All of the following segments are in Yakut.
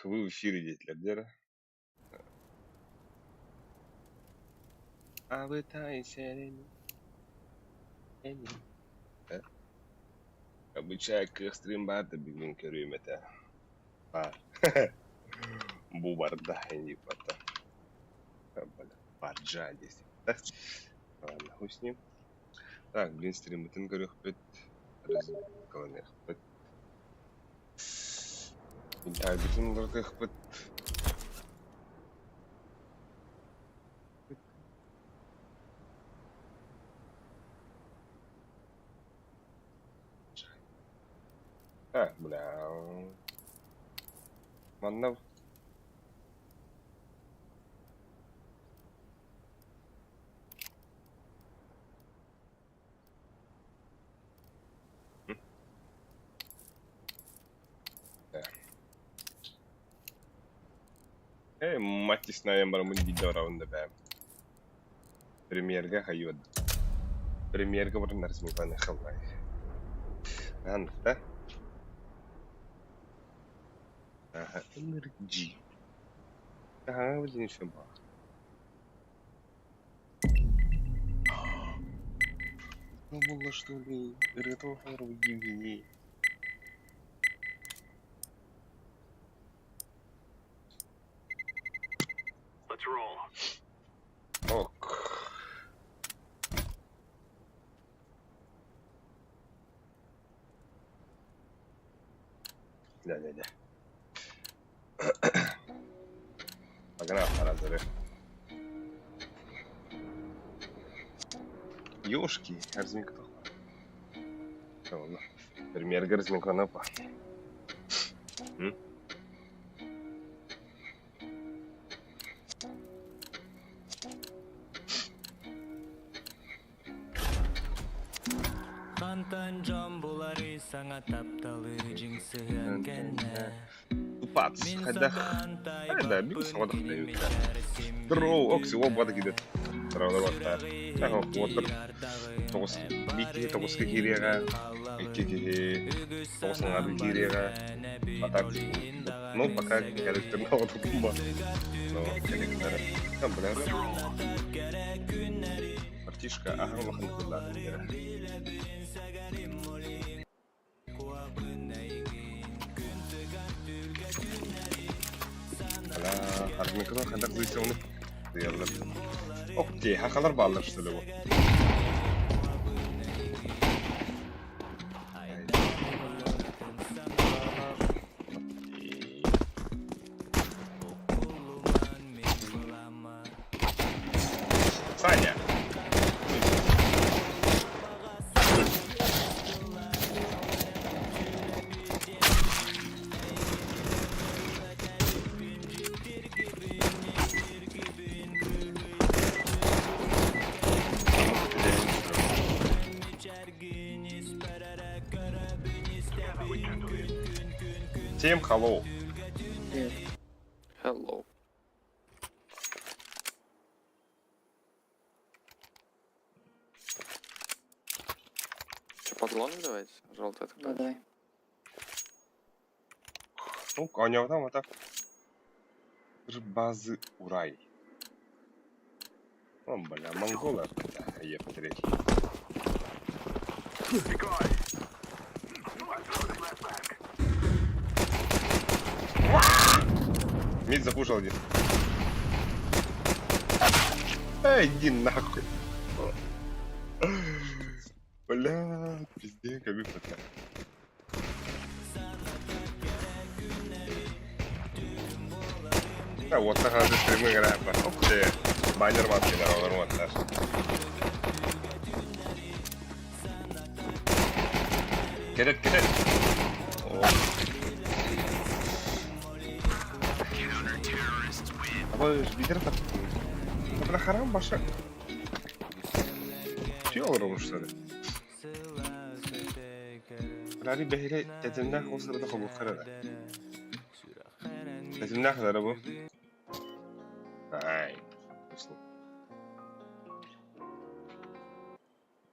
Вы в эфире диэтилэр диэри. Обычай кыах стрим баар да бүгүн көрүөм этэ. Баар. Бу барда инди барда. Барджа здесь. Ладно, хуй с ним. Так, блин, стриммытын көрүөхпүт. Разыкланыахпыт. Интайбытын уларытыахпыт. Так, бля. Манна Эй, мать честная, барамын биирдэ барабын да бэйэм. Премьерга хайыа Премьерга баран Нарсмипаны халлай. Анна, Ага, NRG. Ага, блин, еще бах. Ну было что ли? Ретро Евгений. Ок. Да-да-да. Погнал, пора Ёшки, разминка. Пример разминка па. Хантан дьон булары саҥа тапталы дьиҥ сыһыан кэннэ Тупац, Мин хайдах сатаан Хайда, биир таайбаппын саҥа кини тахтайбыт. мичээр син Здорово, биир окси, ол бата киирэр. Здорово, баттаар. Сүрэҕин Так, уотар диир ардаҕын тоҕус, эн биир киһи барын тоҕуска иһин киириэҕэ, мин икки хааллаҕым киһи Үгүс тоҕус санаам аҥаары бар киириэҕэ. мээнэбин А так, ол иһин ну, даҕаны пока сэгэриим кэлиттэр оҕотуппун Күн ба. тыгар Но түлгэ кэлиттэр. түүннэри Там, бля, Санатар кэрэ күннэри Артишка аһаҥ Түлүк улахан кыллаах буоларын диэра. билэбин сэгэрим ол иһин куабын эйигин Күн тыгар түлгэ түүннэри Ала, Санатар кэрэ хармыкыла хайдах күннэри зыйсауны тыйаллар. Түлүк Ох, буоларын те, хахалар билэбин бааллар что ли бу. сэгэрим ол иһин куабын эйигин Айдааны ыллыктын санаа Буккуллуман мин былама Саня! Всем hello. Привет. Hello. Че, подлон давайте? Желтый Да, открываешь. давай. Ну, оонньообутам ата базы Урай. О, бля, монголы ептирей. Мид запушил один. Эй, иди нахуй. Бля, пиздец, как бы Да, вот так же стримы играем. Ух ты, баннер маски здорово, вот наш. Кидет, кидет. О. Абы бидер тап. Бля, харам баша. Tüy олорор что ли? Бля, бэһилэ тэтимнээх ол сырыта хобуохха эрэ. Тэтимнээх эрэ бу. Ай,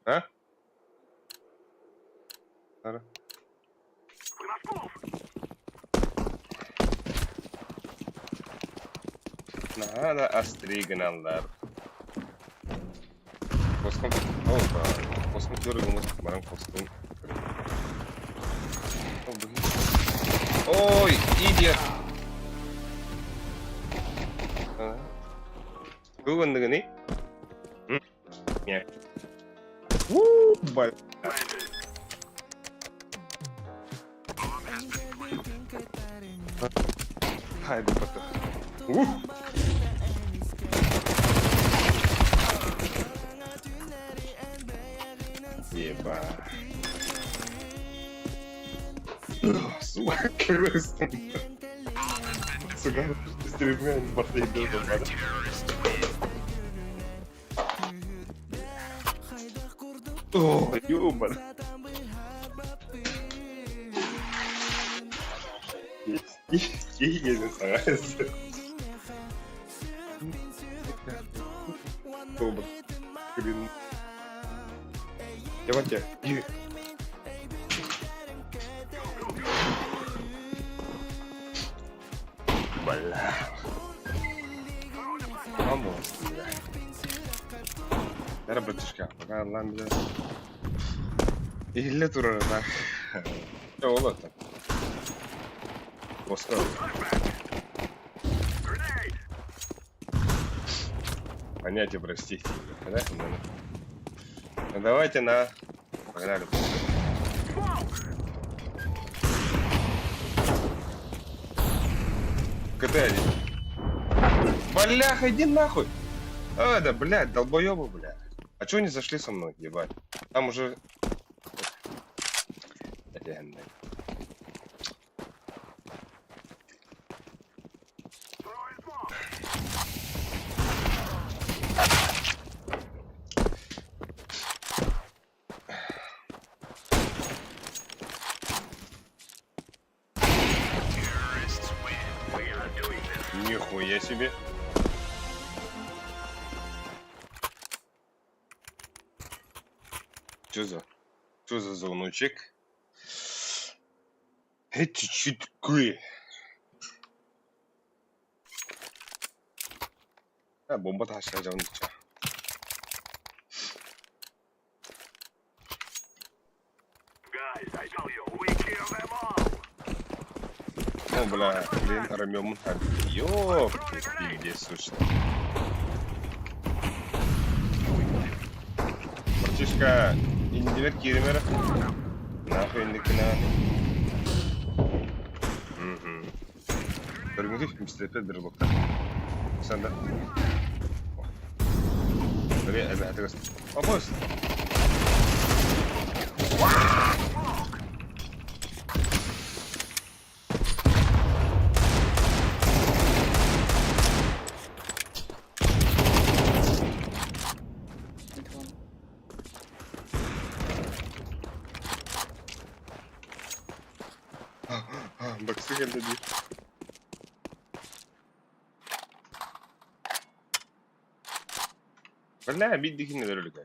А? Ара. Наһаа да астрии гыналлар. Хоском Опа. Хоском көрүгүмүт баран хоскун. Ой, идиот. Бүгүндүгүнүй? Уу, Хайбаппата. Ух! Еба. Сука, Сука, стриммен бартайдыр. О, юмор. Киһи саҥа Блин. Давайте. Бля. Vamos. Бара братишка, пока ыллаан билэр. Иһиллэ турар так. Ол это. Боско. Понятие простите. Да? Ну, давайте на. Погнали. КТ один. Бляха, иди нахуй! А, да, блядь, долбоебы, блядь. А чё они зашли со мной, ебать? Там уже... Офигенно. Нихуя себе. Что за? Что за звоночек? Это чуть такое? А, бомба таһааччы дьон О, бля, блин, Ромео Ёп, пиздец, слушай. Братишка, иннибэр кииримэр. Нахуй инникинаны. Угу. Көрүҥүтүй, мистер брелоктар. Санда. Бери, эбэһэтигэр. Обос. Баксы кэллэ дии. Бля, биир өлүкэ.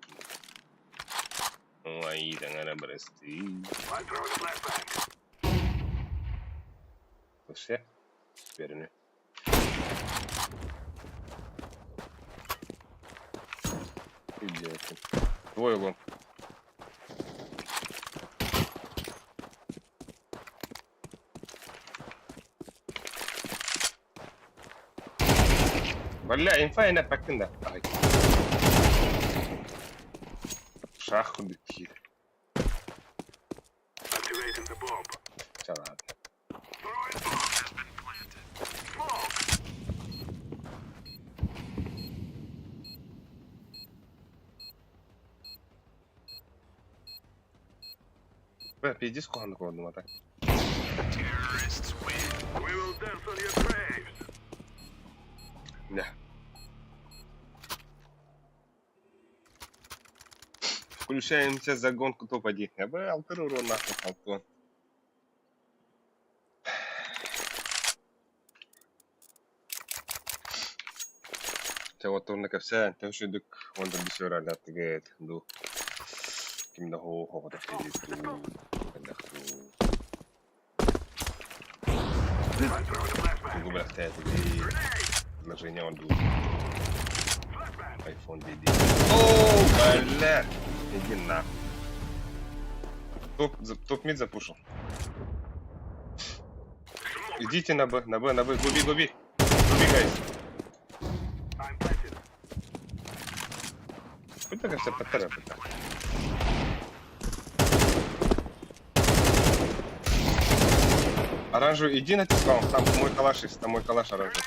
Ой, таҥара бырастыы. Все, теперь Идиоты. Двое вон. Бля, инфа ина пактын да. Ай. Шах курдук киһи. Чэ ладно. Бля, пиздец куһаҕаннык олордум ата. Да. Включаемся за гонку топ-1. Я алтыр урон нахуй алтон. Чэ оттуурна кэпсээн, төһө сүрдүк уонна бис өрөөлөөхтүгүт дуу, ким да һуу оҕото дуу, хайдах дуу. Тугу бэлэхтээтигит? Предложение оҥордубут. Айфон дии О, бля! Иди нахуй. Топ, топ мид запушил. Идите на Б, на Б, на Б, губи, губи. Губи, guys. Куда все поторопит? Оранжевый, иди на тиском, там мой калаш есть, там мой калаш оранжевый.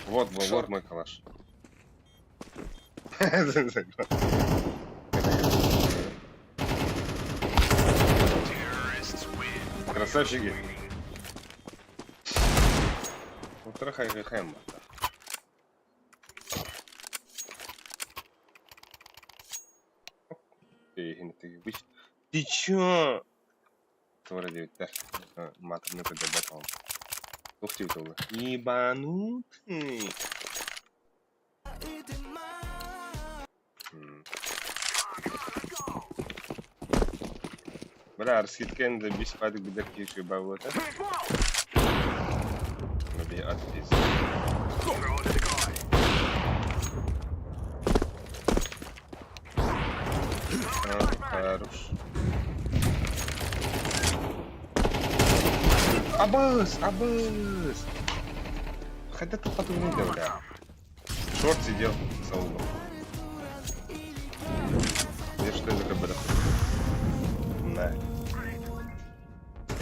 Вот, вот, вот мой калаш. Красавчики. Утро хайхэм. Ты чё? Туора диэбиттэр. Маатырны көрдөрбөт ол. Туох диэбит ол? Ебанутый. Бля, раскидкен да бис падик бидер киши бабыта. Наби отпис. Хорош. Абыс, абыс. Хотя тут потом не бля. Шорт сидел за углом. Я что за КБ На.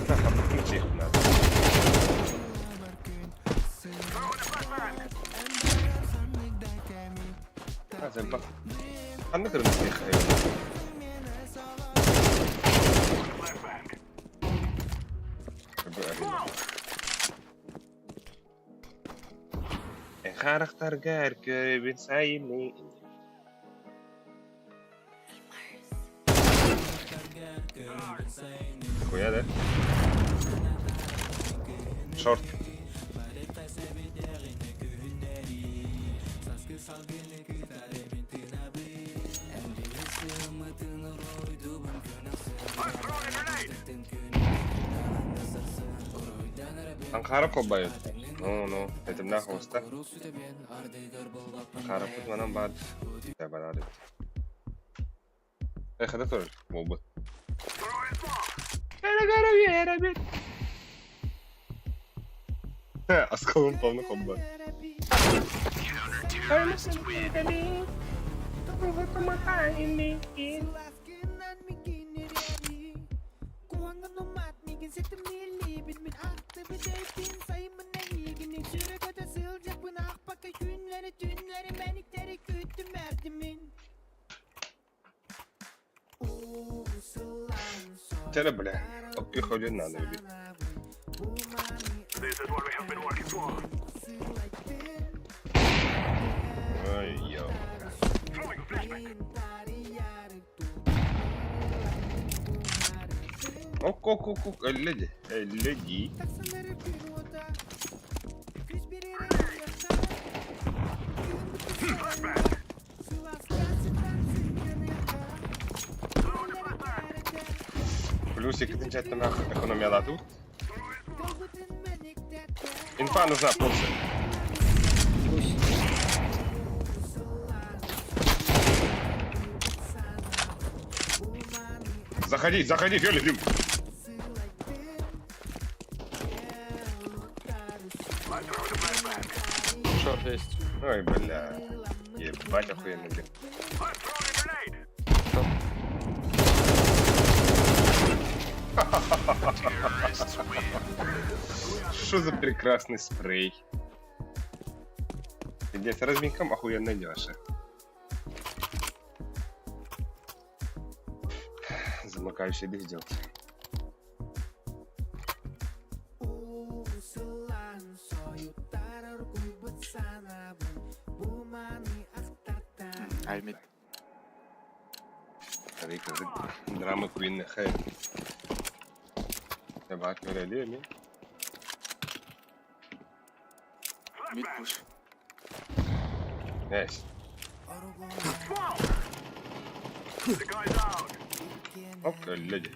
На, их надо. А, зайба. Ханна кырмызы Харахтаргар көрөбүн сайыны. Хуя, да? Шорт. Анхара колбайт. Ну, ну, это нахуй ста. Анхара пут манан бад. Я барады. Эх, это тоже мобы. Осколом полный комбо. Чere бля, приходит надо убить. Ой, ё. Ок, ок, ок, ок, люди, люди. Плюсик окончательно экономия тут. Инфа нужна, после. Заходи, заходи, Фелик, Дим. Шорт есть. Ой, бля. Ебать охуенно, блин. Что за прекрасный спрей? Пиздец, разминком охуенно Леша. Замыкающий дых сделать. Аймит. Драма Куин хэ. Табак ми. Мид пуш. Найс. Оп, люди.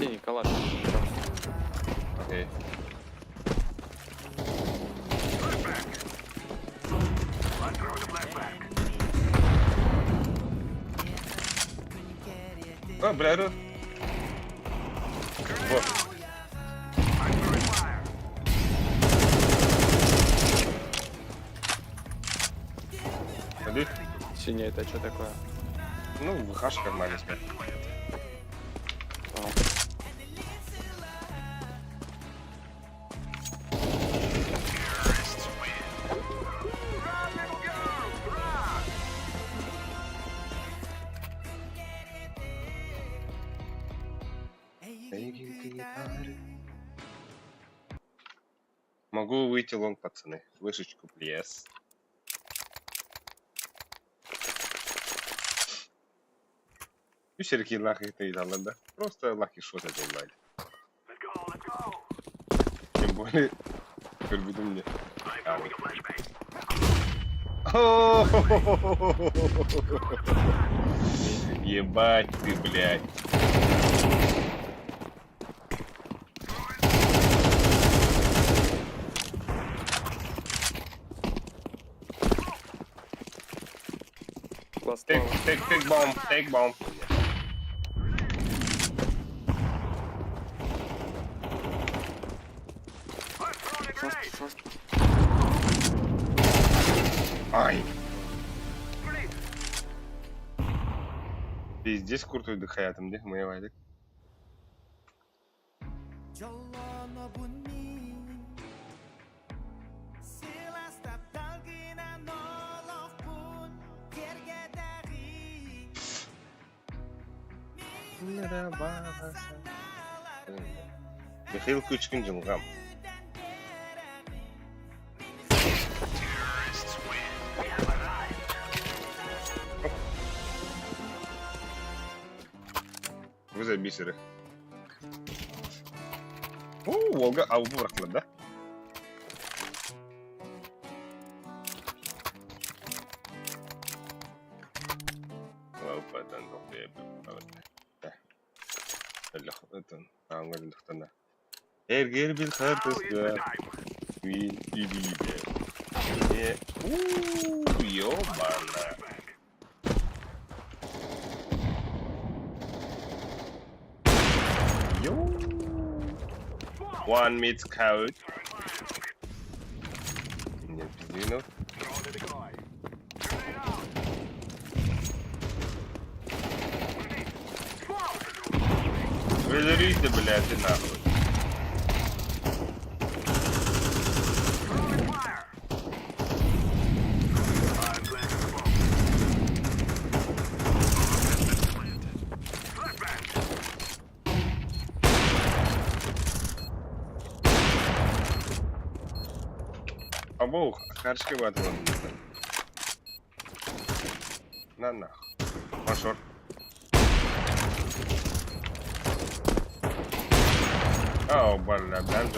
Синий калаш. Окей. А, бля, ры. Вот. Иди. Синий это что такое? Ну, хашка маленькая. А. Могу выйти лонг, пацаны. Вышечку, плес. Үс эркиилаах ыйыталлар да. Просто лаки шот этэллэр. Тем более, көрбүтүм мне. А, вот. Ебать ты, блядь. Last Take, one. take, take bomb, take bomb. Short, short. Ай. Пиздец крутой дыхаятым дии, мыйвайдык. Михаил Кучкин дьылҕам. Вы за бисеры. О, Волга, а бырахтылар да? Эргэр бил хартыска мин илиибэр э уу ёбана Yo. One mid scout. Нет, пиздину. Вылерите, блядь, ты нахуй. Або харчки ватила. На нахуй. Мажор. О, бля, бля,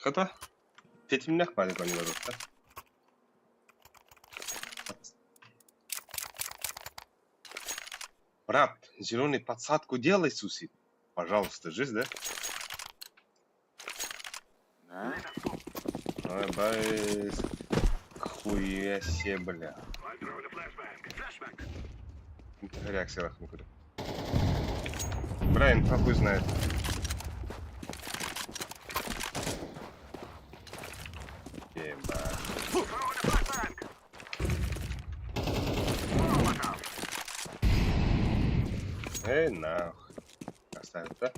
Хата. Тэтимнэх баалык оонньуулар Брат, зеленый подсадку делай, Суси. Пожалуйста, жизнь, да? Да? Ой, бай. Хуя себе, бля. Реакция нахуй никуда. Бля, инфа хуй знает. Еба. Эй, нахуй. Оставить, да?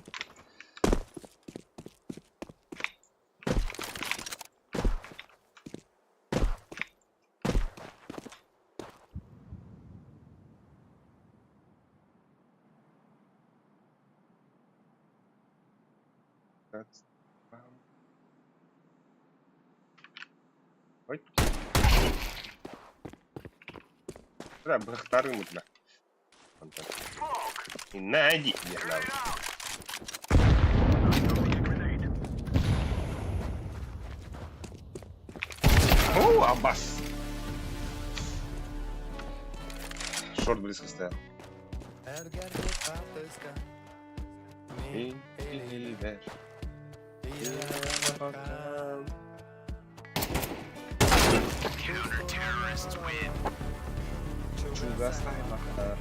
Ой. Бля, быхтары мутна. Найди, я знаю. О, Аббас! Шорт близко стоял. Чугас аймахтар.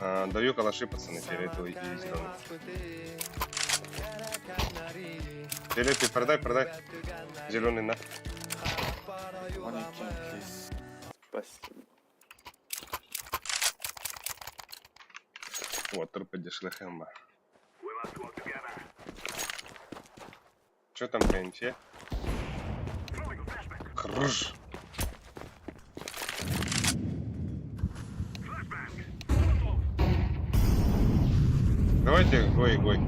А, даю калаши, пацаны, фиолетовый и зеленый. Фиолетовый продай, продай. Зеленый на. Спасибо. Вот, трупы дешли. Что там по инфе? Хрж. Давайте гой, гой.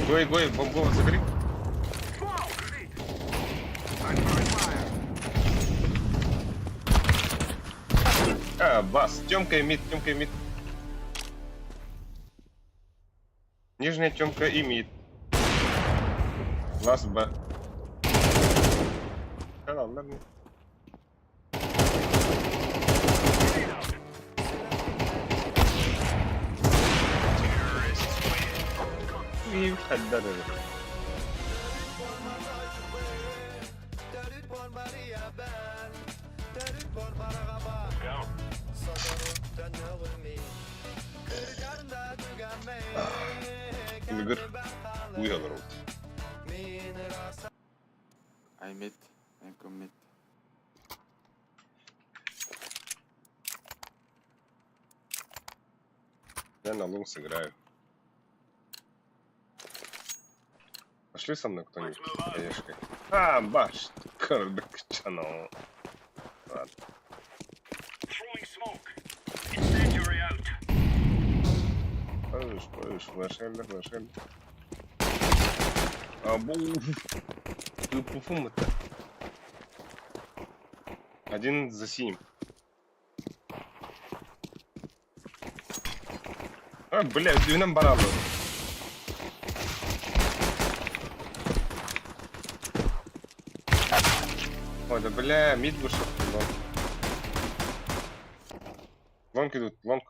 Гой, гой, бомбу забери. А, бас. Тёмка и мид, Тёмка и мид. Нижняя Тёмка и мид. Лас Б. Да ладно. И хаддары. Үлүгэр уй олоробут. I mid. I go mid. Я на long сыграю. Пошли со мной кто-нибудь. Хаешкой. А, баш. Кырдыкчано. Ладно. Пойдешь, пойдешь, флешеллер, флешеллер. А, бу. Пуфум это. Один за синим. А, бля, нам барабан. Ой, да бля, мид вышел. Long. Long идут, long.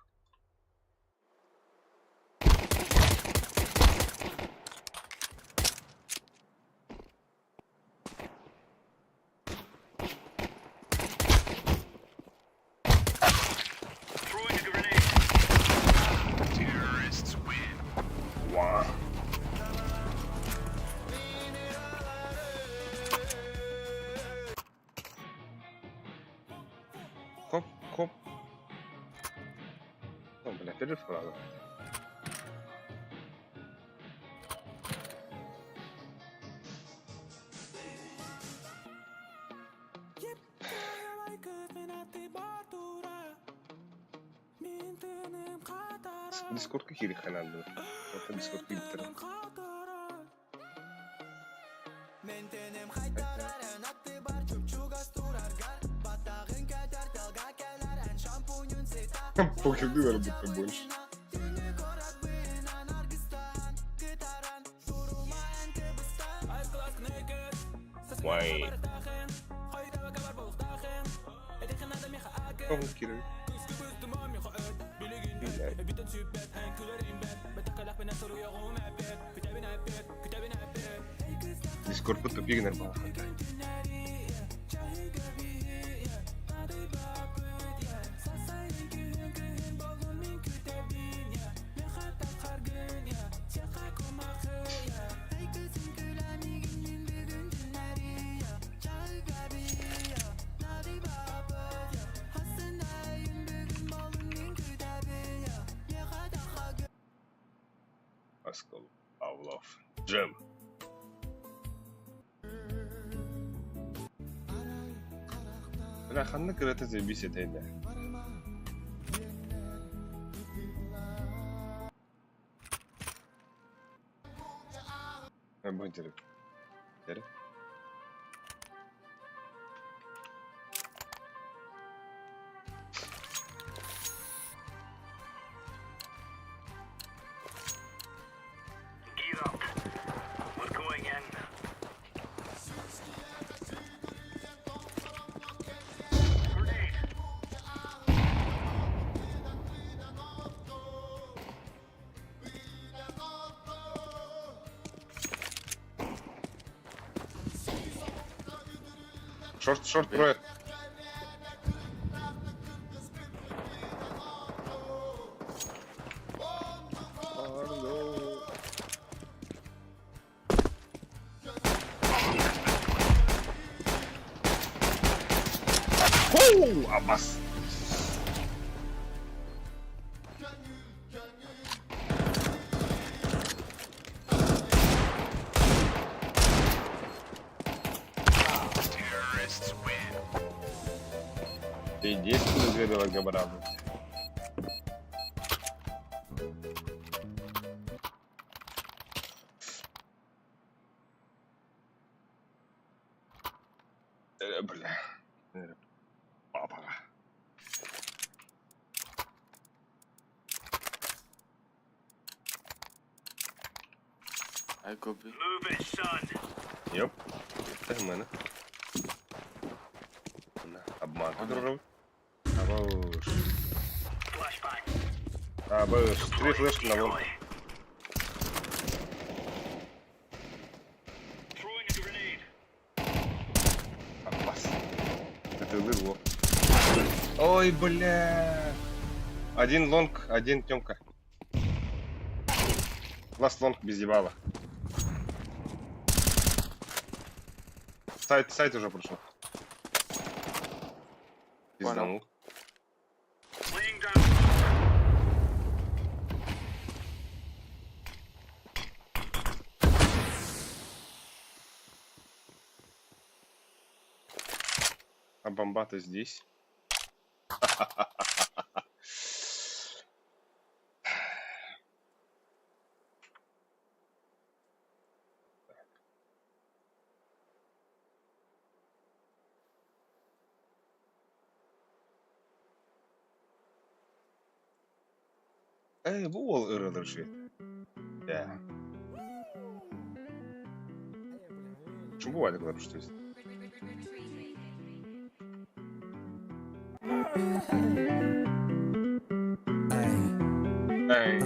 Ва. Хоп, хоп. О, бля, перерыв надо. Дискордка киириэххэ наада. Это Дискорд киирдэ. Похер работа больше. Why? Тоҕо киирэр? Блядь. Дискорд тупик нормально. Паскал Павлов. Джем. Бля, ханна кырата заебись этэй да. Бу дерек. Дерек. Short, short трое. Хоу, абас. Ты действуй, разведывать габарабы. Э, бля. Э, папа. I go B. Йоп. Це в мене. На, обманку дружив. Або ж. Або ж. Три флешки на long. Абас. Это вырвало. Ой, бля. Один long, один темка. Last long без ебала. Сайт, сайт уже прошел. Пизданул. А бомба-то здесь. Эй, бу уол ырыалар үчүгэй. Ээ. Почему бывает такое, что есть? Эй.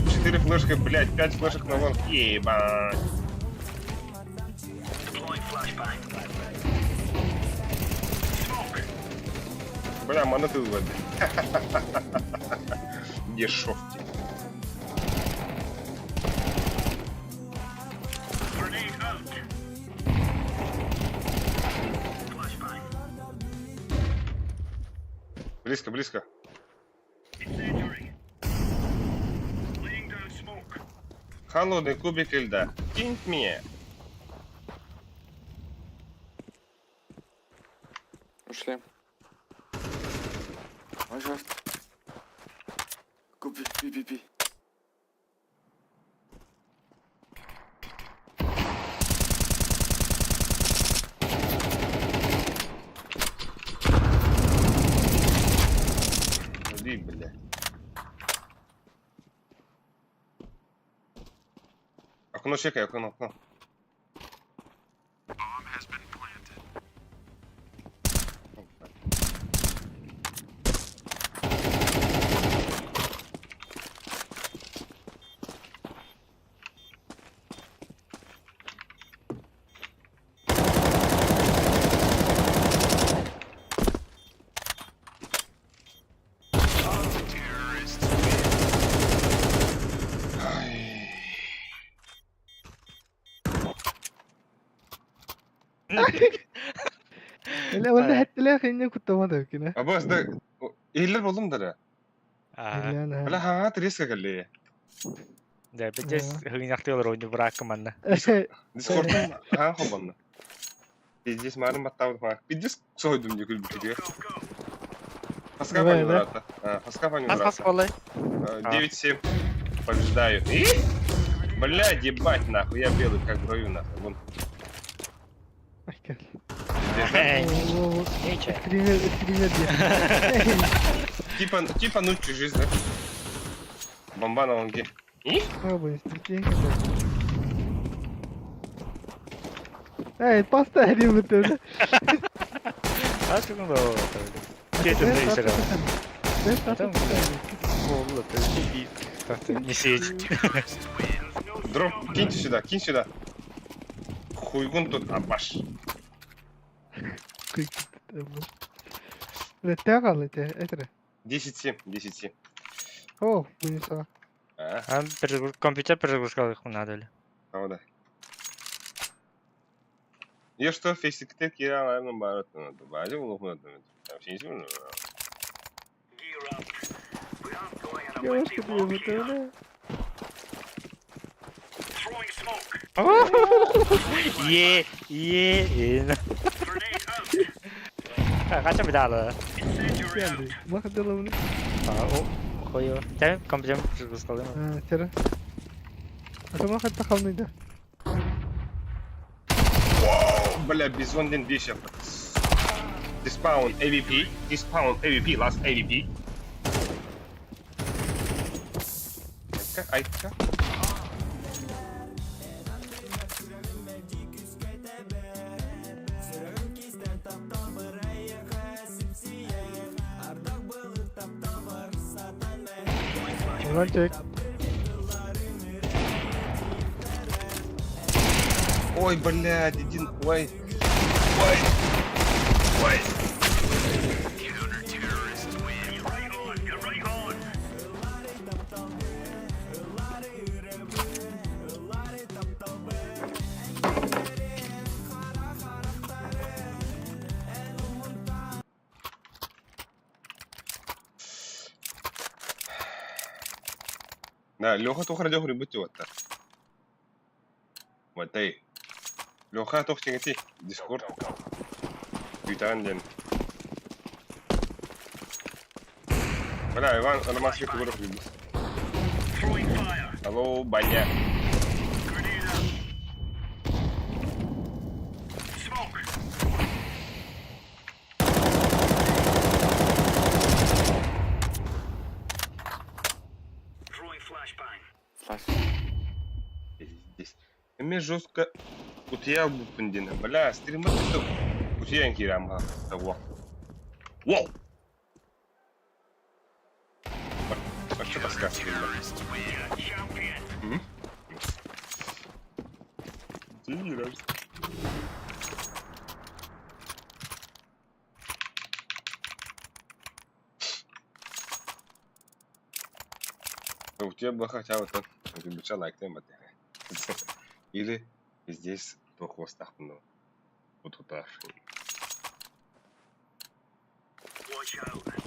Четыре флешки, блядь, пять флешек на long. Ебать. Бля, монеты выводы. Дешевки. Близко, близко. Холодный кубик льда. Кинь мне. Ушли. Пожалуйста. Купи, пи, пи, пи. Иди, бля. Окно чекай, окно, окно. Эле уонна хэттилээх инньэ куттаммат эбиккин ээ. Абас да иһиллэр буоллум да Аа. Бля хаҥаат резко кэллиэ. Дьэ, бэдьэс хыгыньахтыы олорор быраакка манна. Дискордтан хаҥа холбонно. Пиздец марын баттаабыт маҕа. Пиздец соһуйдум дии күлбүтүгэр. Хаска Давай, пани да? быраата. Хаска пани Хас хас быраата. буоллай? 9-7. Побеждаю. И? Блядь, ебать нахуй, я белый как бровю нахуй. Вон. Ай, кэл. Пиздец, да? О, Нече. Стример, стример диэн. Типа, типа ну чужие, да? Бомба на лонге. И? Пробуй, стример. Эй, поставь ему тоже. А ты ну Кетен дейсер. Там Болла, ты не сидеть. Дроп, киньте сюда, кинь сюда. Хуйгун тут, абаш. Летяга, это. 10-7, 10-7. О, вынесла. А, А компьютер перезагрузкал их надо ли? правда. Я что, фейсик тек, я, наверное, барот надо. Базил, лухнут. Девушка, ты тоже. Е, е, е. Қанша медалы? Махадыловны. Қойы. Тәм компьютер перезагрузкал. А, тера. А то махат тахалны да. Бля, бизон ден вещь. Диспаун AVP, диспаун AVP, last AVP. Айка, айка. Мальчик. Ой, блядь, один, ой. Ой. Ой. Да, Леха тухра дёхри бути вот так. Вот эй. Леха тух тингати. Дискорд. Витан ден. Бля, Иван, Роман Свет Егоров любит. Алло, баня. Флаш. Здесь. Мне жестко. Утуйа буппун Бля, стример что? Утуйан киирам того. Воу! Что таска стример? Дигираж. У тебя бы хотя бы тот, лайк Или здесь то хвостах ну. Вот вот так.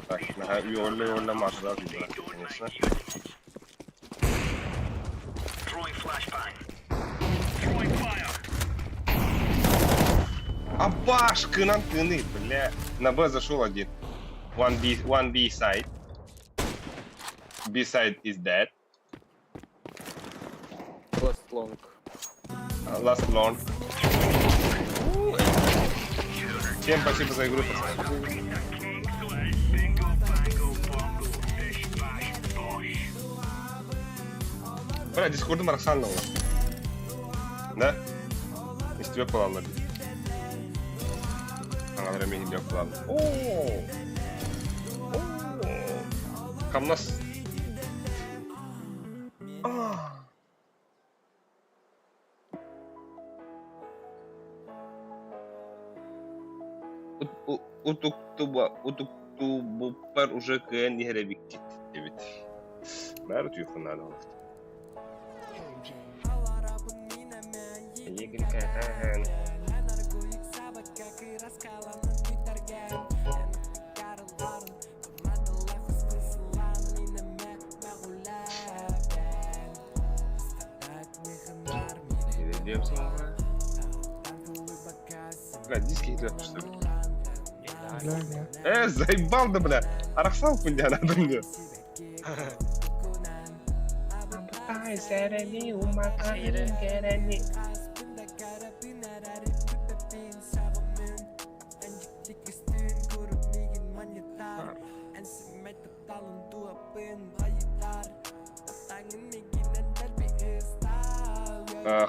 Так, на йолла йолла масра, конечно. Абаш, кынан кыны, бля. На Б зашел один. One B side. B side is dead. Last long. Last long. Всем спасибо за игру, пацаны. Бля, дискордым арахсанного. Да? Из тебя палала. Аңалар мен деп палала. О! О! Камнас. Утуктуба, утуктубуппар уже кыайан иһэр эбиккит эбит. Бары туйхун наада олохт. Эйигин. Бля, диски идет, что ли? Бля, не. Заебал да, бля. Арахсал пундя надо мне.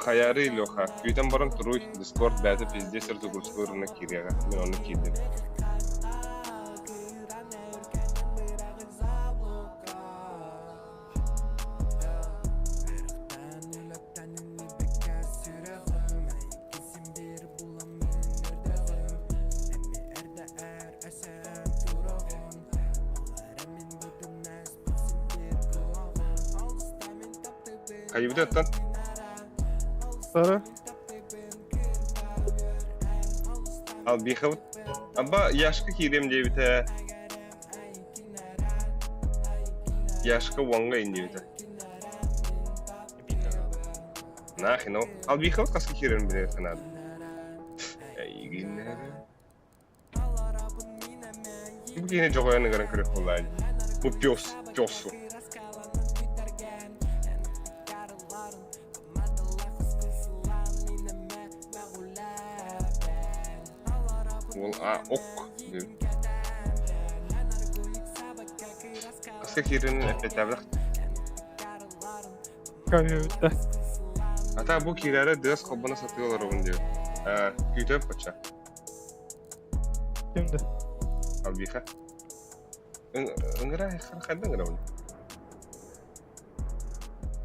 Хайаары Леха, күүтэн баран туруй, Дискорд бэйэтэ пиздец ырдыгурскай рынок киириэҕэ, мин онно киирдим. Хайыбыт оттон? Сара. Албихабыт. Аба Яшка киириэм диэбитэ. Яшка уоҥҥа ин диэбитэ. Нахрен ол. Албихабыт хаска киирэрин билэр санаадым. Эйигиннэрэ. Бу киһини дьоҕойон ыҥыран көрүөх буоллаа дии. Бу пес, песу. Уол а ок диэн. Хаска киирэрин эппэтээбэтэх. Камера Ата бу киирээри дыас холбоно сатыы олоробун диэбит. Ээ, күүтүөм бачча. Ким да? Албиха. Ыҥыра хайда ыҥырабын?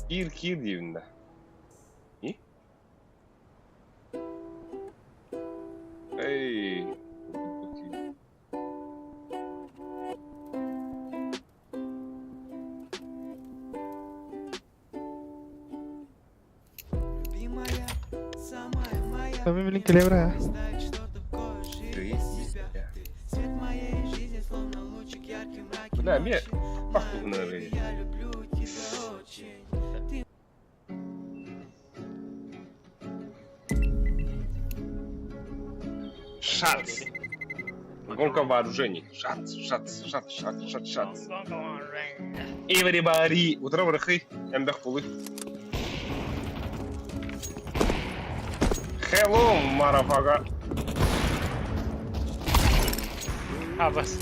Киир киир диибин да. И? Эй. Самый блин келевра. Бля, мне пахнул на Шац! Гонка вооружений. Шац, шац, шац, шац, шац, шац. Everybody! Утро врахы, эмбэх пулы. Hello, motherfucker! Абас.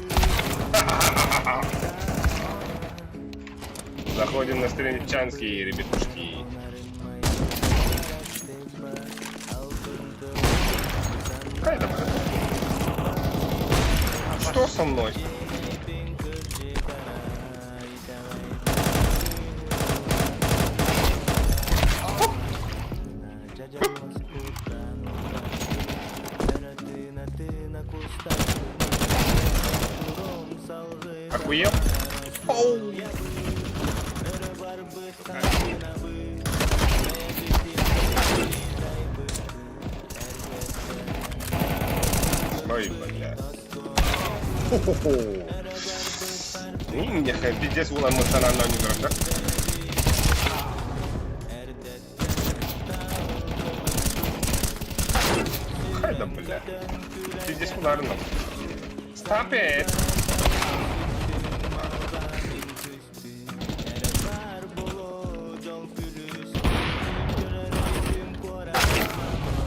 Заходим на стрельчанские, ребятушки. Какая это, Что со мной? Охуел? Оу. Ой, бля. Хо-хо-хо. Нехай пиздец ула эмоционально не да? Хайда, бля. Пиздец ударно. Stop it!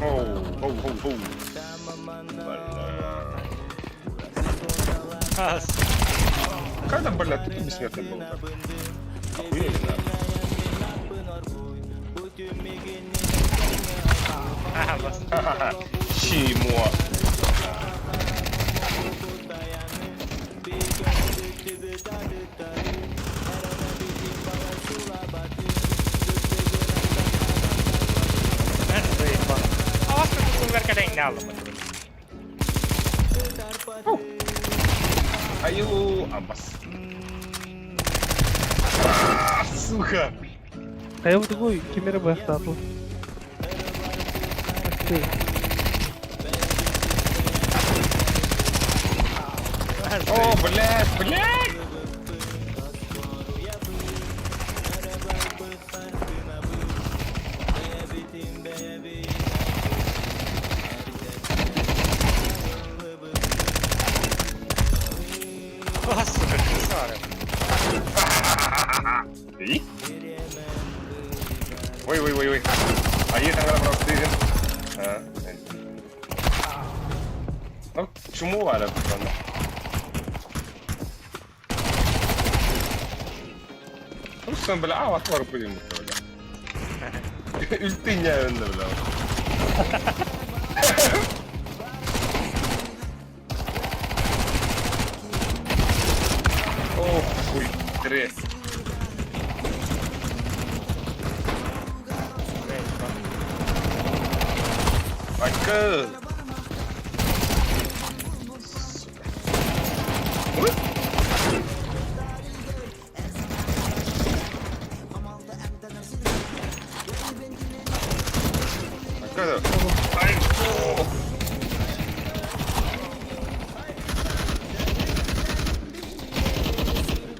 Оу, оу, оу, оу. Бля. Когда, бля, ты бессмертный был? Охуели, да? Ха-ха-ха. Чимо. Аю, абас. Сука. Хайа бу кимере баяхтаатыл. О, блядь, блядь! Сука, красава. И? Айыы таҥара бырастыыгын. А, Ну, чему варят там? Русан, бля, а, отвар будем, бля. Үлтүннэ өннө, бля. Ох, хуй, три. Айка! Сука. Ой! Айка! Ай! О!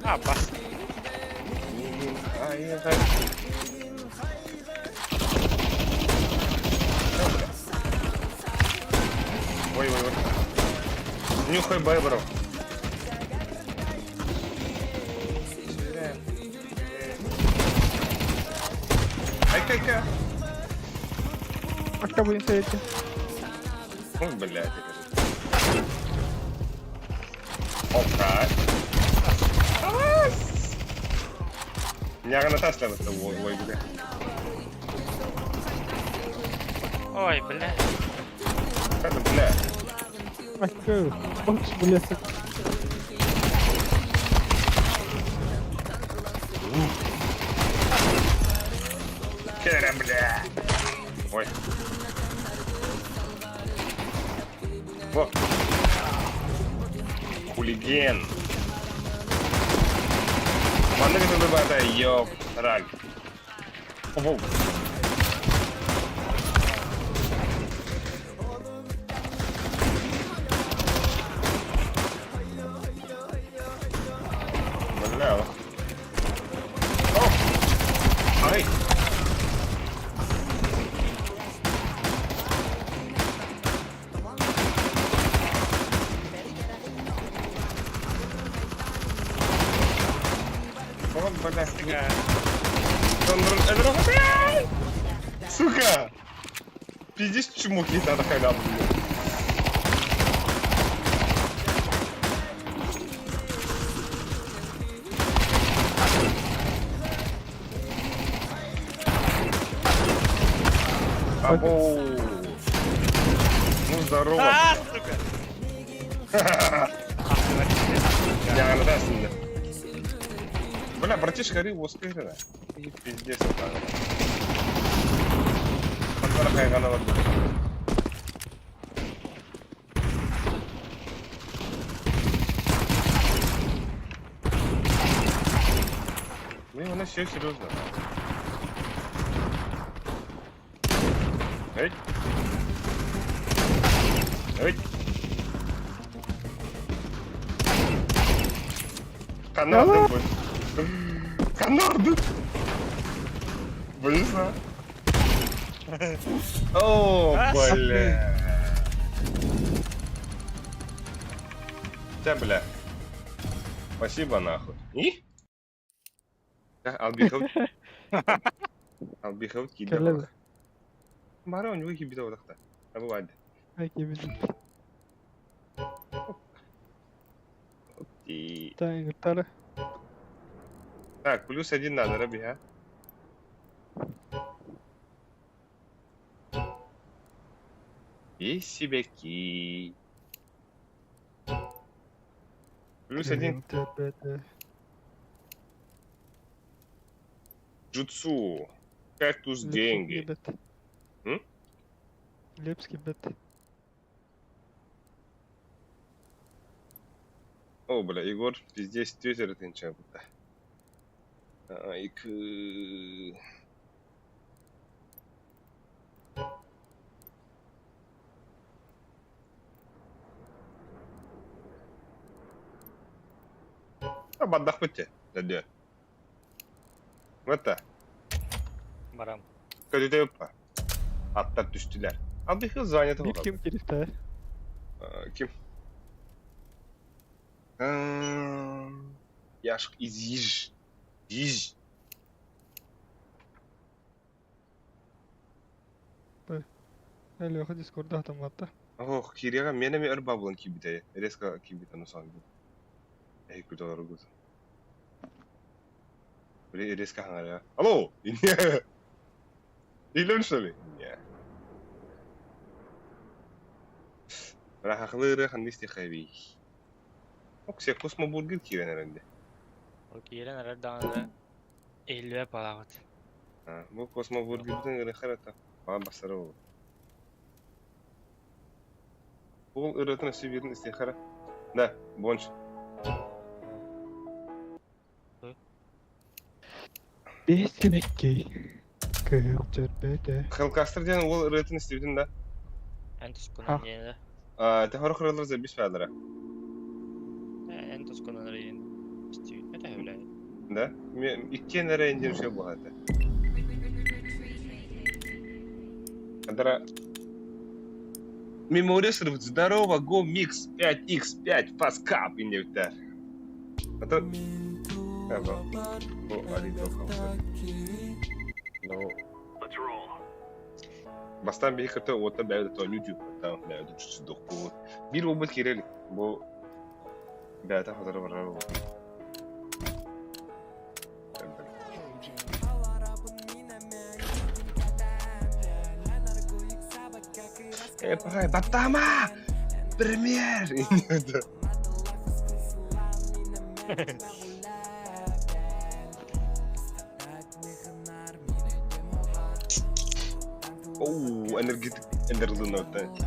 А, бас. Ай, ай. Ой, ой, ой. Нюхай бэбров. Ай-кай-ка. Пока будем сидеть. Ой, блядь. Опа. Нягана таслана ой, ой, бля. Ой, бля. Это, бля. Айка. Бокс, бля. Хера, бля. Ой. Во. Хулиген. Маннык это ёп, рак. Воу. Бля. О! Ай! О, бля. Сука! Пиздец, чему надо халяв, блин. Або. Ну, здорово. А, сука! Я Бля, братишка, рыбу успели, Пиздец, это. Подвархай, Ну, у нас все серьезно. Эй. Эй. Канарды, блин. Канарды. Блин. О, бля. Тебя, бля. Спасибо, нахуй. И? Албихов. Албихов киде. Барон, вы кибите одахта. Абу вад. Ай, кибите. Так, Так, +1 надо, раби, а? И себяки. +1. Джутсу. Кактус деньги. М? Лепский бет. О, бля, Егор, пиздец, тетя тынча будто. Айк. А, бадахпыте, дядя. Это. Барам. Көтүтэ Аттар түстүлэр. Алдыхы занято Бир ким кирифте. Ким? Яшк из Иж. Иж. Леха дискорда хатамматта. Ох, киириэҕэ миэнэ эмиэ өр баабылан киирбитэ. Резко киирбит ону соһуйбут. Эһиккит олоргут. Били резко хаҥарыа. Алло! Илэн что ли? Не. Рахахлы ырыа ханна истиэхэбий? Оксия космобургер киирэн эрэн дии. Ол киирэн эрэр даҕаны иһиллибэт балаҕыт. Бу космобургербытын ырыахха эрэ Баҕар барсара буолуо. Ол ырыатын өссө биирин истиэххэ эрэ. Да, Бонч. Биэс сибэкки кыыл чөрбөтө. Хелкастер диэн уол ырыатын истибитин да? Эн тускунан диэн А, те хорох ырыалар забис баалара. Эн тускунан ырыйын истибит этэ үлэ. Да? Иккиэн эрэ индиэн все буолла. Адара Мемория сырбыт Здорово, Go Mix 5x5 Fast Cup иннебиттэр. Это Бу Ну, Бастаан биһи кытта уота бэйэ да YouTube там бэйэ да Биир буолбут киирэлик. Бу бэйэтэ хоторо барар буолбут. Э, баттама! Премьер! Оу, энергетик энергетик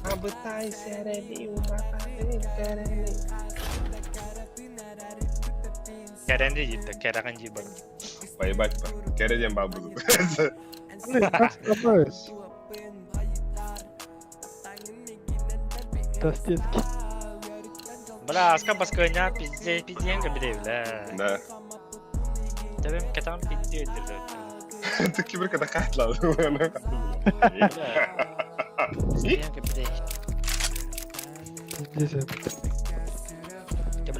Абытай сэрэли Кэрэн дии да кэрэҕин дии бар. Поебать па. Кэрэ диэн баар буолуо. Достецкий. Бля, аска баскыня пизде пизденка биле бля. Да. Тебем кетам пизде өйдүрдө. Ты кибер когда катлал. Пизденка биле. Пиздец.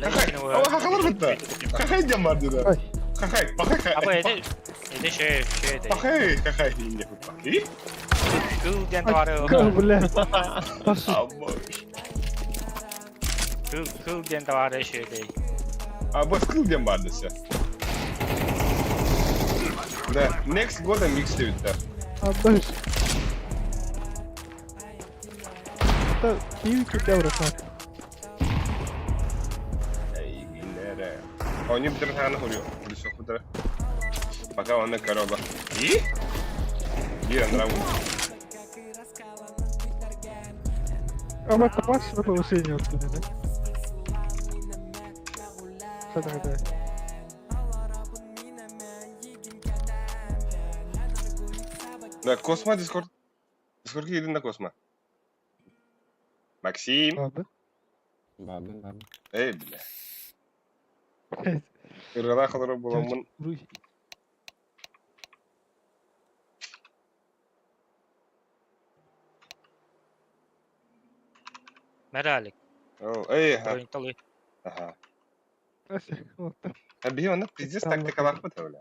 Хахалар битта. Хахай диэн бар диде. Хахай, пахай. Аба эти эти шей шей эти. Пахай, хахай не пахай. Кыл диэн товары. Кыл, бля. Кыл кыл диэн товары шей дей. А вот кыл диэн бар десе. Да, next года микс диэбиттэр. Абыш. Это киви кедавра Эйгиннэрэ. Они бүтэр хаана хорио. Хурисохутара. Пока он короба. И? Биир анараа А вот попасть на повышение вот туда, да? Что тогда? Да, Косма Дискорд. Дискорд киирдин да Косма. Максим. Ладно. Ладно, ладно. Эй, бля. Ырыалаах олорор буоламмын Мэралик. Оо, эй, аха. Броньталый. Аха. А биһи онно пиздец тактикалаахпыт бля.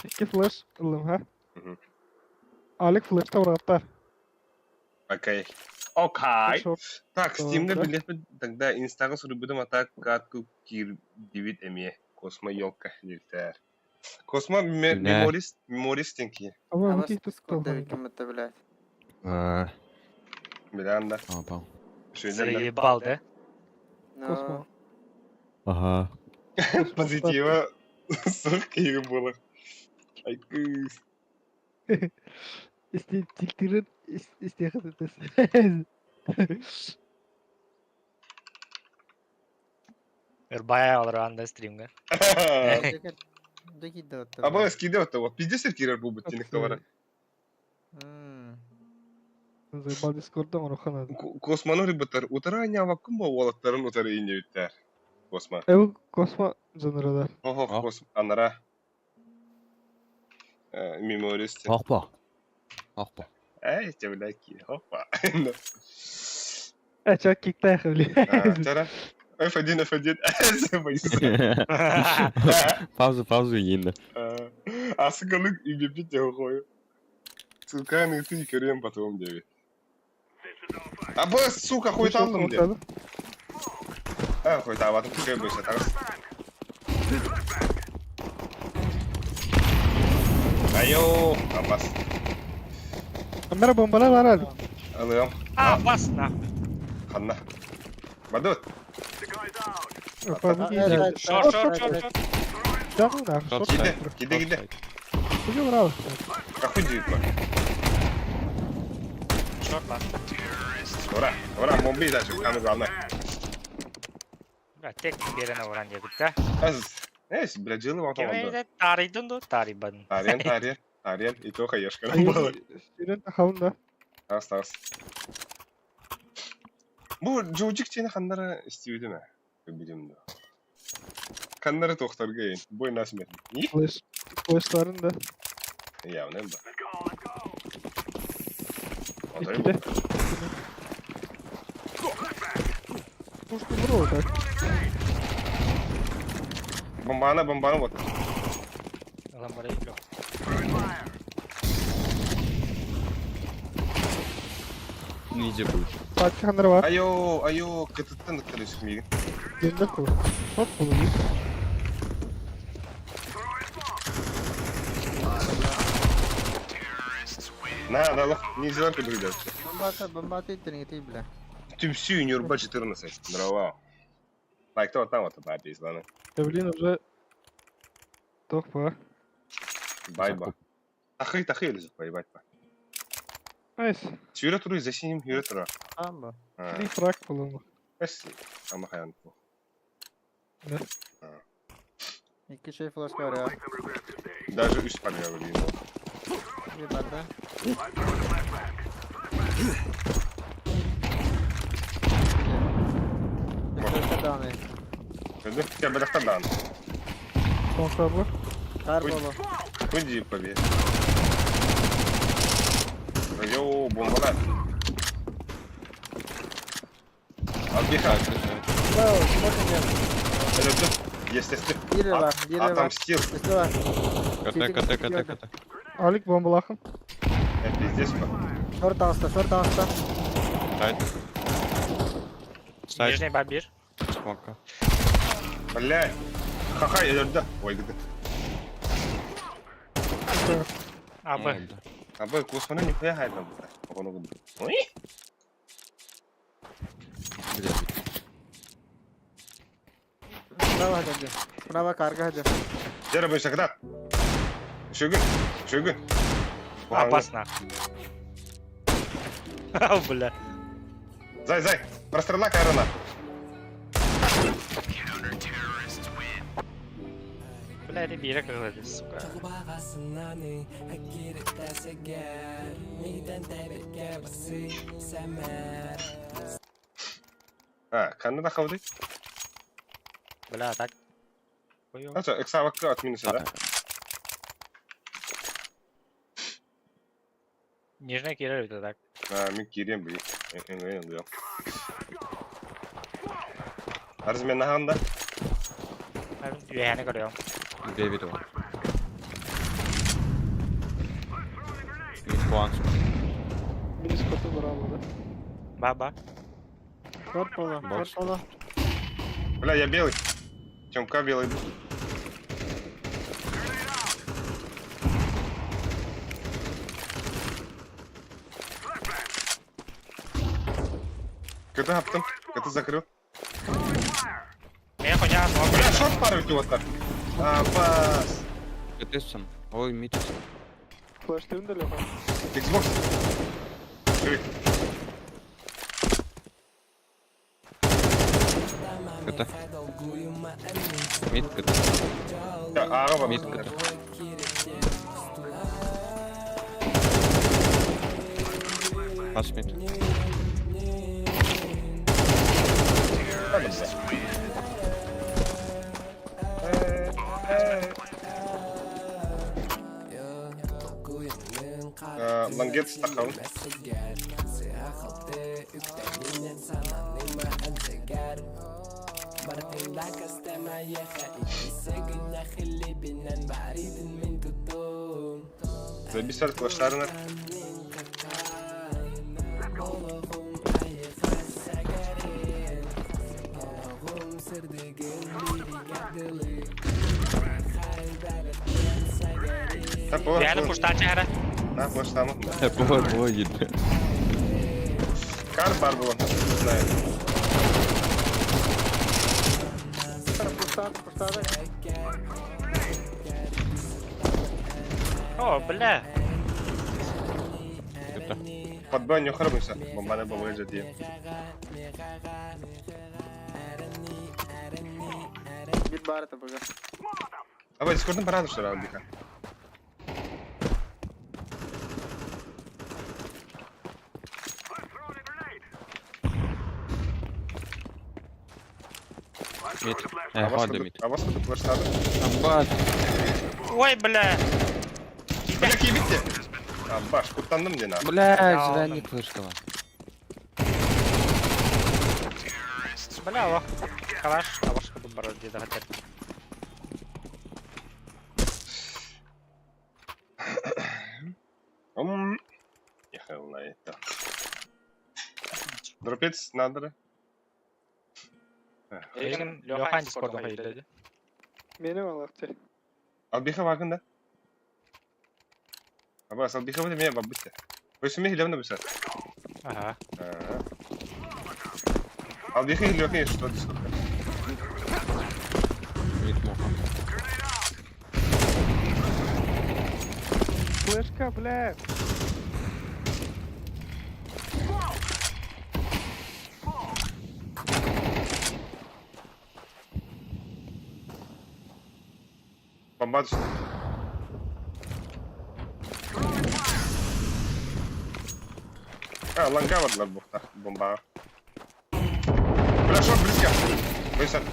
Икки флеш ыллым, ха? Алик флеш тавраттар. Окей. Окей. Так, Steam'de билиэхпит тогда инстага суруйбутум а так катку киирдибит эмиэ. Космо елка диэбиттэр. Космо меморист меморист диэн А это, блядь. Билэн да. Ага. Заебал, да? Космо. Ага. Позитива суох киһи буолар. Ай кыыс. Тиктирин истиэхэ Ырбая олорон да стримга. Аба скиде оттого. Пиздец кирер буолбут тиник товара. Заебал дискордом орохана. Космону рыбытар утара няваккын бо уолаттарын утары иннебиттэр. Космо. Эу Космо жанрада. Хо-хо, Космо анара. Меморист. Хопа. Хопа. Эй, темляки, хопа. Э, чё, киктайх, бля. Чара. F1, F1, S 1. Паузу, паузу ииннэ. Асыгалык үбүппүт дьоҕойу. Ссылканы ты көрүөм потом диэбит. А б, сука, хуйталлым диэн. А, хуйтаабатым кыай быса таҕыс. Айо, абас. Камера бомбалар бар әлі. Алыам. А, бас нахуй. Ханна. Бадут. Шорт, шорт, шорт, шорт. Шорт, Киде, киде, киде. Киде брал. Какой дивит ма? Шорт бар. Ура, ура, бомби дальше, самое главное. Бля, тек берene vuran диэбит да. Аз, эс, бля, джилы вам там. Кеме тарыйдын ду, тарыйбадын. Тарен, тарен, тарен, и то хаешка было. Сирен тахалын да. Тас, тас. Бу жоужик чени ханнара истибитим ээ. Билим да. Ханнара тохторго эйн. Бой нас мет. Флеш. Флешларын да. Явно ба. Иккиде. Пушку бро так. Бомбана, бомбана вот. Ылан бара иплө. Ниже будет. Патчы ханнара бар. Айо, айо, кытыттан ыттырышып миигин. Генде кул. Шорт кул. На, на, лох, нельзя кудырда. Бомбата, бомбата иттин бля. Түмсүү Нюрба 14. Здорово. Так, кто там вот бабе ладно. Да блин, уже... Тохпа. Байба. Тахы, тахы или поебать па. Найс. Сюря туру за синим юрэ тура. Амба. Три фраг булым. Эс, ама хаян. Да. Икки шей флешка бар я. Даже үс парня блин. Bir barda. Флешка дааны. Öldü. Я бадахтан дан. Контрабы. Кар болу. Худи побе. Йоу, бомбалар. Отбегай. Браво, смотрим. Öldü. Естественно. Biri var, biri var. Отомстил. Üstü var. КТ, КТ, КТ, КТ. Алик бомбалахын. Это пиздец. па. Шорт ağızda, шорт ağızda. Сайт. Сайт. Нижний бар бир. Смока. Блядь. Ха-ха, öldü. Ой, гды. Абы. А б, космона нихуя хайда бу. Оно гды. Ой. Справа hadi. Справа карга hadi. Жара бой шагда. Шүгүн, шүгүн. А, бас нахуй. Бля. Зай, зай. Прострела Кайрона. Бля, это бире кырылды, сука. А, канны да хавды. Бля, так. Ой, А что, эксавакка от минуса, да? Нижний кирер это так. А, мен кирем бу. Эң эң Арыз мен наханда. Үйәне көрөм. Дэвид var. Мид план. Минус коты брал, да. Баба. Шорт болу, Бокс. шорт болу. Бля, я белый. Тёмка белый. КТ хаптым. КТ закрыл. Мен хуйня смог. Бля, шорт пары вот так. А, пас. КТ сам. Ой, мид. Флеш ты да Леха? Xbox. Живи. КТ. Мид КТ. Я, ага, Мид КТ. Пас мид. Ладно, бля. Лангет стахал. Забисар клаштарына. Бэйэни куштааччы эрэ. На, плаштамы. Бор, бор, едет. Кар бар было, не знаю. Пустат, пустат. О, бля. Это. Подбой не храбрый, бомбаны бомбы жди. Бит бар это бага. Абай, дискордын барады что ли, Албиха? Мид. Э, ходу мид. А вас куда плаштады? Аббат. Ой, бля. Бля, кибитте. А, баш, куттандым дена. Блядь, Да, зря флешкала. Бля, ох. Калаш, калаш кудум барар диде хатер. Ехал на это. Дропец надо. Билигин Лехан Дискордун хайдады. Менем алакчы. Албиха вагында. Абас, албиха буде меня бабыте. Вы сумели левно бисат. Ага. Албиха или окей, что дискорд? Мид муха. Флешка, бля. Бомба А, ланга бардылар бухта, бомба. Бля, шо, близко. Высад.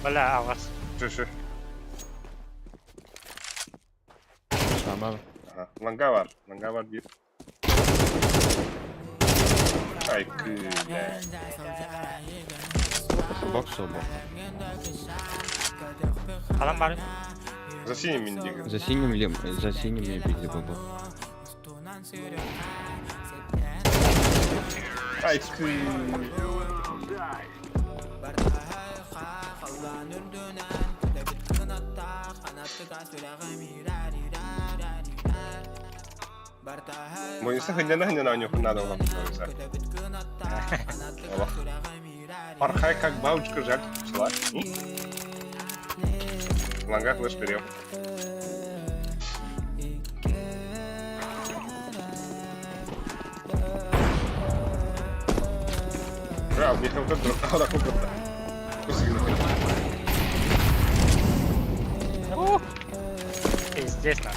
Бля, алгас. Шо, шо. Сама. Ага, ланга бар, ланга бар бир. Ай, бля. Бокс бок. Халан бар. За синим миндига. За синим лем, за синим я видел бабу. Ай, кы. Мойса хыняна хыняна у него надо вам Пархай как бабочка, жаль, пчела. Ланга флеш вперед. Бра, мне вот это дроп, а, да, Пиздец, на.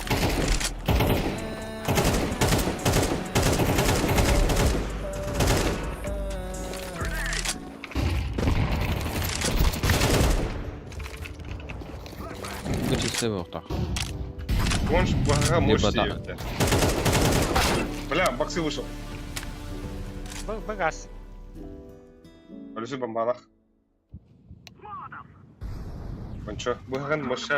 Чисто ортах. Конш, бага, Либо мощь да. Бля, боксы вышел. Б газ. Алюсы бомбалах. Кончо, баган мощь.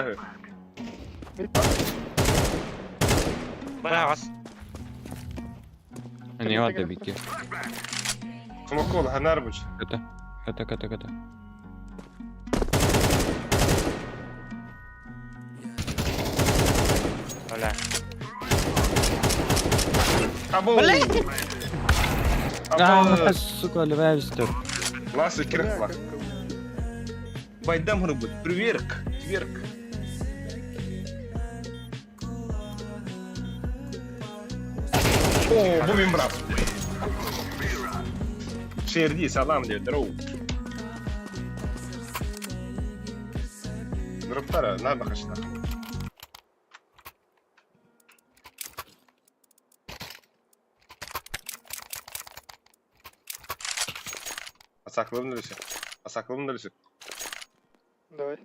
Б газ. Не ладно бики. Смокол, ханарбыч. Это. Это, это, это. Бля. Абу! А, сука, Левестер. Ласы кирхла. Байдам грубы, приверк, тверк. О, бумим брат. Шерди, салам, дед, дроу. Дроптара, на бахашна. Асаклым дөлүсү. Асаклым дөлүсү. Давай.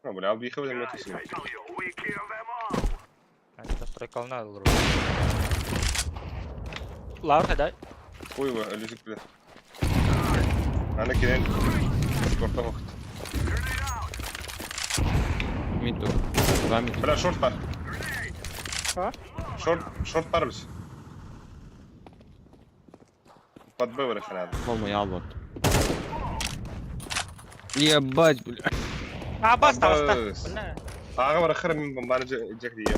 А, бля, албиха биле метусу. Это прикол надо Лаур, дай. Хуево, өлүсүк биле. Аны кирен. Корта вакыт. Два мид. Бля, шорт бар. А? Шорт, шорт бар біз. Под Б вырыхы надо. По-моему, я вот. Ебать, бля. А, баста, баста. Абас. Бля. Аға вырыхы мен бомбаны жек дейі.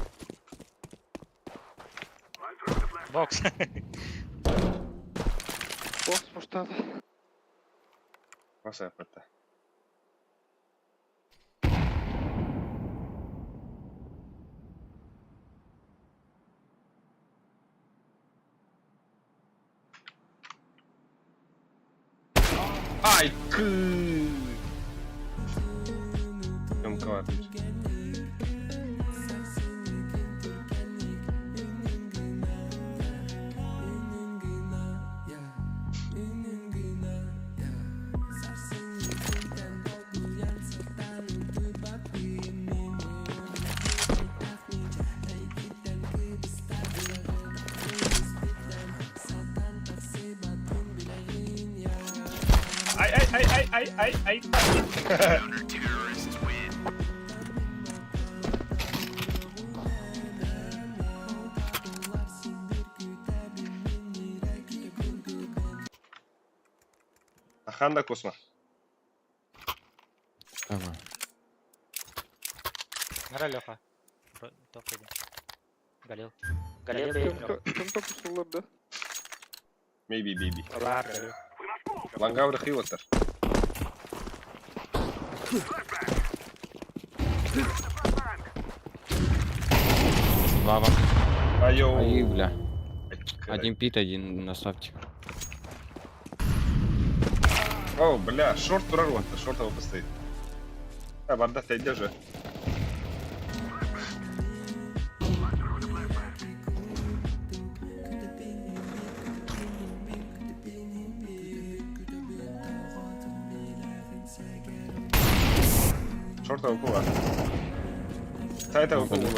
Бокс. Бокс пуштады. Баса аппатта. Ай, кы. Тёмка бар дейді. Ай, ай, ай, ай, ай, ай, ай. Ахан да косма. Давай. Нара, Леха. Тоқ иди. Галил. Галил, бей. Кем только шулар да? Maybe, baby. Бар, Галил. Ланга вырыхы отыр. Лава. Айоу. Ай, бля. Ай, Один пит, один на софте. О, бля, шорт турар отыр, шорт его стоит. А, барда ты же. Шорт его кула. Сайта его кула,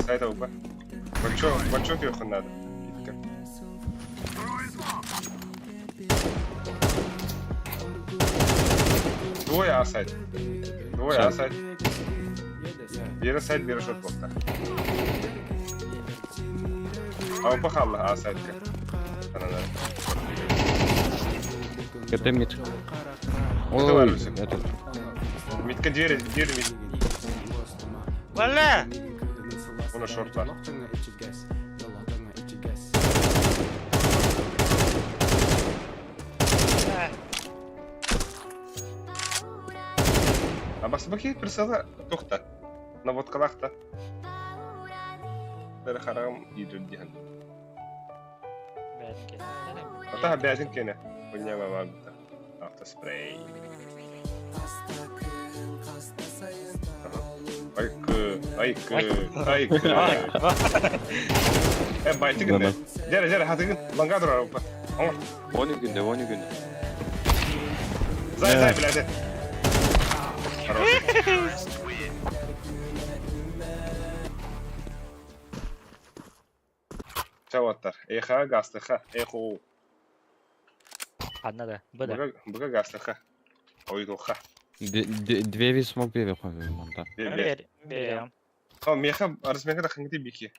сайта его. Большой, большой их надо. Китка. Двое А сайт. Двое А сайт. Бері сайт, бері шорт болта. А қалды А сайтка. Анана. КТ мид. бар Ой, өзі. этот. Мидке двери, двери мид. Бля! Оны шорт бар. Бля. А басы баки присала тоқта. На водкалахта. Бері қарағым идір дихан. Бәтке. Ата бәзін кене. Бұня баба бітті. Автоспрей. Айкы, айкы, айкы. Э, байты күнде. Жәрі, жәрі, хаты күн. Ланга тұрар опа. Оңыр. Он күнде, он күнде. Зай, зай, блядь. Хороший. Чаваттар. Эха, гастыха, эхо. Одна да. Б да. Бұға, бұға гастыха. Ойдуха. Две висмок бе монта. Бе, бе. Берем. О, меха, арысмеха да хангти бики.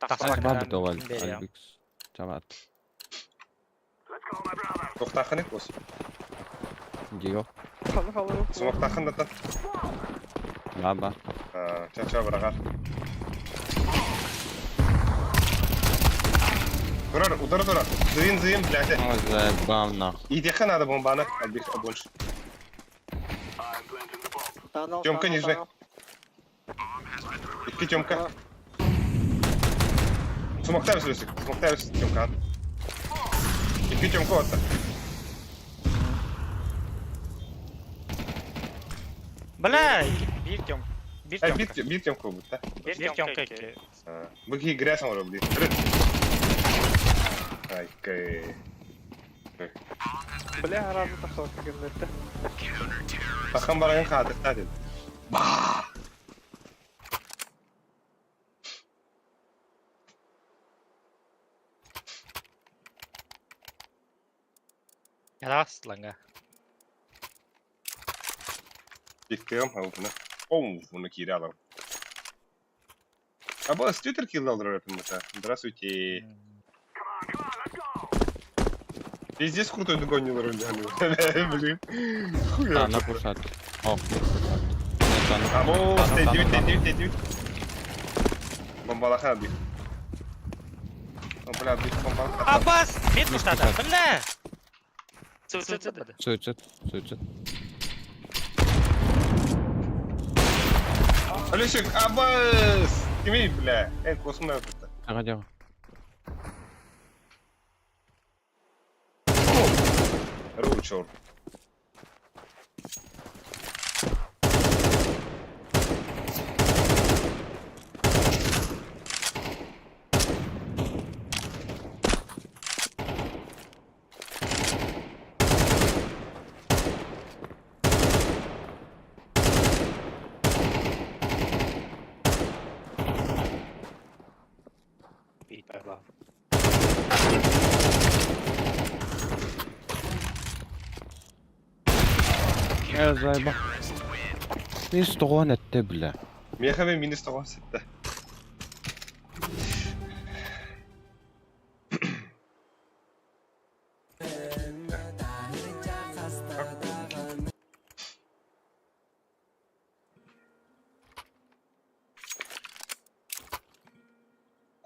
Бабы доваль. Берем. Альбикс. Чават. Тоқтақыны кос. Дио. Халы халы. Сумақтақын да Баба. Ча-ча бұрағар. Тұрар, удар тұрар. Зыйын, зыйын, блядь. Ой, заебал нахуй. Идеха надо бомбаны. Альбик, больше. Танал, Тёмка, танал, ниже. танал. Икки Тёмка. Сумақтайбыз өсік. Сумақтайбыз Тёмка. Икки Тёмка отты. Бля! Bir тем. Bir Ай, тем. бир, бир Тёмка бұтта. Bir темка ки. Бұ грязь оңыр блин. Түрі. Ай, кэй. Бля, аразы тақсалып келгендерді. Тахан барайын қадықта деді. Ба! Раз ланга. Бектегім, аупына. Пом, уонна киирэ аҕалабын. Аба, Твиттер килл алдырар это. Здравствуйте. Пиздец крутой догонил. Блин. Хуя. Тана пушат. Ох, пушат. Або, 9, 9, 9. Бомбалаха бих. О, бля, бих бомбалаха. Абас! Мид пуштата, бля! Суицид. Суицид, суицид. Алешек, абас! Кими, бля? Эй, космона это. Ага, дело. Ручор. Я заеба. Минус тоҕон этте, бля. Мехами минус тоҕон сетте.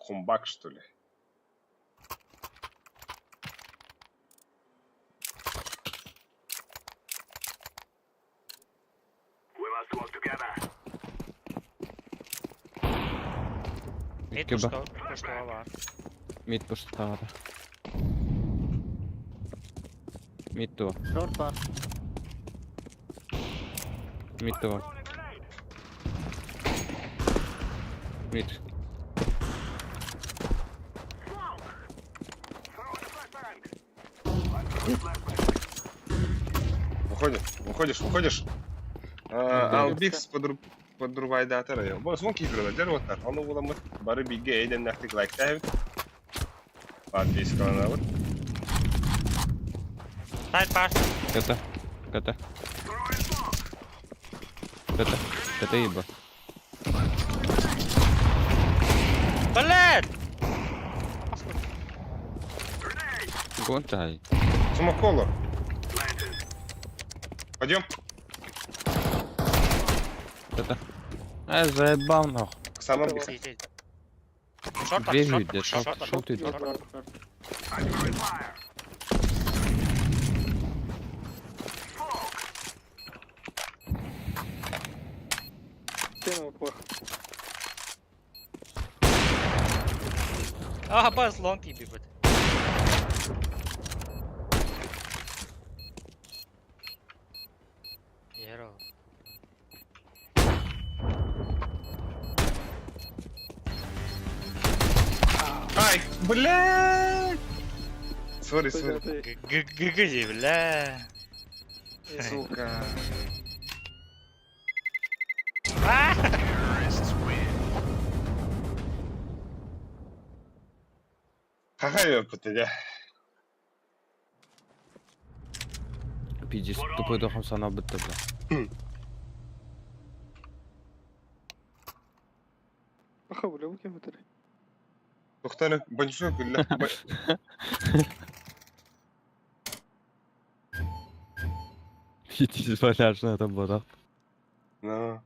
Комбак, что ли? Мид Икки ба. пуштала бар. Мид пуштаҕа. Мид туо. Шорт бар. Мид туо. Мид. Выходишь, выходишь, выходишь. Албикс подрубайдатор. Бу звонки игры, дервотар. Ону буламыт бары биге эйден нахтик лайктайбит. Подпискаланабыт. Сайт бар. КТ. КТ. КТ. КТ еба. Блядь! Гончай. Сумаколор. Пойдем. КТ. Заебал нахуй. Сам Албикс. Шорт бар, Дверь шорт, идет, шорт, шорт, шорт идет. Шорт, шорт. Стену плохо. А, бас, лонг ебать. Еро. Ай, блядь! Сори, сори. ГГ, бля. Сука. А! Какая опыт, я? Пиздец, тупой дохом сана бітті, бля. Аха, бля, bu kim bitir? Тоқтаны банчука күллә. Пиздец, валяшна там барақ. На.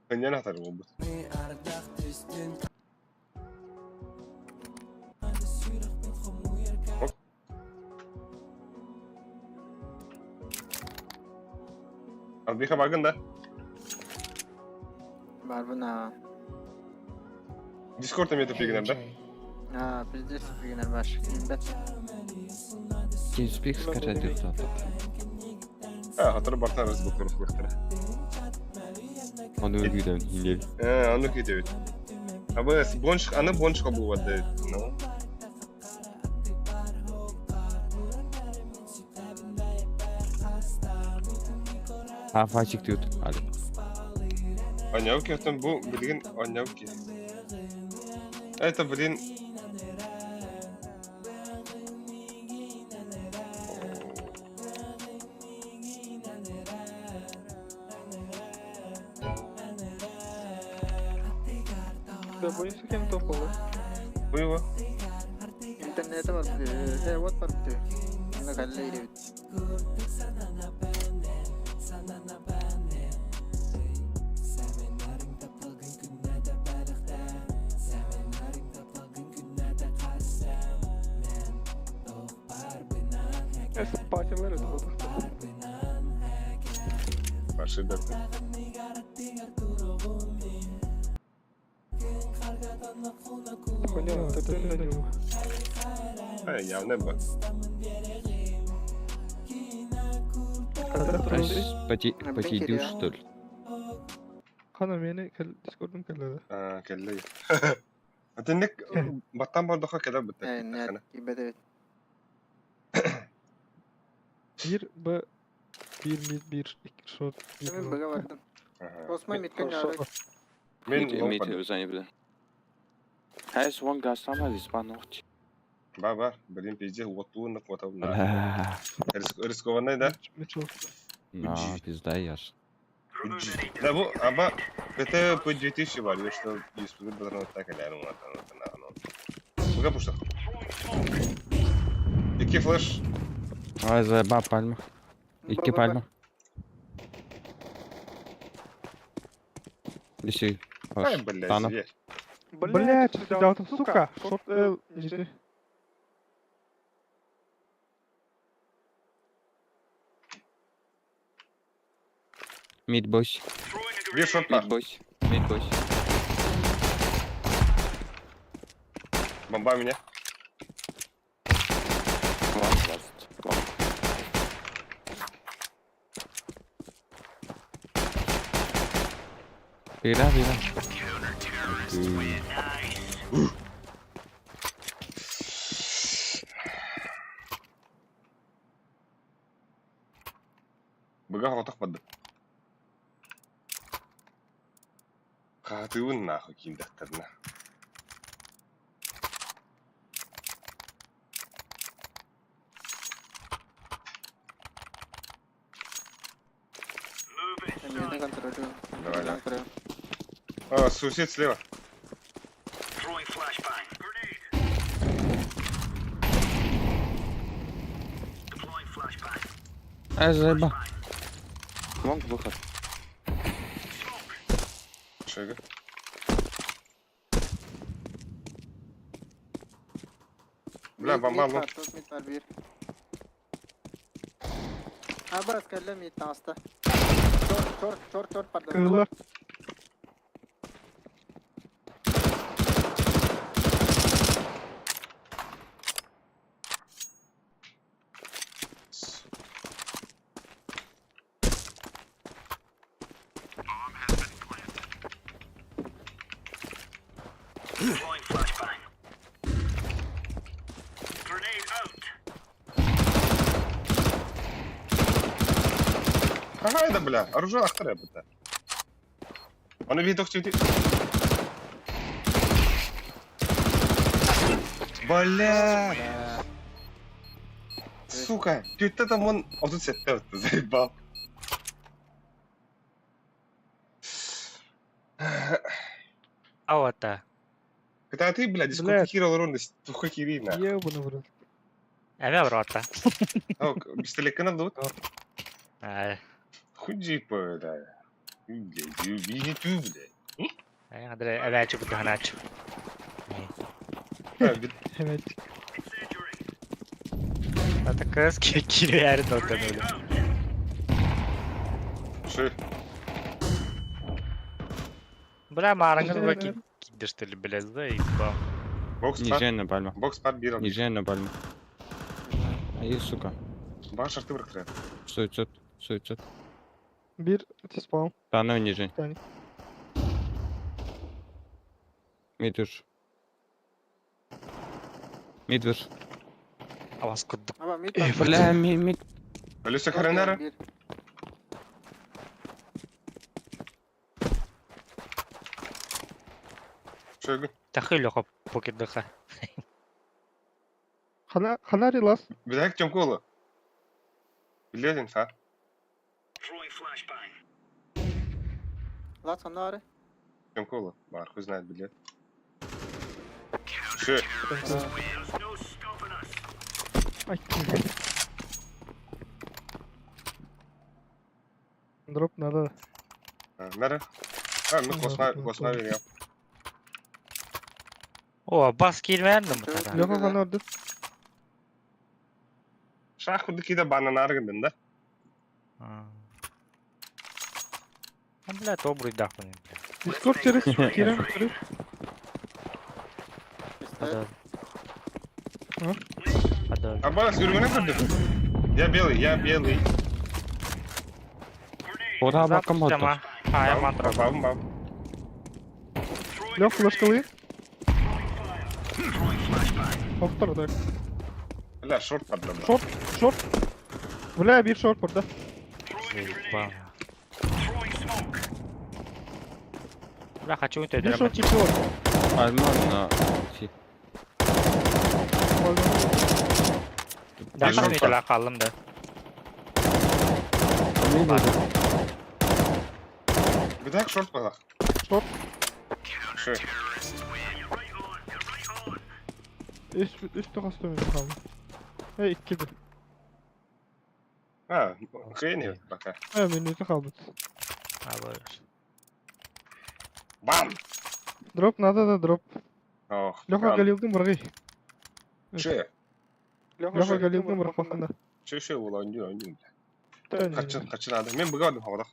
Көннен атар болбут. Оп. Албиха багын да. Бар бuna. Дискорд эметіп дегенем да. А, пиздец, дегенер бар. Бет. TeamSpeak скачать деп жатыр. А, хатыры бартан разблокировка кылыктыра. Оны өлгүйден хиле. Э, аны кетебит. Абы бонш, аны боншка болот дейт. Ну. А, фачик тут. Али. Анявки оттон бу билген анявки. Это, блин. Да, боюсь, кем то было. Бу Интернете бар бит. Э, вот бар бит. Мына калле бит. Я спать варю, вот. Пошли да. Хуйня, ты ты на него. А, явно бы. Поти что ли? Хана мени кел Discord'um келледи. А, келледи. Атинник баттан бордоха келер битте. Э, нет, ибет. Bir B bir mid bir iki short bir Мен long. бага бардым. Осман миткен Short. яры. Мен Mid өзәне Hij one guy somehow is one not. Бар бар, блин, пизде, вот на квота. Бля. Рискованный, да? Mid short. На, пизда яш. Да, бу, аба, это по 2000 бар, я что, если бы так или ну, это, ну. Буга пушта. Iki флеш. Ай, заеба пальма. Икки пальма. Лиси. Ай, блядь, Тана. зверь. Блять, да, там, сука. Short L нижний. Мид бойс. Две шорт Мид бойс. Мид бойс. Бомба меня. One last. One. Бира, бира. Быга хотох бады. Хатыбын нахуй киндахтарна. Мени контролю. Давай, давай. А, сусед слева. Ай, заеба. Лонг выход. Шага. Бля, бомба, лонг. Мид бар бир. Абрас калле мид таста. Шорт, шорт, шорт, шорт, пардон. Кырылар. Ага, это, бля, оружие ахтара быта. Он видит хоть Бля! Сука, ты там он... А тут сетте заебал. Ауата. Когда ты, блядь, сколько Блядь. хера урона, тухо херина. Ебаный в рот. Эме ворота. Пистолет надо вот. Ай. Хуй бля. Блядь, видите, блядь. Ай, Андрей, эвэчи кутанач. Evet. Это кыски кириэр дотанули. Ши. Бля, маранган ваки кидештели, блядь, заебал. Бокс пар. Нижняя пальма. Бокс пар биром. Нижняя пальма. Ай, сука. Бар шарты бырктырат. Суицид. Суицид. Bir spawn. Тана нижний. Tane. Мид уж. Мид уж. Авас кудук. Аба мид бар. Бля, ми- мид. Алюся Харенара? Бир. Шойгу. Тахы лёха покидыха. Хана Ханари лас. Билек Тёмкола. Билет инфа. Лас ханна бары. Тёмкола. Бар, хуй знает билет. Ай, Дроп надо. Нары. А, ну косма, косма veriyorum. О, бас киирмээн да Леха хана ордук. Шах курдук кида бананар гындын да. А, бля, добрый дах блин, бля. Дискорд через кирен через. Подожди. А? Подожди. А бас yürümene көрдүм. Я белый, я белый. Ота бакым Запустим, а. А, я мантра. Бам, бам. Лех флешкалыы. Октор так. Бля, шорт падла. Шорт, шорт. Бля, бир шорт бар да. Заебало. Бля, хочу это Бир шорт чипи бар. Пальма на си. Да, Бир шорт бар. қалдым да. Bir dakika шорт балах. Шорт. Шо. Үс үс тоғыз төмен қалды. Эй, икки бир. А, хрень пока. Э, минуты қалды. А, вот. Бам! Дроп надо да дроп. Ох. Леха галилдың быргый. Шо? Леха галилдың быргы хана. Шо шо була ойнду ойнду. Качын качын ады. Мен буга одум хавадах.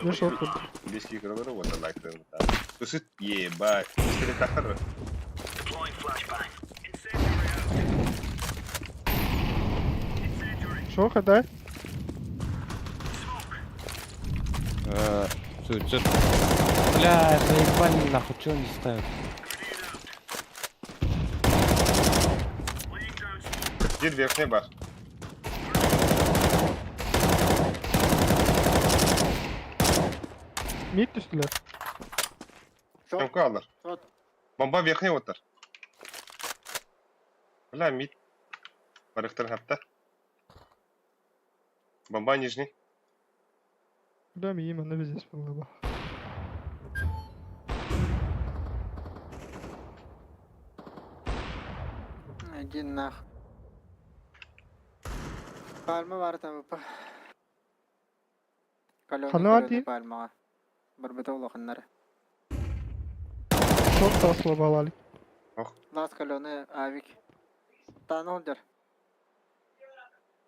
Бир шорт бар. Бес кикролары вот лайк. Тусит ебать. Истери тахар. Шо хадай? Суицид. Бля, заебали нахуй, чё они ставят? Бир верхний бар. Мид түстүлөр. Шорт. Көмкө алар. Шорт. Бомба верхний отыр. Бля, мид. Барыктыр хатта. Бомба нижний. Бля, миим аны биздес было ба. Один нах. Пальма бар там. Калёный Хана один? пальма. Барбата улаханнар. Шорт таслап алали. Лас калёный авик. Танолдер.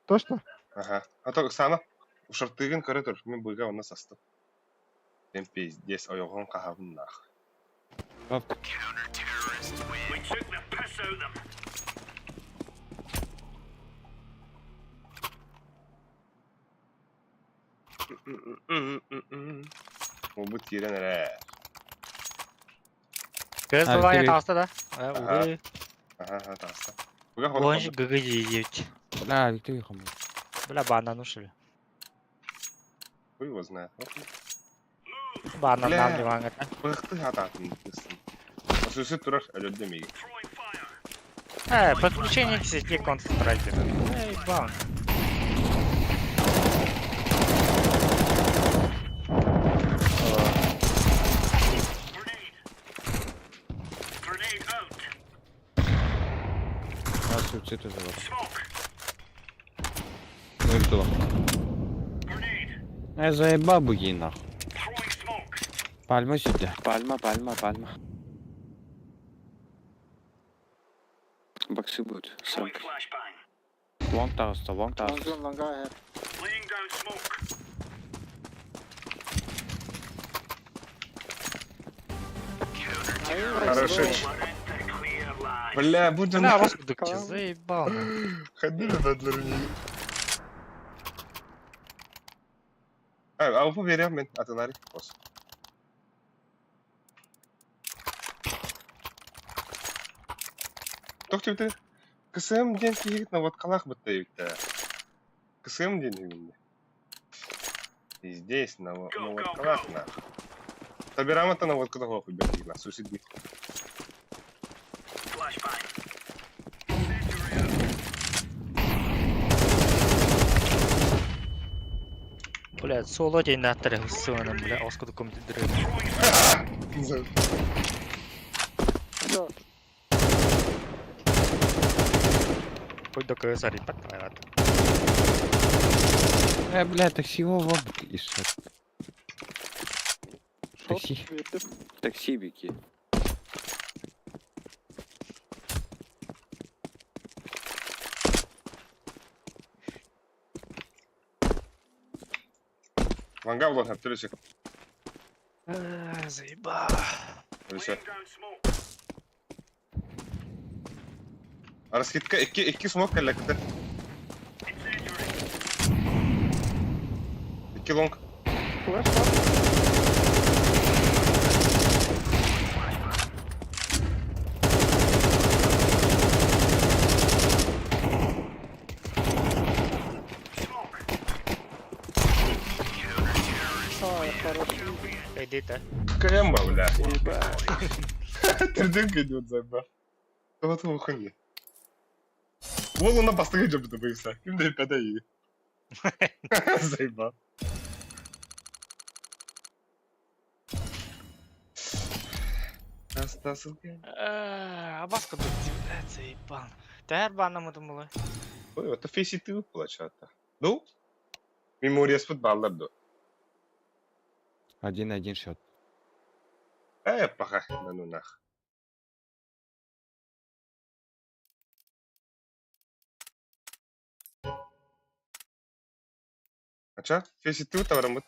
Точно? Ага. А то Оксана, ушартыгын көрө тур. Мен буйга оны састым. Мен пиздец ойоғын қахабын нах. Бабка. Ол бұл тирен әрі. Көз А, бывает тебе- алса да. А, Ага. угы. Ага, ага, таста. Буга Лонж хода. ГГ 9. Бля, Виктория хамы. Бля, банан ушли. Хуй его знает. Банан Бля. нам диванга. Бықты ататын кыстым. Сөзі тұрар әлөдде меге. Подключение к сети Counter-Strike. Эй, бан. А, суицид уже вот. Ну и кто? Я заебал буги нахуй. Пальма сюда. Пальма, пальма, пальма. Боксы будут. Срамка. Лонг тағысты, лонг тағысты. Лонгзон лонга хер. Хорошо. Бля, будем... Бля, господи, заебал. Ходили на дворне. А, а верям мен атынари. Ос. Тоқ тебті. КСМ ден кейгіт на водкалах бітті ебітті. КСМ ден ебітті. И здесь на, на водкалах на. Табирам это на водкалах охуй бітті на сусід бит. Бля, соло день на трех бля, оскуда компьютер. Все. Хуй до КС арыйбат айаат. Э, бля, такси во и шот. Шорт Такси. биэрдим. Такси беги. Ланга булан хаптырышек. Заеба. Өсө. Раскидка икки икки смок кэллэктэр. Икки лонг. Флеш бар. Ай, хорош. Иди да. КМ, бля. Трдынка идет заба. Вот уханье. Уол она бастыгы жабыты бойса. Ким да пяда и. Заеба. Астасылка. Абаска блядь, заебал. Тәһәр баана мутумулы. Ой, это фейси ты получата. Ну? Мемория с футболлар до. Один-один счет. Э, паха, да ну нах. Ача, фейси ты таврамыт.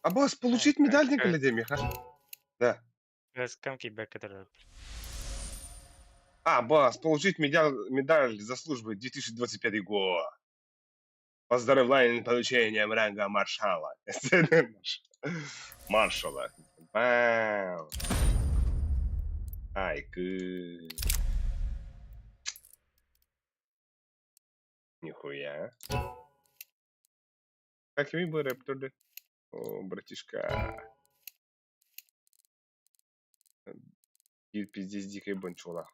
А босс, получить медаль не гляди, Миха. Да. Кем кибек кетер. А, босс, получить медаль, медаль за службу 2025 год. Поздравляем с получением ранга маршала. Маршала. Бам. Ай, кы. Нихуя. Как ми был рэп О, братишка. И пиздец дикой бончула.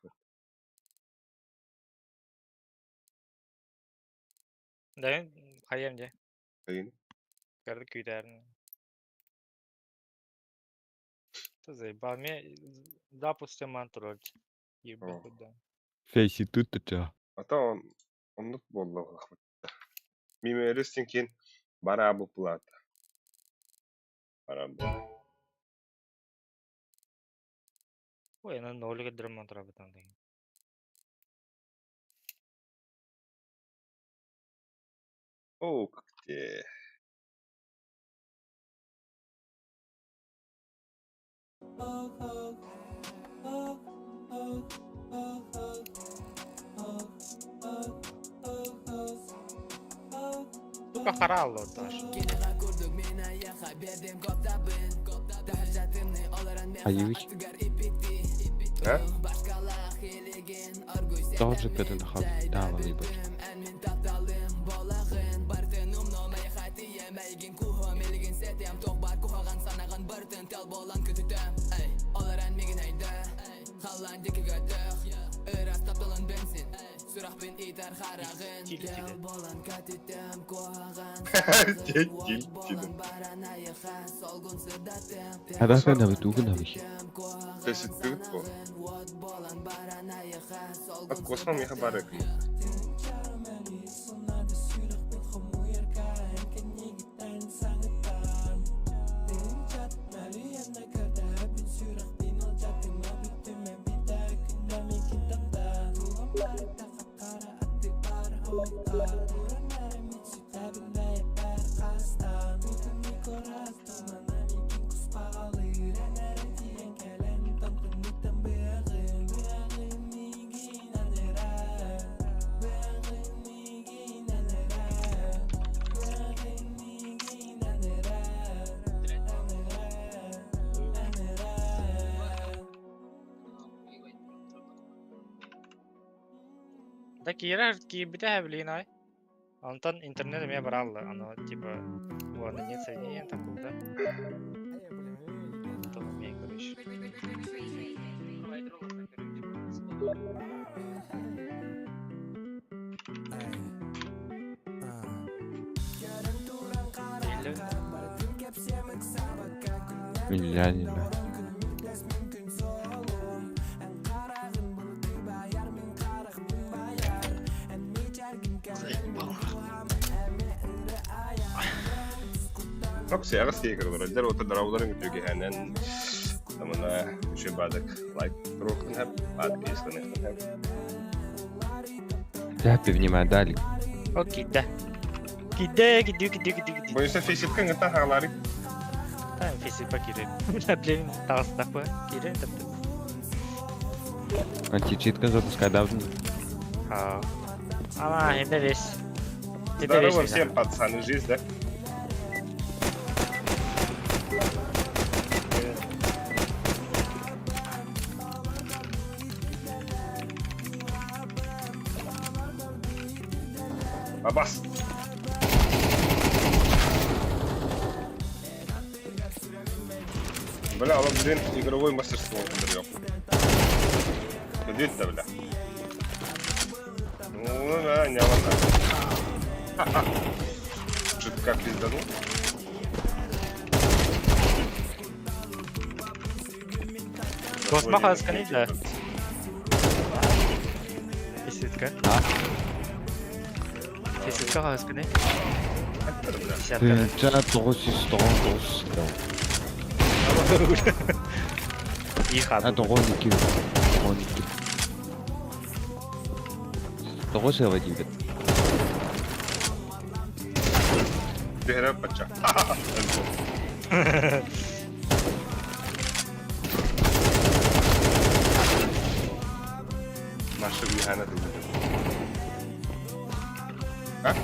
Да, хайым же. Көрдүк күйдәрин. Заебал. Мне запустим мантроль. Ебать куда. Фейси тут то чё? А то он оннук буолла Мимерис кин барабы плата. Барабы. Ой, на ноль драма трабытан деген. О, как те. Сука харалло таш. Аевич. А? Тоже пятый хаб. Да, ладно, ебать. Тил тили. Тил, тил, тил. А да, когда вы тугу навыхи. Фейси ты по. А космо меха барык. Да киирэр киирбитэ блин ай. Онтон интернет эмиэ баралла, оно типа уонна нет соединения такого, да? Онтон эмиэ, короче. Или Миллионер. Оксияҕа сиэгэр олороллор, уота дорооболорун үтүөгэһэнэн тамана үчүгэй баадык лайк туруохтун хэп, подписаныахтын хэп. Тэппи внимание дали. О, киирдэ. Киирдэ, киирдэ, киирдэ, киирдэ, киирдэ. Боюся фейсикка ҥыта хаалаары. Та фейсикка киирэн. Блин, таҕыстахпы. Киирэн таптым. Античитка запускай давно. А, Ама, это весь. Это Здорово весь. всем, пацаны, жизнь, да? Абас! Бля, ол блин, игровой мастерство yok. Көдүт да бля. Ну да, не ладно. Что-то как пизданул. Космоха сканить, да? Физика. А? Физика сканить. Десятка. Тыынча 999 И А хаб. 92. 92. Тоҕо сыала диибит. Түһэрэ пача. Наша вихана тут. А?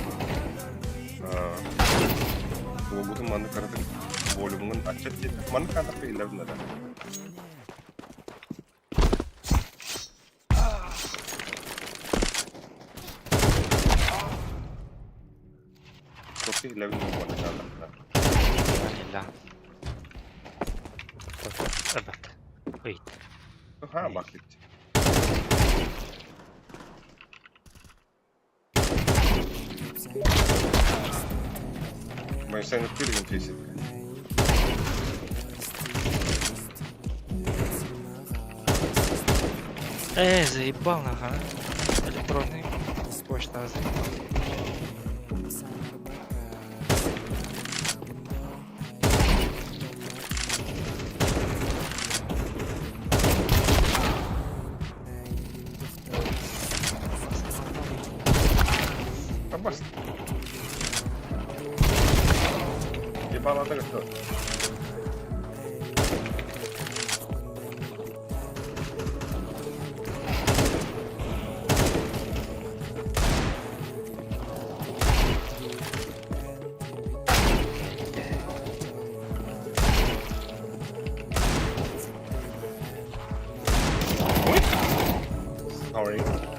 Уогутун манны каратык волюмун ачат деді. Манны каратык илердин да. Токи илердин манны каратык. Ла. Evet. Wait. Ha bak gitti. Мен сен өткөрген фейсикка. Э, заебал нахуй. а. Электронный почта заебал. Абас. Ебало так что. Ой. Sorry.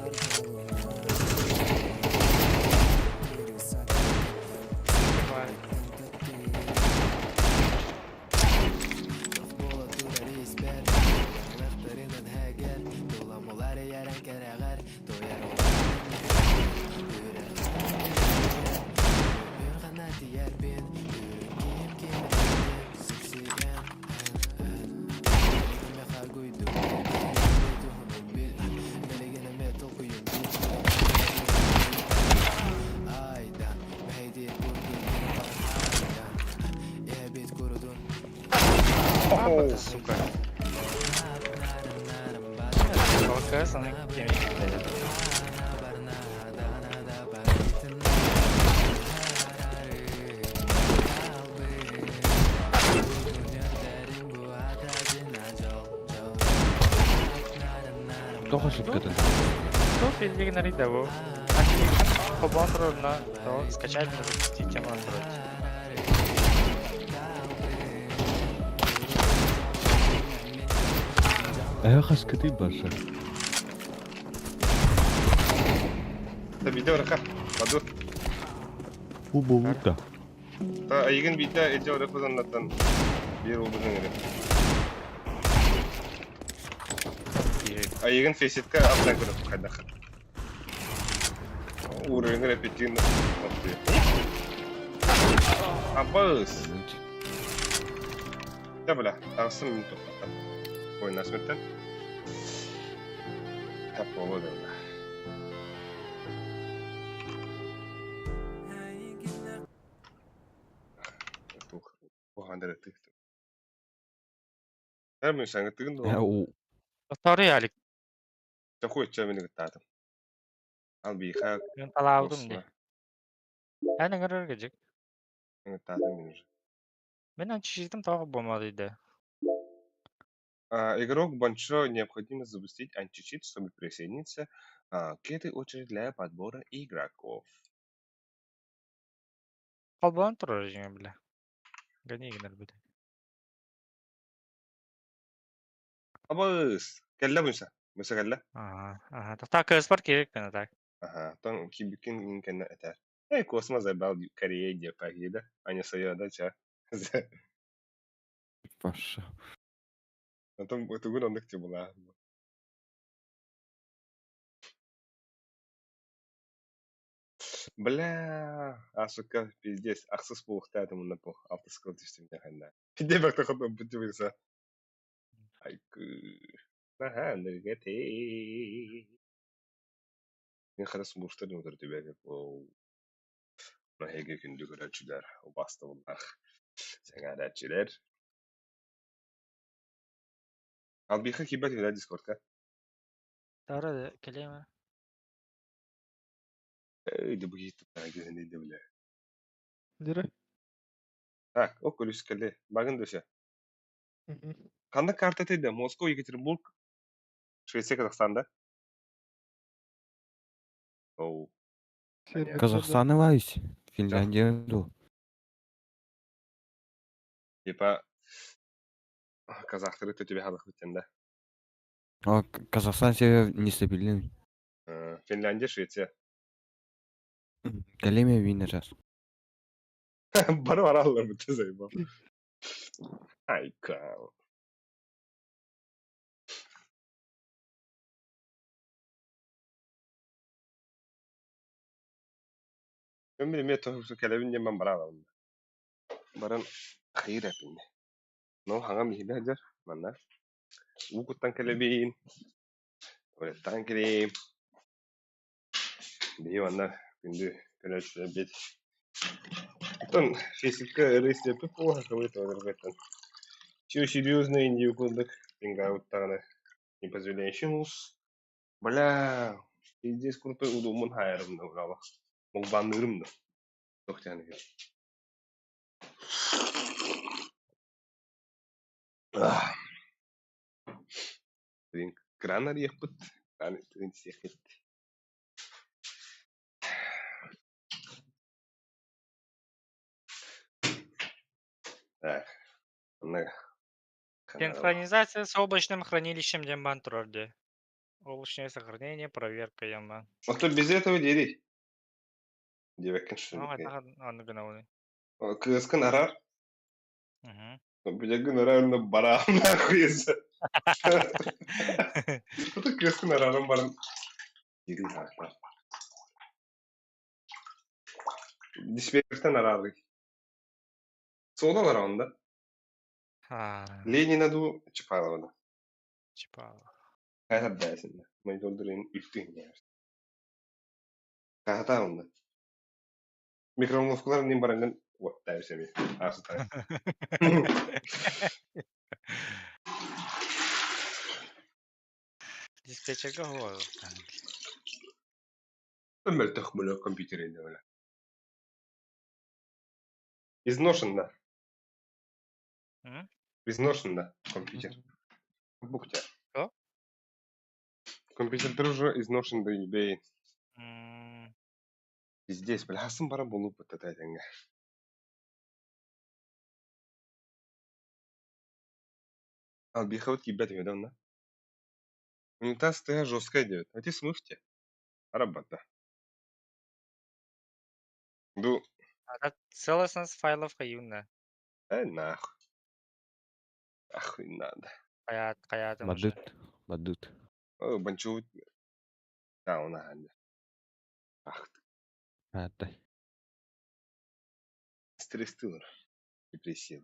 Папа ты, сука. ЛКС, она кем дает. Тоҕо шипкатын. Что физик да По на то скачать, запустить тему Android. Э хаскаты барса. Та видео раха. Баду. Бу бу да. Та айгын биде эже орахызаннаттан бир улбузун керек. Айгын фейситка аптан көрөп кайдах. Уровень репетин. Абыс. Да бля, тағысын мен тоқтаттым. Ойна смерттен. Тап болу да. Туһандар ытык. Эр саҥатыгын дуо? Второй Алик. Такой ча мин ыгыттаатым. Албиха Мен талаабытым дии. Космо. Эн ыҥырар гыдьык. Ыгыттаатым мин уже. Мин античитым тоҕо буолмады Игрок Баншо необходимо запустить античит, чтобы присоединиться к этой очереди для подбора игроков. Холбоон турар дьиҥэ бile. Гони гынар бит. Абыс! Кэллэ Муса. Муса кэллэ. Ага, ага. Тоқтаа кыыспар киирик гына так. Ага, тон кибикин кэннэ этэр. Эй, Космо забрал Корея где да? А не свое, да, ча? Паша. Потом тугун оннук была. Бля, а сука, пиздец, ахсыс буолуохтаатым уонна по алтыс кыл түстүм дэхэннэ. Пиздец бакта хотон бүтүбүсэ. Айкы. Наһаа ныргате. Мин хара сумуштар утар түбэгэ ол. Наһеге күндү көрөөччүлэр, убаастабыллаах сэҥээрээччилэр. Албиха киирбэт үһү Дискордка. Тара кэлиэмэ. Эй, да бу киһи бля. Дире. Так, о көрүс кэлли. Багын дөсө. Ханна карта да? Москва, Екатеринбург, Швеция, Казахстан, да? Оу. Сербия. Казахстан ылайс. Финляндия ду. Типа казахтары тебе хадах да? А Казахстан себе нестабильный. Финляндия, Швеция. Кэлиэмэ винер раз. Бары бараллар бутта заебал. Айка. Мен биле то кэлэбин диэн бараалабын. Баран хайыр эпинне. Но хаҥа миһилэ дьэр манна. Уу куттан кэлэбин. Туалеттан кэлиим. Биһи манна күндү көрөөччүлэрбит. Оттон физика ырыыстеппит буолла хабыт олорбеттан. Все серьезно индию курдук пингаут не позволяющий ус. Бля, пиздец крутой удумун хайарым да урала. Мугбанырым да. Тохтяны. Блин, кран арыйахпыт. Кран тыгын сиэхит. Так, манна Синхронизация с облачным хранилищем диэн баар турар дии. Облачное сохранение, проверка яма. А то без этого дери. Диэбэккин что Ну, ли? это аны гынабын. Кыыскын арар. Мгм. Билегин арарына бараам нахуй. Это кыыскын арарым баран. Дири хакпар. Диспетчертен арары. Солдан арағында. А, Ленина ду Чапайловна. типа. Хайа бәсин. Монитордурын үттүн яр. Кахата онда. Микроволновкалар ним баранган вот тайсеми. Асытай. Диспетчерге хуа. Мөлтөх бөлө компьютеринде бөлө. Изношен да. М? Изношен да компьютер. Буктя. Что? Компьютер уже изношен да ебей. Пиздец, бля, хасын бара болуп бытта тәңге. Ал бихабыт кибет недавно. Унитаз ты жесткая делает. А ты смывьте. Арабата. Ду, А целостность файлов хаюна. нахуй. Ахуй надо. Хаят, хаятым уже. Бадыт. Бадыт. О, банчу. Да, он анда. Ах ты, Атай. стресс тылар. Депрессия.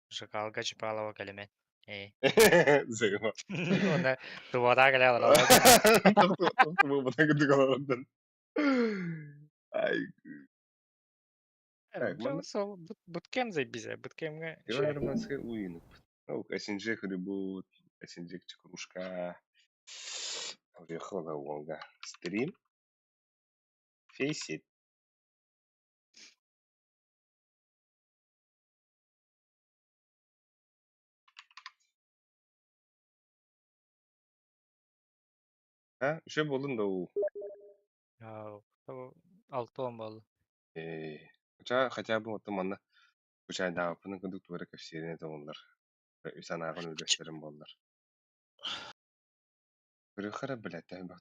Шакалга Чапалова кэлимэ. Э. Заебал. Уонна тубата кэлэ олороллор. Э, Так, манна Сол буткем зайбизе, буткемге Иван Романская уйнуп. Ну, СНЖ хребут, СНЖ кружка. Уехала Волга. Стрим. Фейсит. А, еще болдун да у. Алтон бол. Хотя, хотя бы вот манна кучайдааппын курдук туора кэпсиэрин этэ буоллар, үс анааҕын үллэстэрим буоллар. Көрүөххэ эрэ блядь, элбэх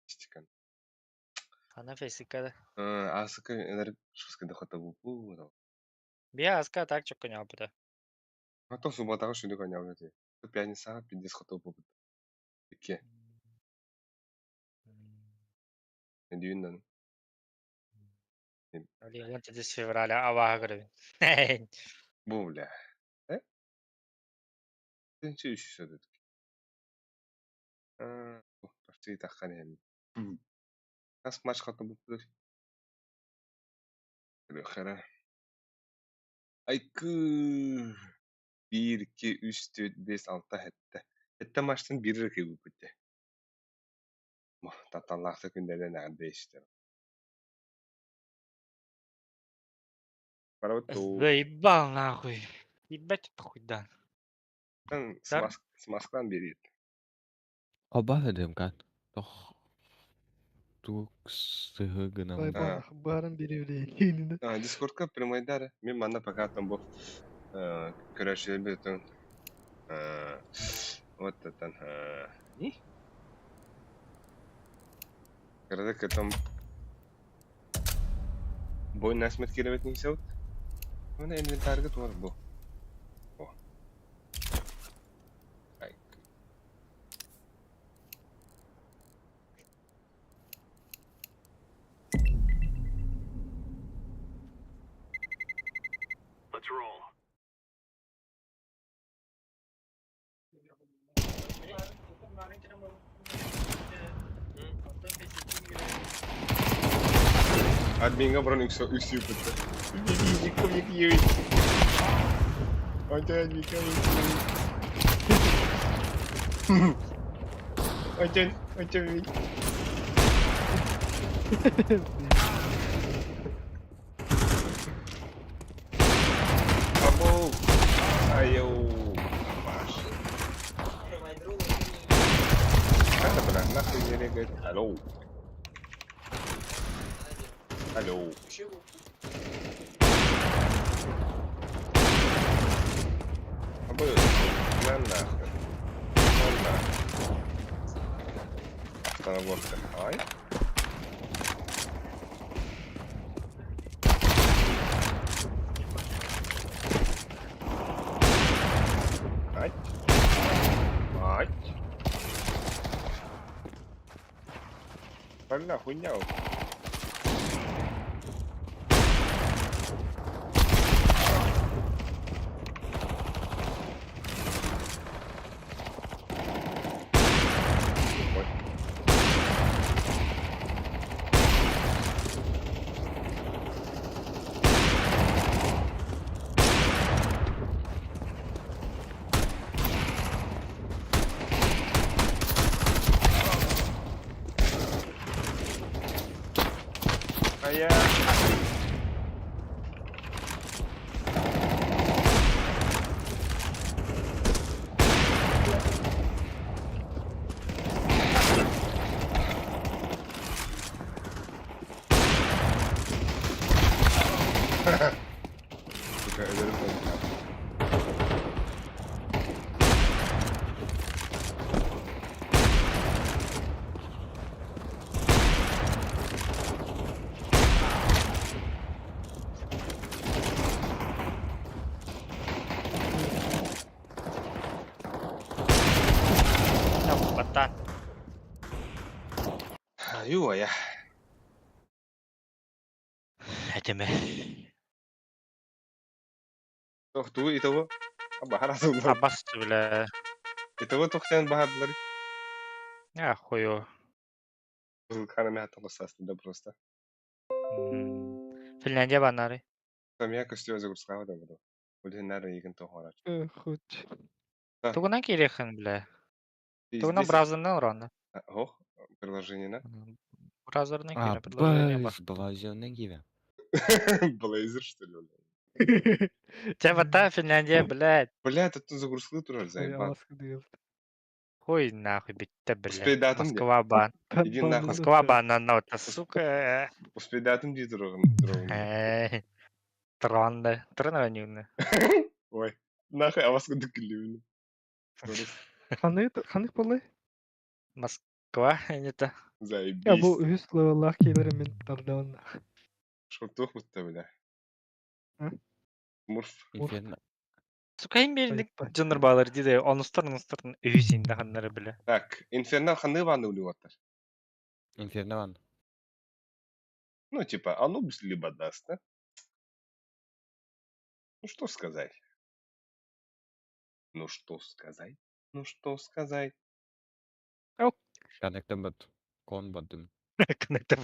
истикэн. Хана фейсикада. Аасыка ынырык шускада хотобуппу. Бия аска так чокконьообута. А то субботаҕа сүдү коньяк этэ. Пятницаҕа пиздец хотобуппут. Икки. Эдүүн дан. Олегон 7 февраля абааһы көрөбүн. Бу бля. Э? Тынчы үс сөдөт. Почти таххан иһэн. Хас матч хотобуппут. Көрүөххэ эрэ. Айкыы. Биир, икки, үс, түөрт, биэс, алта, сэттэ. Сэттэ матчтан биир эрэ кыайбыппыт дии. Тапталлаахтык күндэринэн эҕэрдэ истэр. Барабыт дуу. Заебал нахуй. Ебать похуй да. Смазкалаан биэриэт. Холбоох эдимкан. Тох тугу сыһы гынан Баарын бириэбирэ Дискордка прямойдары. Мин манна пока там бу көрөөччүлэрбит вот там Кыратык там бой насмерть кирэбит нисэбит. Уонна инвентарьга туох бу? О. Ай. Админга бұрын үксүү бітті. Один, один. Абоу. Айоу. Маш. Это, бля, нахуй не регает. Алло. Алло. Абы, на нахуй. На нахуй. Автонаворка. Ай. Ай. Ай. Бля, хуйня. Ой. А я... Сука, өлөрүм буолла. Баттан. Аю, я. Этеме. Тох туу итого. Бахара сыллар. Абас бля. Итого тохтан бахарлар. Я хую. Хана мэ хатан да просто. Финляндия баннары. Там я костюм загрузка да буду. Блин, надо игин тоҕорор. Хоть. Тугунан киириэххин бля. Тугунан браузерынан уран. Ох, приложение на. Браузерынан А, киирэ предложение бар. Блазионный киви. Блейзер, что ли? бля? Чэ батта Финляндия, блядь. Бля, тут загрузка тоже заебал. Хуй нахуй бүттэ, блядь. Успейдатым де. Москва бан. Иди нахуй. Москва банан, сука. Успейдатым дии турагын. Эй. Тронда. Трона нюнна. Ой, нахуй аваска дүкүлүбүн. Ханнык ханнык буоллай? Москва, это. Я бу Заебись. үһүс левеллаах киилэрин мин тардабын. Шортух бутта, бля. А? Мурф. Инферно. Сука, им бердик Айпа. дьоннор баалар диде, онустар онустар үһүс инде ханнары биле. Так, Инфернал ханны ванны улюваттар. Инферно ван. Ну, типа, Анубис либо даст, да? Ну, что сказать? Ну, что сказать? Ну, что сказать? Коннектом бат. Кон бадым. Коннектор.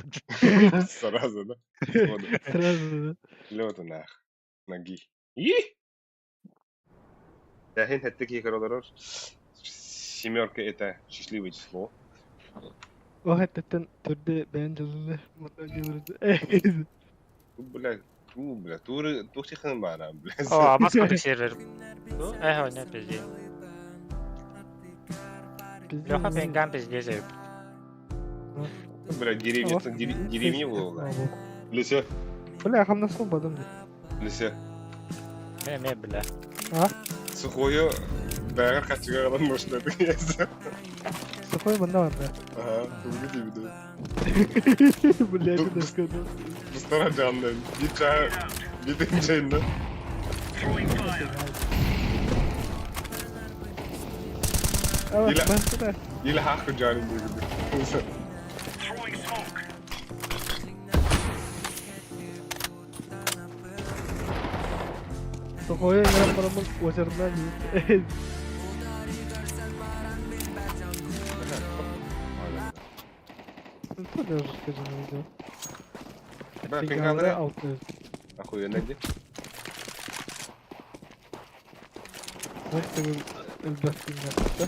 Сразу, да? Сходу. Сразу, да. Лёта нах. Ноги. И? Тахин такие королоров. Семерка это счастливое число. О, хэттэн төрдө бэйэн дьылыны мунна дьылырды. Тут, бля, ту, бля, туры, тухтихын бара, бля. О, а Москва сервер. Эх, нет, пиздец. Леха Пенган пиздец. Бля, деревня, деревня была. Лися, Бля, хамнасын бадым. лися. Ме, ме, бля. А? Сухую, бәрі қачыға қалан машина дегенсі. Сухой мында бар да. Ага, тугы дейбіді. Бля, это сказал. Бұстара жанынан, bir ча, bir тенчайында. А, Или- баста. Или хақы жанын дегенді. Сухой ngырап барамын очарынан дейді. Ну, то даже скажи, не видел. Бля, Пенгалы пенгалары алты. охуенно де. Знаешь, ты элбэх да?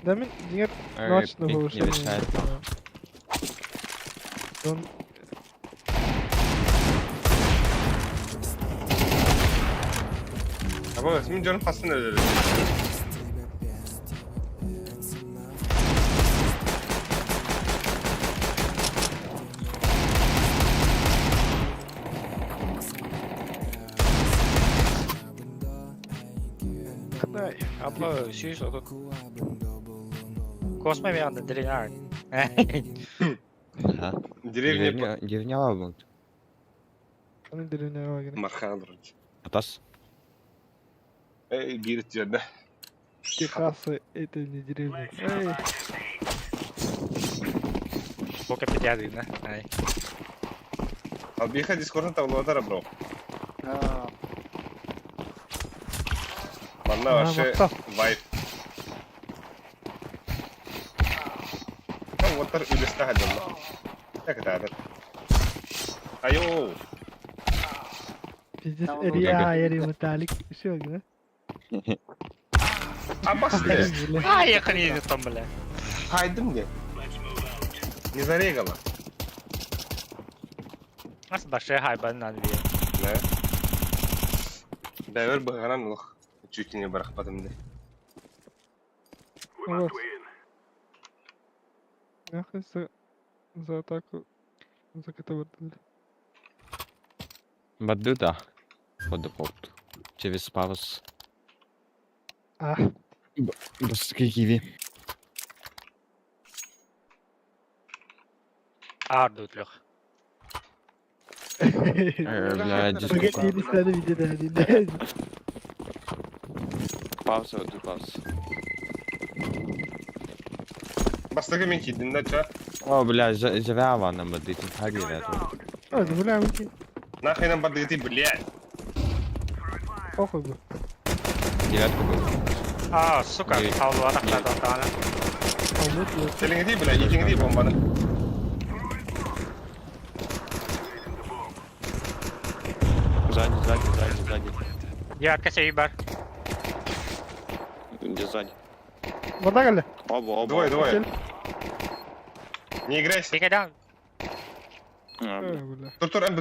Да мен деңер ночь на Пик не повышение. мешает. Он Аба, мен жаным қастын әлі. Кытай. Апа, сүйіс отут. Космо мен анда деревня. Ага. Деревня Деревня, деревня бар Аны деревня керек. Мархан вроде. Атас. Эй, бирит жерде. Техасы это не деревня. Эй, Бока пятяды, да? Ай. Албиха дискордтан табылып бро. Аа, Манна Ага, вообще мактал. вайп. Оттар үлесті хаджанна. Так это этот. Айо! Пиздец, Там Эрия, Эри Металлик. Еще да? Абас не. Бля. Ай, ехали там, бля. Хайдым не. Не зарегала. Нас баше хайбан надо. Да. Дәвер бұғаран ұлық. Чуть не барақпадым де. Вот. Нахуй за, за атаку за которую Баду да. По дефолту. Через паус. А, Баски киви. Ардут, Лех. Бля, Погоди, дискука. не стали видеть, да, да. Пауза, ду пауза. Бастығы мен кидім да ча. О, бля, завява нам бады, тут хаги А, бля, уйти. Нахрен барды ты, блядь. Похуй был. Девятку был. А, сука, Не- хаулу не- атақта тақтағана. А вот я. Телеңді, бля, итіңді бомбаны. Сзади, сзади, сзади, сзади. Девятка сей бар. Где сзади? Вода кэллэ. Оба, оба. Двое, оба. двое. Кел. Не играйся. Пикайдан. А, Э, бля. бля. Тур, тур, эн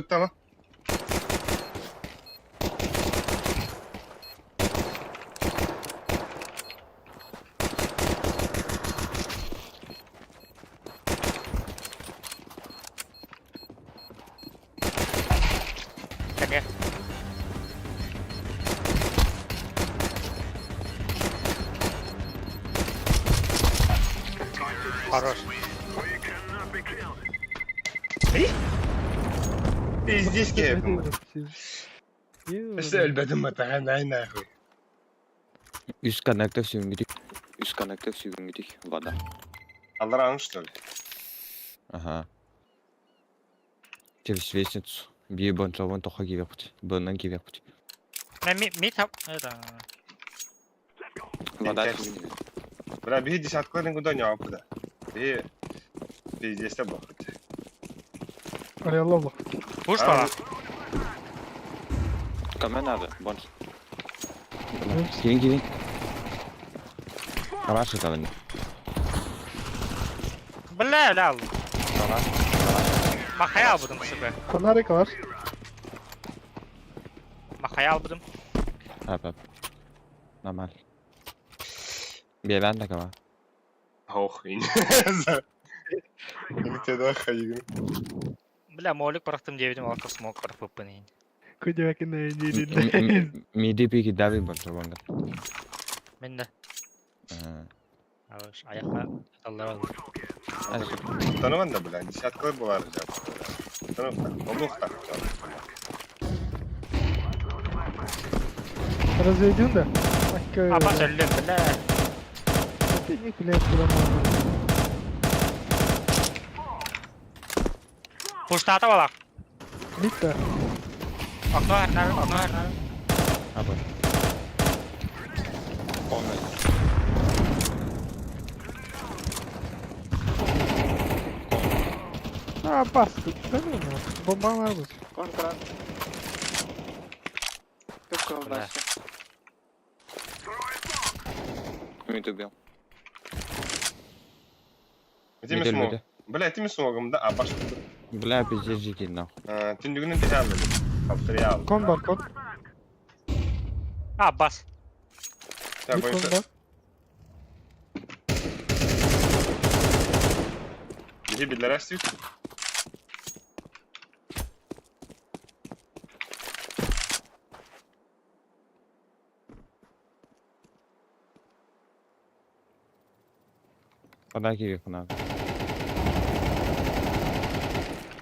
Кәне. Хорош. Пиздец, кепим. Е, Сәл бәдім най нахуй. Үс коннектор сүйүнгүтүк. Үс коннектор сүйүнгүтүк. Вода. Алран, что ли? Ага. Через лестницу. Бии бончовон тоха киверпут. Боннан киверпут. Мен ми ми тап. Это. Вода Интересно. сүйүнгүтүк. Бля, биһи десяткаларын куда не опыта. Биһи пиздец та бохут. Арыялла бу. Пуш бала. Кому надо? Бонж. Кирин кирин. Хорошо калын. Бля, бля. Махая албыдым себе. Фонарик var. Махая албыдым. Ап ап. Нормально. Биэбэн да кава. Ох, Где хайгын. Бля, молик барахтым дебидим, алка смок барах быппын. Күдәкин не Миди пики дави бончовонга. Мен де. Алыш, аяққа аллар алды. Таныман да, бля, десяткалар болар жап. Танып так, олух так. Разведем да? Акка. Апа сөллем, бля. Ты не блядь, куда можно. Пуштата балақ. Битта. Окно әрнәрі, окно әрнәрі. Апа. Полный. А, бас. Да ну, ну. Бомба var bu. Кон крас. Көп кылдашты. Мид убил. Этими Мидель смог. миде. Бля, этими смогом, да, а баш. Бля, пиздец жики нахуй. Түндүгүнүн техалды. Каптырял. Кон бар, кон. А, бас. Так, Bir кон бойынша. бар. Биһи биллер астык. Вода киви надо.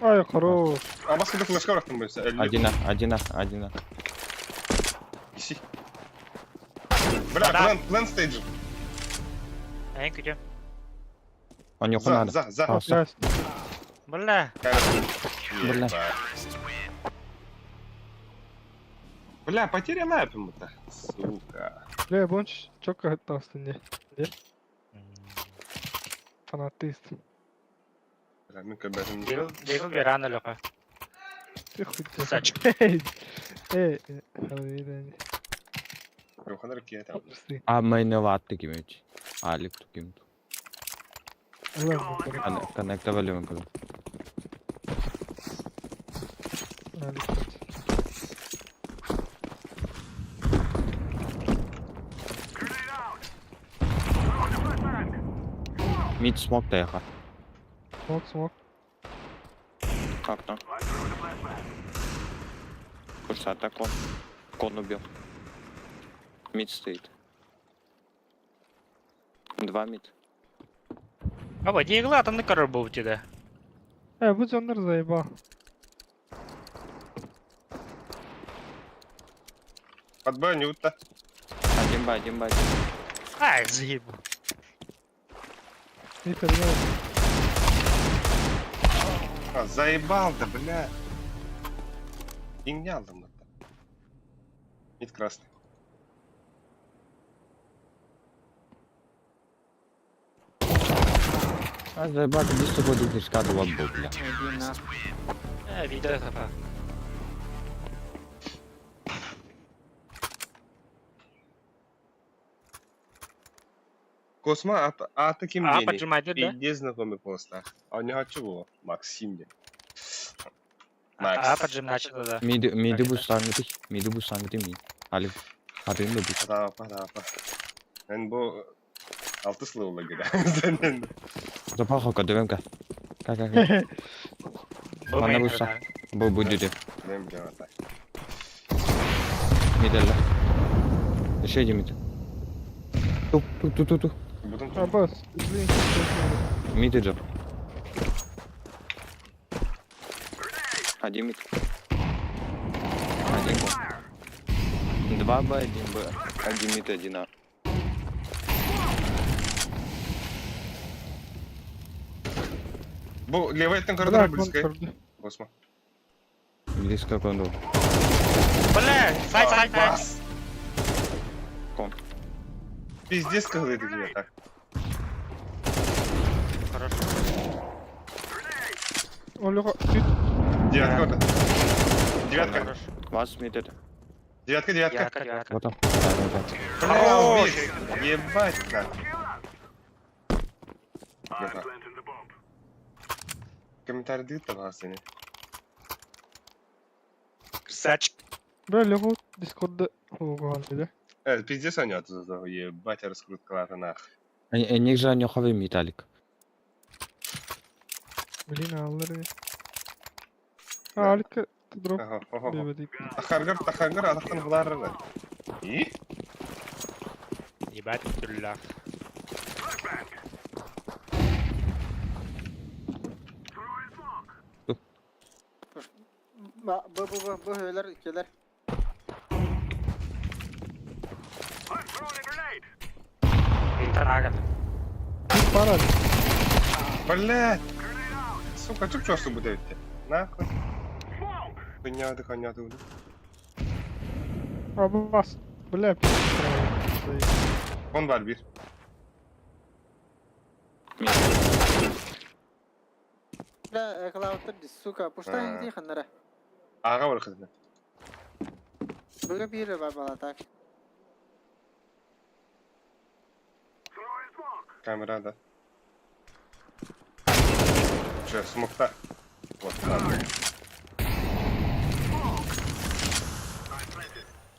Ай, хорош. А баскы флешка барахтым бойынша. Один А, один А, один А. Иси. Бля, Да. план, план стейдж. Әйін күтем. Он не За, надо. за, за. А, всё. Яс. Бля. Бля. Бля, потеря лапим-то. Сука. Бля, бонч çok hatasın ne. Фанатист. Бля, мен көбәтім. Дегіл беран әліға. Ты хуй. Сачка. Эй, эй, эй, Руханар киет. А мы ватты кимич. Алик ту ким. Ладно, Коннекта валим когда. Мид смог да Смок, смок. Окно. Курсата кон. Кон убил. Мид стоит. Два мид. Аба, дегіл атымны король болып деді. Э, bu canlar заебал. Подбой не утта. Один ба, один ба, один. Ай, заебу. Не передал. А, заебал да, бля. Гениалдым это. Мид красный. А заебать, иди с тобой двух был, бля. Один на. Ә, видео хапа. Космо аты ким А, диэний? поджимайдыр да? Пиздец знакомый куоластаах. Оонньооччу буо. Максим диэн. А, Макс. поджимначы да. Миди, миди Так, бу саңгыты, миди бу саңгыты ми. Алик. Хатын да бу. Хатаапа, хатаапа. Эн бу алтыс лыылла гыда. Запаха кадывемка. Ка ка ка. Бу Манна мейн буса. да. Бу бу диди. Мен билем ата. Миделла. Еще иди мид. Ту ту ту ту ту. Бутум Абас, блин, Мид иджап. Один мид. Один кон. Два Б, один Б. Один мид, один А. Бу левый эттен Бля, коридор кон близко. көрдө. Космо. Близко конду. Бля, сайт, сайт, сайт. Бас. Кон. Пиздец кыһылый деген так. Хорошо. Олега, үт. Девятка вот. Девятка. Хорошо. Вас мид это. Девятка, девятка. Девятка, девятка. Вот там. Да, да, да. Бля, Хорош. убит. Ебать на. Ебать. Комментарий дит там сени. Красавчик. Бля, Лего Дискордда оҕоҕон диде. Пиздец они отзывы. Ебать раскруткалата нах. Эник же неховый мид, Алик. Блин, аллар би. Да. Алика дроп Ага, ого. бебе Тахаргар, тахаргар, атахтан булар. И? Ебать, түллах. Б, Б, Б, Б, өлөр, иккилэр. Интерагат. Пара. Блядь. Сука, чуп чёрсу будет идти. Нахуй. Коняды, коняды. Абас. Бля, пи***. Он бар bir. Мид. Бля, клауттар ди, сука, пуштан А. ди ханнара. Ага бар кызны. Быга бире бар бала так. Камера да. Че, смокта. Вот там.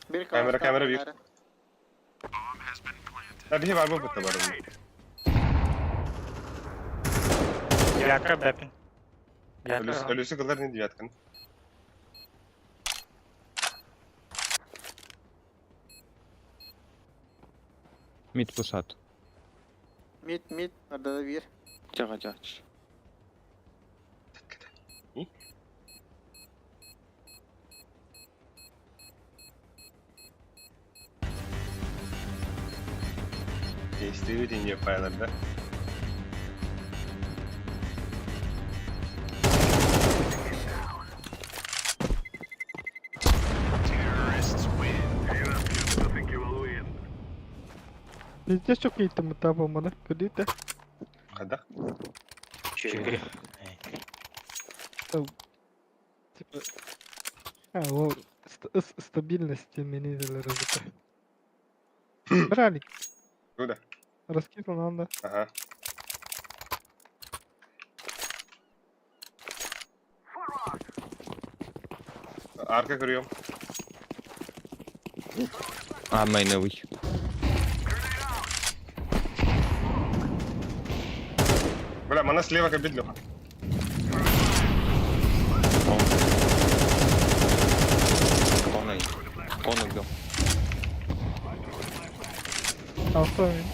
Бир Камера, клауттар камера бир. ханнара. Да bir var bu бутта бар. Девятка, бэпин. Ölüsü, Девятка. ölüsü kıllar ne девятканы. Мид пусат. Мид, мид, ордада бир. Тихо, тихо. тихо. Geçtiği dinge paylarda. Пиздец çok iyi tımı bombanı. Көрдү Када? Четыре. Типа... А, ол стабильности менеджерлер это. Брали, Куда? раскинул надо. Ага. Arka kırıyorum. А, мейновый. Бля, мана слева кабит Леха. Кон. Кон один. Кон убил. Алта мен.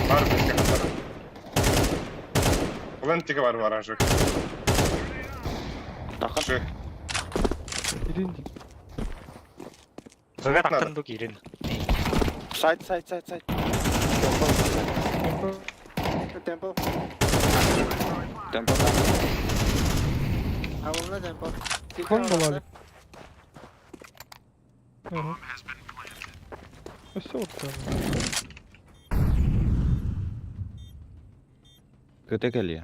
Var bir kadar. Ulan tiki var var aşık. Тахан. Şu. Birinci. Быга тактын бу кирин. Сайт, сайт, сайт, сайт. Темпл. Темпл. Абымна темпл. Кон была Ага. Все вот там. КТ кэллиэ.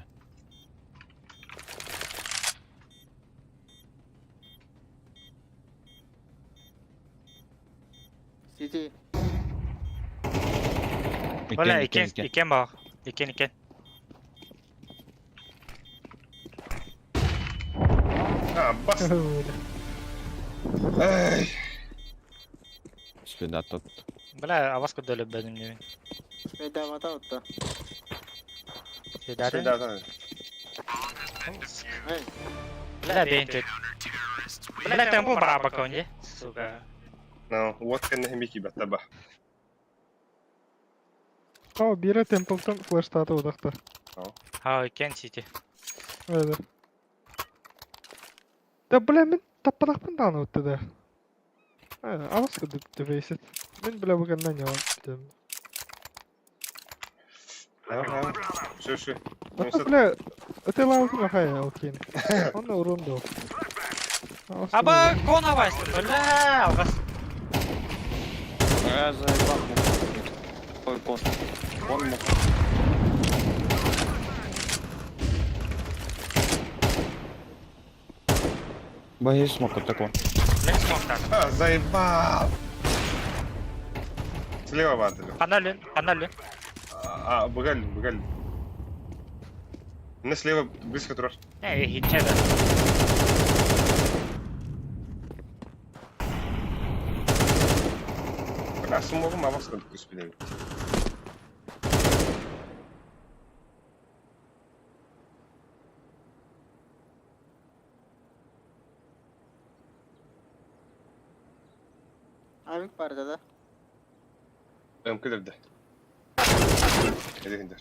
Сити. Бля, Иккен, иккен, иккен, иккен. иккен баҕах. Иккен, иккен. А, бас. Ай. Сюда тот. Бля, а вас куда любим не? Bedava отта. Сюда. Сюда, да. Эй, Бля, бентит. Бля, темпу браба конди. Сука. Ну, вот кэннэ мики баттаба. О, биирэ Темплтон флештаата удахта. Ха, иккен сити. Öyle. Да бля, мин таппанахпын даҕаны утта да. Алыс курдук девейсит. Мин бля буганна ньоон бүтүм. Ага. Все, все. Ата бля, ытылаабытым ахай алкин. Онно урун доо. Аба, кона вайс. Бля, алгас. Я заебал. Ой, кон. Он мог. Боюсь смог вот такого. Мен смог так. А, заебал. Слева ватылю. Аналин, аналин. А, быгаль, быгаль. На слева близко турар. Эй, хитче да. Бля, сумогум авас кырдык күспүден. Авик бар да. Эм кэлэрдэ. Эдиндер.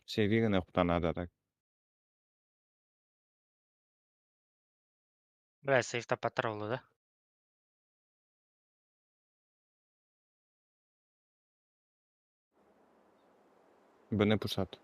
Севиганы надо так. Бля, сейф тапаттар да? Б не пушат.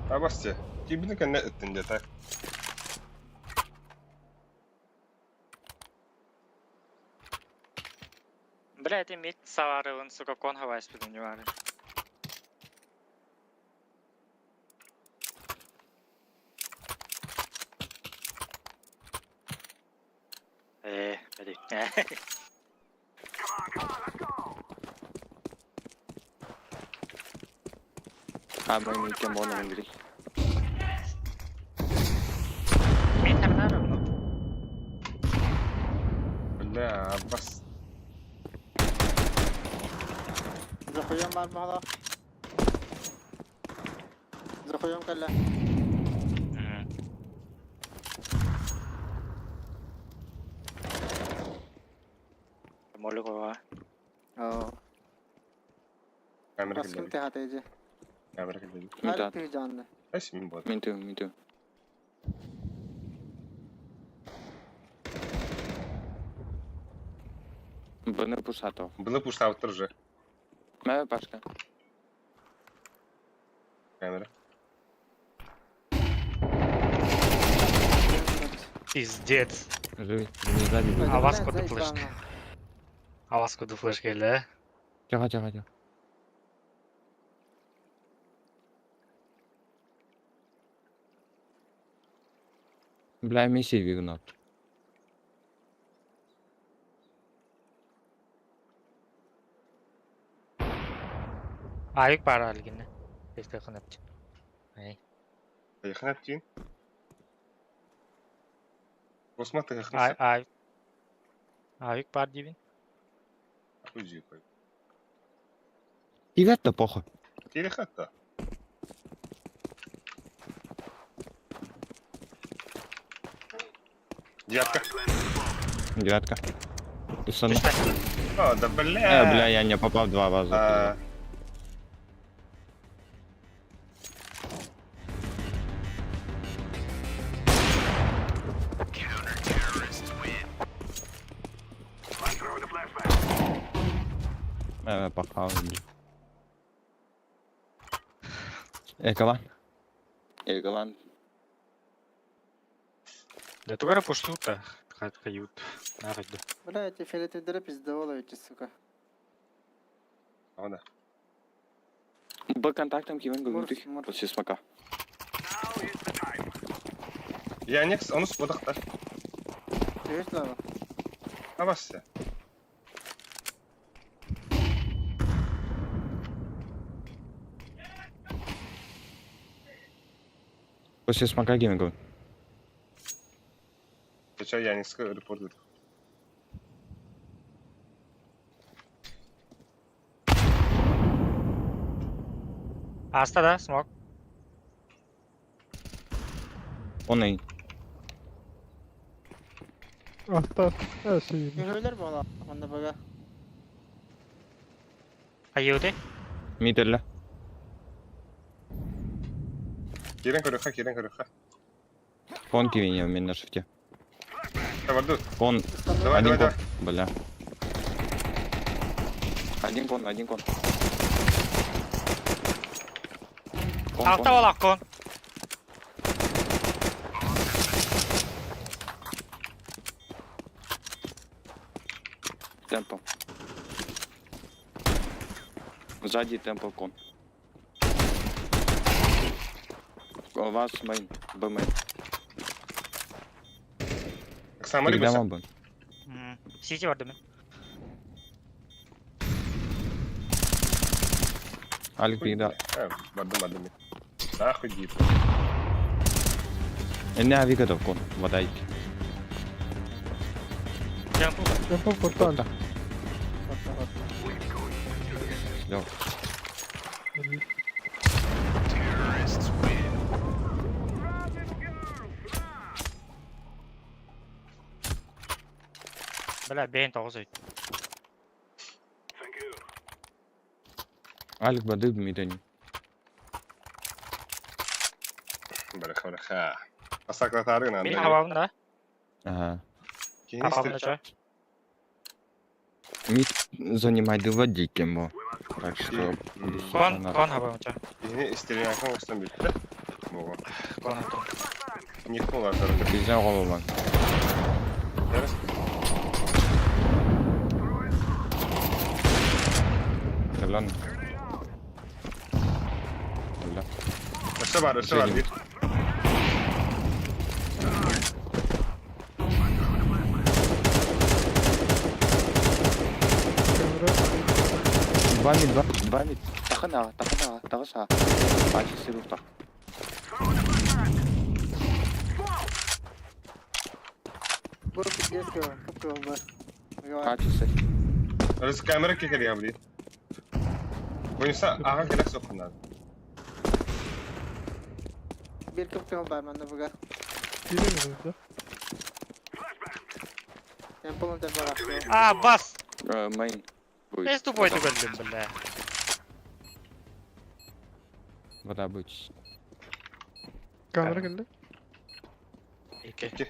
Абасте. Кибини кэннэ ыттын так. Бля, это мид саварывын, сука, кон хавайс не вары. Бля. А, мы не тем он Андрей. Мид харнарым, Бля, абас. Захуем бар бала. Захуем кэллэ. Молюгова. Оо. Камера Аскын кэллэ. тэхатэ Камера кэллэ. Мита. Хар жанны. Ась мин бот. Миту, миту. Б не пушато. Было пуштаабыттар уже. Мэ пашка. Камера. Пиздец. Живи, не сзади. А вас куда флешка? А вас куда флешка или? Тихо, тихо, тихо. Бля, месси вигнат. Авик баар алгинne. Бэхтэй ханапч. Ай. Хайхнап тиин. Косма Ай тыхнас. ай. Авик баар дибин. Хуй кой. Играть-то похуй. Телехатта. Девятка. Девятка. И сон. А, да бля. Бля, я не попал два раза. А. Пахал. Экован. Эгован. Да тугара пуштута. Хают. Нахайда. Бля, эти фиолетовые пиздоволовите, сука. Ана. Б контактом кивен Морф, гугнутых. морф. После смока. Яникс, оны сподақтар. Есть лава? Абасса. После смока кивен Кече Яникске репорт етіп. Аста да, смог. Он и. Аста. Э, сүйін. Görevler bu ala. Onda baga. Хаюты. Мидерля. Керен көріқа, керен көріқа. Кон кивен я мен на шифте. Табарду. Кон. Давай, Один давай, кон. давай. Бля. Один кон, один кон. Кон, Алта кон. олақ кон. Темпо. Сзади темпо кон. У вас мейн, Б мейн. Самари Передам баса. вам б. Сити бар деме. Алик передал. Бардым, бардым. Нахуй дип. Не авигадов кон. Вода ики. Темпл. Темпл портал. Да. Hatta hatta. Лёг. Бля, бейін тоғыз өйт. Алик воды мидени. Бараха, бараха. Асаклатары Мен нанда. хабабын да. Ага. Хабабын да чо. Мид занимай доводить ему. Так что... Кон, кон хабабын чо. Кені истерин акын остан бітті. Бога. Кон хабабын. Ник болар. Нельзя голову. Дәріс. Лен. Бля. Өсі бар, өсі бар. Жеңем. Камера. Два мид, два. Два мид. Тахана, тахана, тахаса. Пачи сырухта. Bu пиздец кып кып б. Пачи сыр. Рыс камера кекер я блин. Бойынса аға керек соққынады. Bir kıp kıp var bende baga. Giremiyoruz da. Temple'ın temple attı. А, бас! Мейн. Будет. Эс тупой түгелдім, бля. Вода будет. Камера келді. Екі.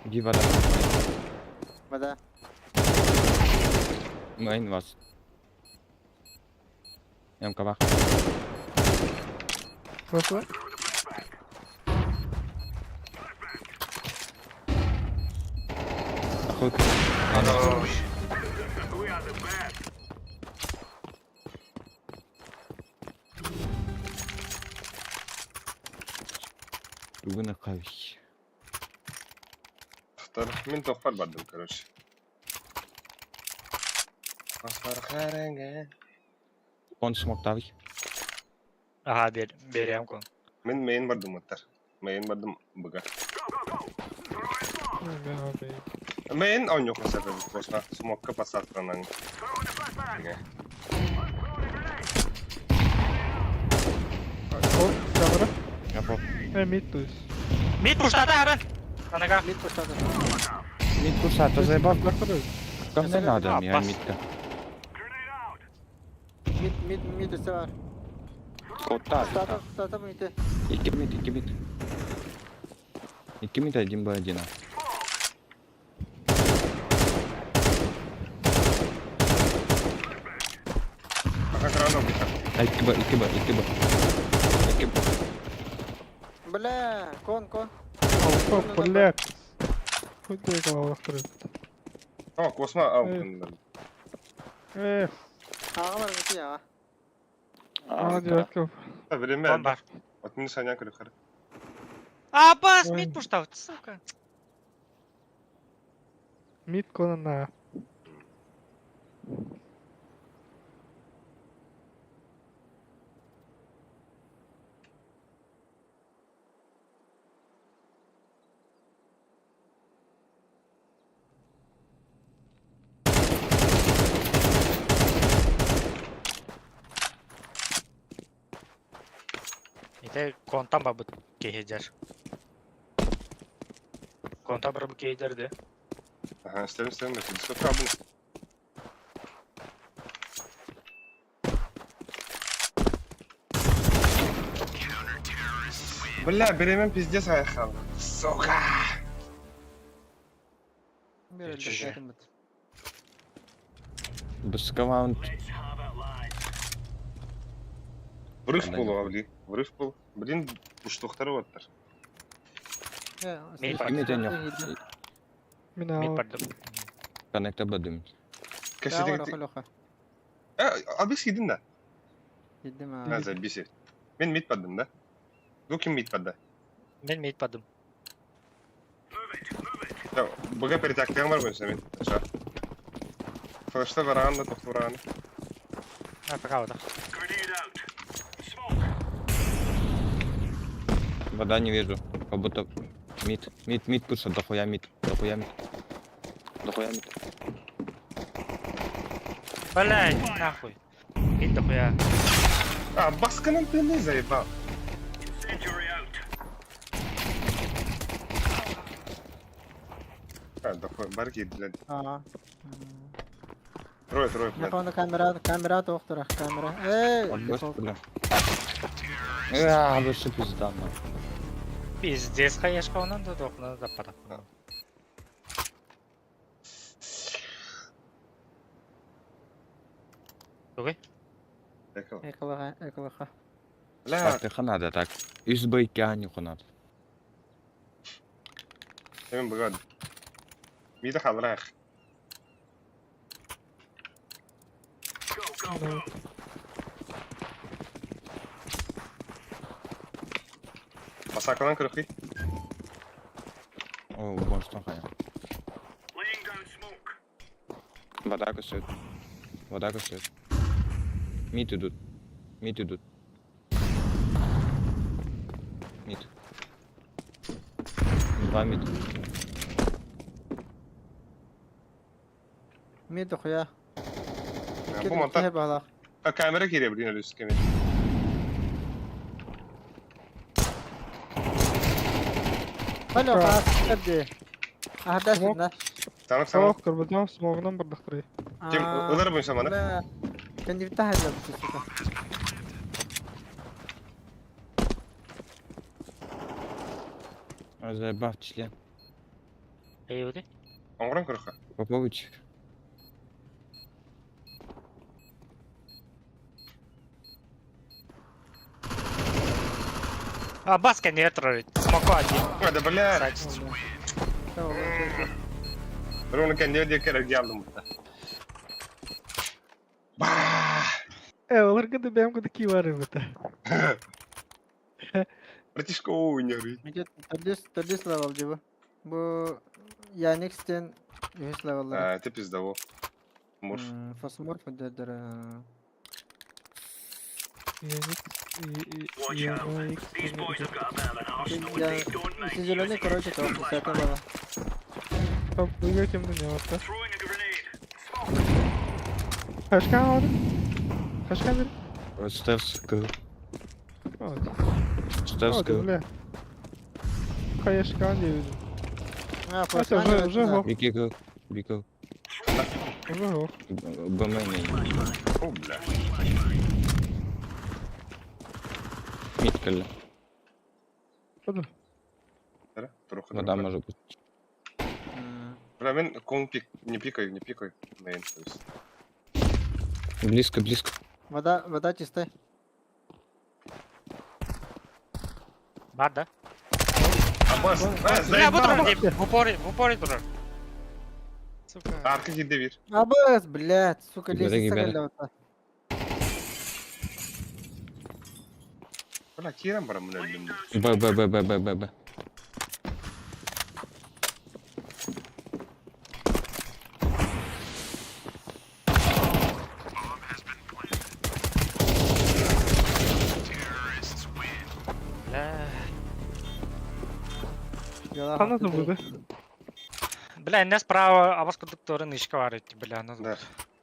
Иди вода. Бада. Мейн вас. МКВ. Nasıl? Охуй. Хорош. Бүгін қавиш. Тақтар. Мен тоқпар бардым, короче. Асар қараңа. Он смоктавый. Ага, бер, берем кон. Мен мейін бардым оттар. Мейін бардым бұға. Мен abi. Мейін он жоқ осады қосна. Смокка пасаттанан. Кон, камера. Я пол. Э, мид то есть. Мид пуштата, хабен! Анака. Mid koşardı. Мид курса, то заебал. Лақтыры. Ко мне надо, А, я пас. мидка. Mid mid mid üstü var. Кота. Stata stata midi. Iki мид, iki мид. Iki мид, один Б один. 2 Б, 2 Б, 2 Б. 2 Б. Бля, кон, кон. Алта, блядь. Куда я головах О, космо ау. Эх, Аҕа бар бити аҕа. а, девятка. Время. Кон бар. От минус аня көрөхөр. А, бас, Ой. мид пуштав, сука. Мид конана. Ите контан бабыт кейдер. Контан барбы кейдер де. Ага, истерим, истерим. Дискот кабын. Бля, беремен пиздец аяхал. Сука! Бер Чужие. өлдө бит. Баскаваунт. Врыв Да, был, не. блин. Врыв был. Блин, уштухтары оттар. Мид Мид барды. аньох. Мина. Мид барды. Коннекта Б дым. Кәсі Абис кидин да? Кидим А, а. забиси. Мен мид паддым да? Ну ким мид падда? Мен мид бардым. Я, БГ перетактыгым бар бойынша мен. Аша. Флешта бараған да, тоқты бараған. А, пока вот. Вода не вижу. Как будто мид, мид, мид пуша, дохуя мид, дохуя мид. Дохуя мид. Блядь, нахуй. Мид дохуя. А, басканың ты заебал. А, дохуя, бар кидилер. Аа. Трое, трое, блядь. Японда камера, камера тоқтыра, камера. Эй, Господи, бля. А, вообще пизда, нахуй. Пиздец, хаешка, онан да дохна да пара. Тугай? Экол. Эколога, эколога. Бля, Так, ты надо так. Из бойка не хунат. мен бұған. Миді қалырақ. Масакалан көріқи. О, вон что хая. Вода кусает. Вода кусает. Мид идут. Мид идут. Мид. Два мид. Мид дохуя. Бу монтаж. Бала. А камера кире блин үліскеме. Алло, кадди. Аһда сидна. Танып санып. Смог кырбытам, смогынан бардактыры. Ким ылар бойынша маны? Бля. Кенди битахы сука. Заебав член. Эй, өте. Оңғыран көріқі. Попович. А, баска не троллит. Смоку один. Ой, да бля. Сачет. Бір оны кәнде де керек алдым бұнда. Ба! Э, олар гыды бәм гыды ки бар это. Братишка ойнер. Мидет төрдүс төрдүс левел диби. Бу Yanix'тен үһүс левеллары. А, ты пиздаво. Мурф. Фосморф дедер. Зеленый, короче, то 50 было. Там быга кемде не бар да. Кашкан алды. Кашкан бер. Стевс к. Вот. Стевс Вот, к. бля. Кашкан дейбиз. А, Это уже уже го. Бики к. Бики. Уже го. БМ О, бля. Мид кэллэ. Буду. Трохы. Вода может быть. Бля, мен кон пик, не пикаю, не пикаю. Мейн, то есть. Близко, близко. Вода, вода чистая. Бар да? Абас. Бля, бу турар дии. В упоре, в упоре турар. Сука. Арка кирде bir. Абыс, блядь, сука, Гибери, лестница гибери. кэллэ. Бля, кирен барам мын өлдүм. Б, Б, Б, Б, Б, Б, Б. Бля. Хана забыды. Бля, инне справа абас курдук туора нышка бар эти, бля, ну. Да.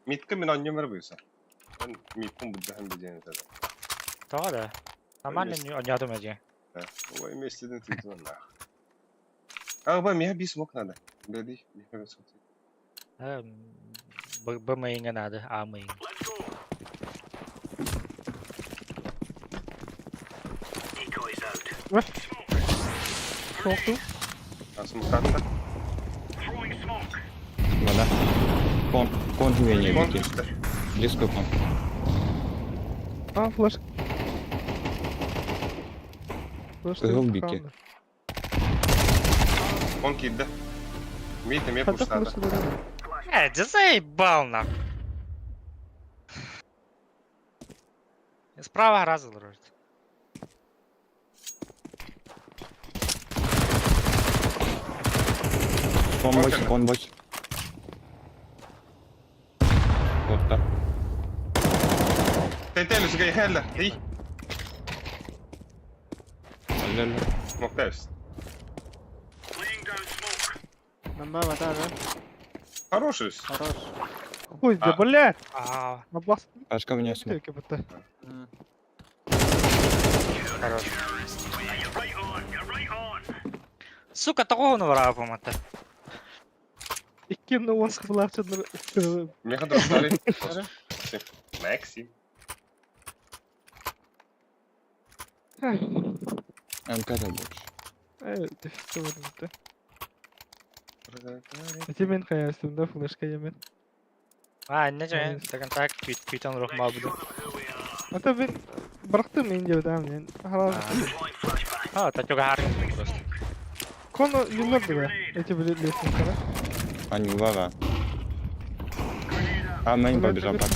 Митка мен аннемер буйса. Мен миткин буддахан беден это. Тоҕо да. Нормально онньоотум эдьиэ. Да. Ой, вместе ты нах. А, ба, меня бис мог надо. Беди, меня бис мог. Б Б мыйыңа надо, А мыйың. Soğuktu. А смокатта? Вода. Кон, кон не Кон беги. түстер. Близко кон. А, флеш. Флеш. Кыһыл бики. Кон кирде. Мит эме Хата пуштада. флеш деді. Э, да заебал нахуй. Справа раза вроде. Кон боч, кон боч. Вот так. Тетелі сүгей хәллә. Эй, Алло, смоктайбыз. Бомба вода, да? Хороший. Хорош. Хуй, да А. блядь. А, Абас. Пашка меня смог. Как будто. хорош. Сука, такого навара помата. Икки он схвалавчы. Меха дроптары. Максим. МК больше. Э, Эти мен хаястымда флешка емен. А, не же, так так, күйт күйтен рух мал буду. Ата мен бырактым мен деп да мен. Харам. А, татюга харгын просто. Коно юллар да. Эти биле лестницаны. А не глава. А мейн побежал так.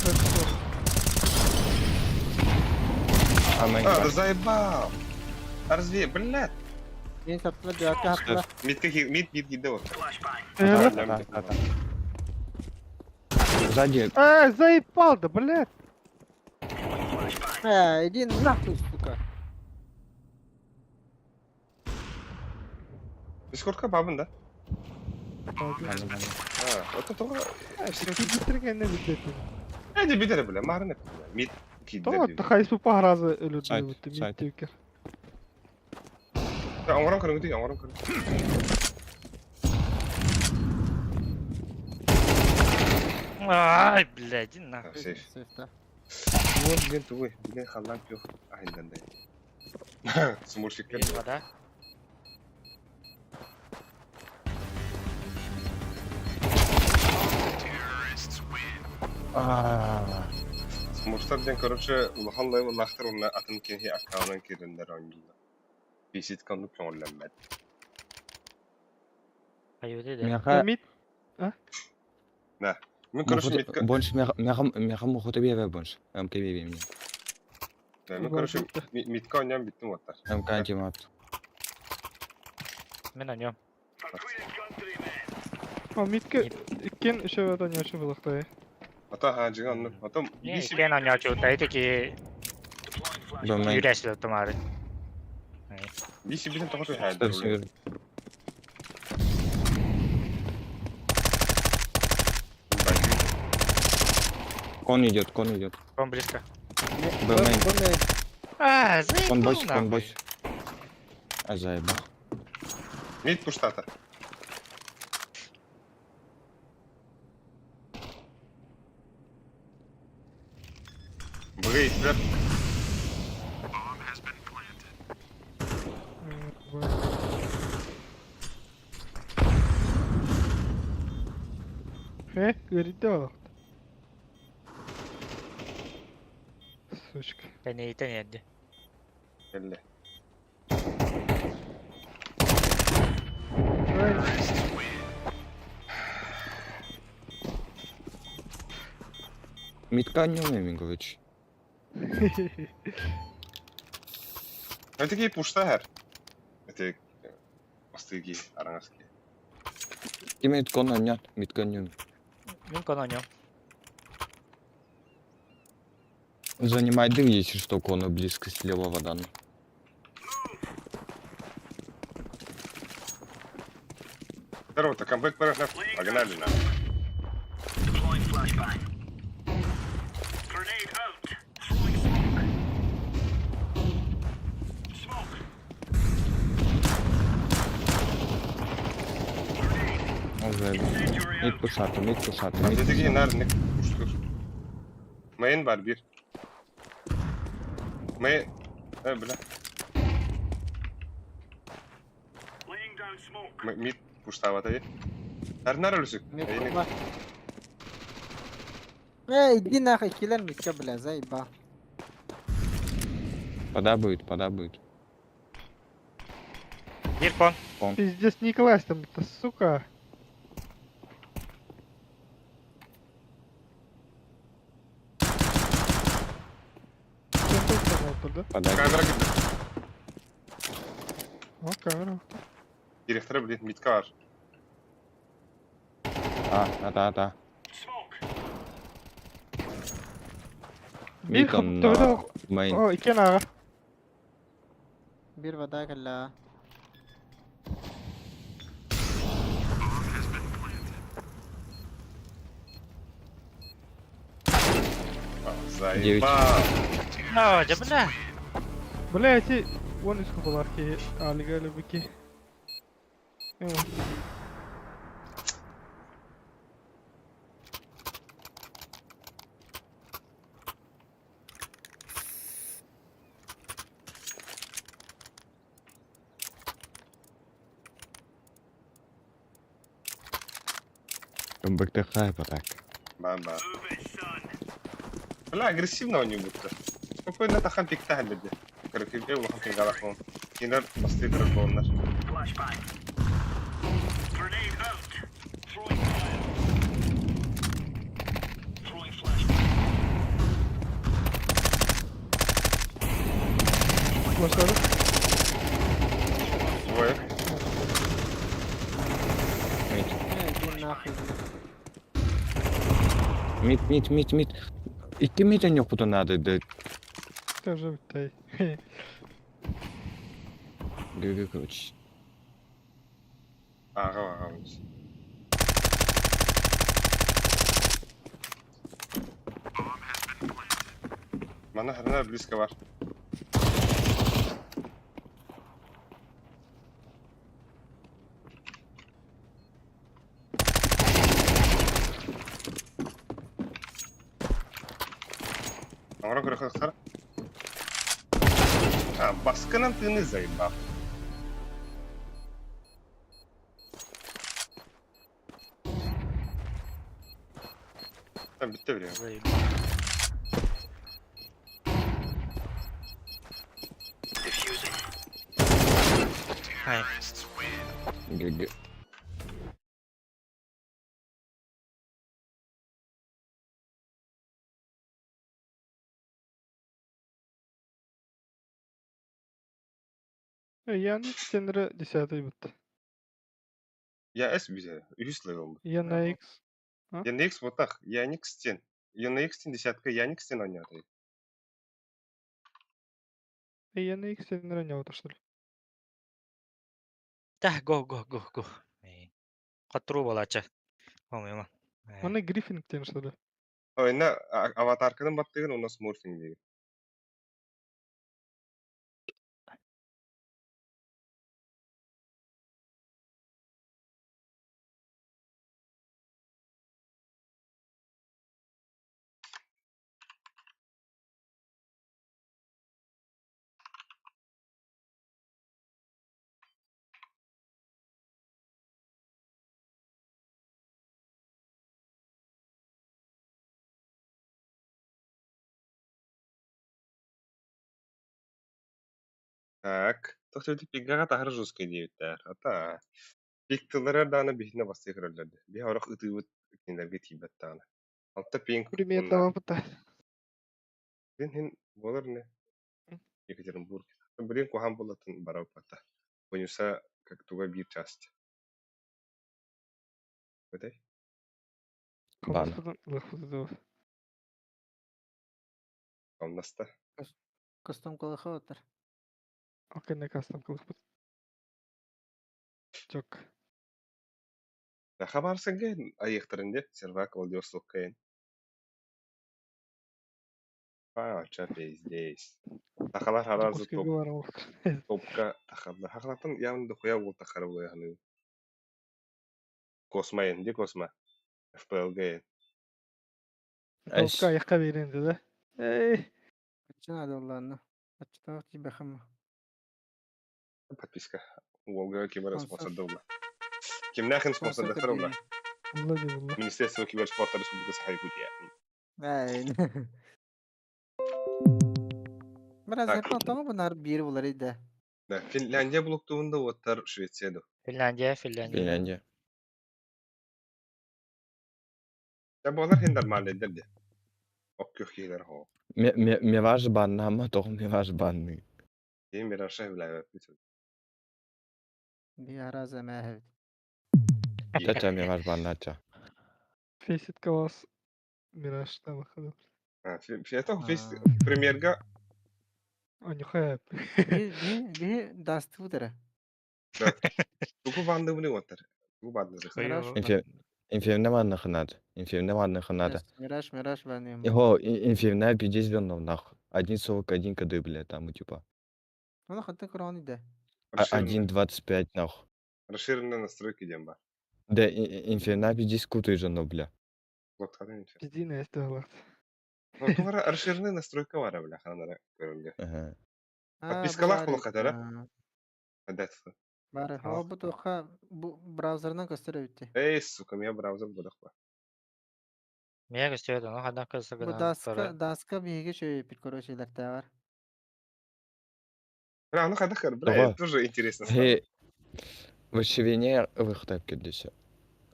А мейн. А, да заебал. А разве, блядь. Мен саптыла, девятка хаптыла. Митка мит мит кирде вот. Да, да, да, да. Сзади. Эй, заебал да, блядь. Э, иди нахуй, сука. Дискордка бабын да. Ладно, ладно. А, вот это того. Битиргенне битет. Эди битер бля, марны. Мит То кирде. хайсу пахразы өлүдү Сайт, бутты сайт. мит тюкер. Оңорон көрүңү, оңорон көрүңү. Ай, блядь, иди нахуй. Сейф. Сейф, да. Вот мен тугой, мен халлан пиох айындандай. Смуршиктер. Блин, вода. Смурштар ден, короче, улахан лайв лахтар онна атын кенхи аккаунтан кирендер ойнулла. Бисит конну көңүллэммэт. Аюды да. Мяха. Мит Мен, короче, митка... Больше мяха, мяха мухота бебе больше. МК бебе мне. Мен, короче, митка ойнан биттим оттар. МК антимат. Мен о нем. А митке иккен үшө да нече булактай. Ата ха жига онну. Потом Не, бисит кен онньоочу, та итики Б мейн. юрәсі тумары. бисит битин тоқы Что хай. Кон идет, кон идет. Он близко. Б мейн. Б мейн. А, Кон заебал боч, кон нахуй. боч. А заебал. Мит пуштата. Бгэй, бля. Э, говорит, да. Сучка. Да не, это нет. Элле. Мидка анньыам короче. Это кей пушта хэр. Это бастыги, араҥаски. Ким мидкон анньат, мидка анньыам. Мин кон анньом. Занимай дым, если что, кону близко слева вода. Здорово, то камбэк пора. Погнали на. Уже. Мид пушаты, мид пушаты, мид Dedi ki пушаты. nerede puştur. Main var bir. Main. He бля. Mid puштаабата дии. Тарнар өлүсүк. Мид Эйни бар. Эй, иди нахуй, киллер мидка, бля, заебал. Пода будет, пода будет. Биир кон. Пиздец, не класть там, это сука. Sen çok fena oturdu. Пода. камера кирди. О, камера. Директора блин мидка бар. А, да, да. Bir Мид он kapı на мейн. О, iki ağa. Биир вода кэллэ. Заебал. А, дьэ бля. Бля, эти... Вон из кубаларки, алига любики. Камбэк хайпа так. Бам-бам. Бля, агрессивно они будто. Спокойно тахан пиктахал беде. Короче, улахан пингалах Кинер бастыдыр болнар. Başladı. Двое. Мид. Эй, иди нахуй, бля. Мид, мид, мид, мид. Икки мид анньыахпутун надо, да. Тоже биттай. ГГ, короче. Ага, ага. Мана хрена близко бар. Аңра көрөхөр. А, баскынан тыны заебал. Там битте время. Заебал. Ай, ГГ. Я сенре десятый битти. Я S бизе, үһүс level. Я на X. Я на X вот так, я не X-тен. Я на X-тен десятка, я не X-тен ойнады. Я на X сенре не что ли? Да, го, го, го, го. Катыруу буолааччы. По-моему. Оны Гриффинг тен что ли? Ойна аватаркадан баттыгын у нас морфинг деген. Так, тохтөтү пиггага таһар жесткий диэбиттэр. Ата пиктылары дааны биһинэ бастыы көрөллөрдө. Биһи орох ытыыбыт кинилэргэ тиийбэт даҕаны. Алта пинг Пример уонна давапыта. Блин иһин буолар ини Екатеринбург. Блин куһаҕан буоллатын барабыппата. Понюса как туга биир часть. Этэй? Бан. Хамнаспытын ылыахпыт дуо? Хамнаста. Костом колыха отыр. Окей, кастом кылыахпыт. Чок. Хабарсанга айыахтарын диэ сервак Владивостокка эн. Паача пиздец. Сахалар аразы Дьокуускайга топ баран олох. топка тахаллар. Хахалартан явно дохуя уол тахара буолуо Косма эн ди Косма. ФПЛГ эн. Айс. Топка айахха биэрэн да? Эй, Аччын адыллаанна. Аччытаах тиийбэхим. Подписка. Уолга кибер Спонсор. спонсордуулла. Кимнээхин Спонсор спонсордахтар ула? көрдүүнү. булла дии булла. Министерство киберспорта Республика Саха Якутия. Ай. Biraz Так. hep тоҕо бунар биир булар иде. Да, Финляндия блоктуунда уоттар Швеция ду. Финляндия, Финляндия. Финляндия. Да буолар хин нормальный дэр де. Оккөх киһилэр хоо. Мираж баннама, тоҕо мираж банны. Киһи мираша билээбэппит. Bir араза мәһэбит. Чача мираж баннача. Фейсит калас Мираж там выходил. Это фейс премьерга Анюхая. Би би би дастыбыт эрэ. тугу баанныбыны уоттар. Тугу баанныбы. Мираж Хуёво. Инферно ваннах надо. Инферно ваннах надо. Мираж Мираж банныым. Его инферно пиздец вернул нахуй. 1.41 кд, бля, там, типа. Оны хатта көрөн иде. 1.25 нахуй. Расширенные настройки диэн баар. Да, инферно пиздец крутой же, но, бля. Блоктарын инферно. Пиздина есть алат. Ну, тугара расширенные настройка бара, бля, ханара көрүллэ. Ага. Подпискалаах буолуохха этэрэ. Эдет. Бары. О бу туха бу браузерынан көстөр эбитти. Эй, сука, меня браузер бодох ба. Меня көстүөт, ону ханна Бу көстө даска даска биһиги чөйүппүт короче бар. Бля, ну хадахар, бля, Тоҕо? это тоже интересно стало. Хе, расширение выход кирдисе.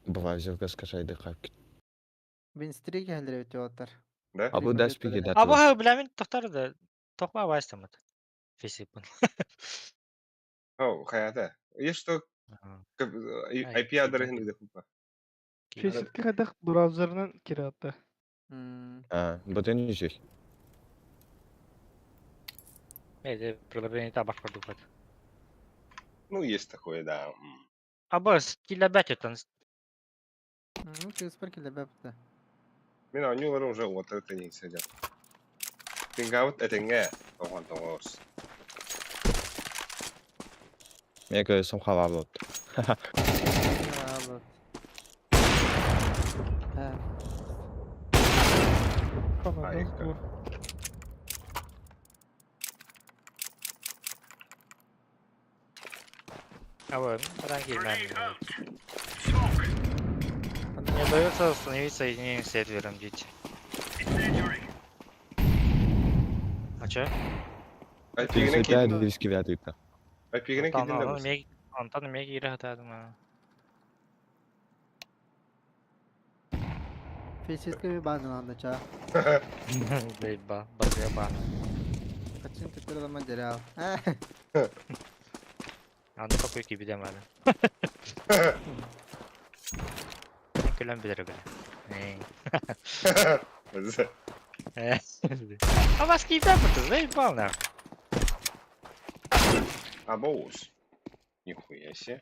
Браузерга скачай как. Винстрик хәлдер эбитти оттар. Да? А бу даст пиги А бу бля мин тохтар да тохма байстамыт. Фейсиппин. О, хаята. Есть что Ай, IP адресин где хупа. Фейситке хайдах браузерынан киратта. А, вот не здесь. Эти приложение табак продукт. Ну, есть такое, да. А бос, килябять это. Ну, кыспар килебепти. Мен анюлар уже вот это не сидят. Пингаут это не. Тоған тоғыз. Мне кажется, сам хава вот. Вот. Ха. Канада. А вот, ранги Не дается установить соединение с сервером, дети. А чё? IP-гинен 35 кидин. 209 это. IP-гинен кидин да бус. Антон меги ирахтадым. Фейситке би базын ча. Заеба, базеба. Качин төтөр ламан жерал. Аны какой кибидем әле. Көләм белер белә. А вас кибидем ты заебал нах. Абоус. Нихуя себе.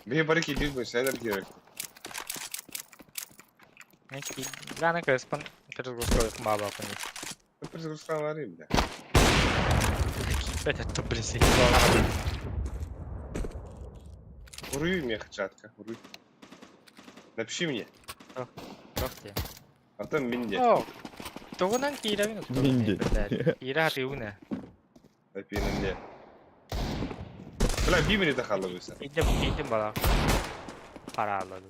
Бе барыки бизнес, энергия. Гана кэспан перезагрузка мало по ней. Перезагрузка аварии, бля. Опять это, блин, заебал. Уруй мне, чатка, уруй. Напиши мне. Как тебе? А там минде. О, тугунан киирәбин. Минде. Киирә хатыуна. IP-нде. Бля, бибри тахалыбыса. Идем, идем бала. Паралла.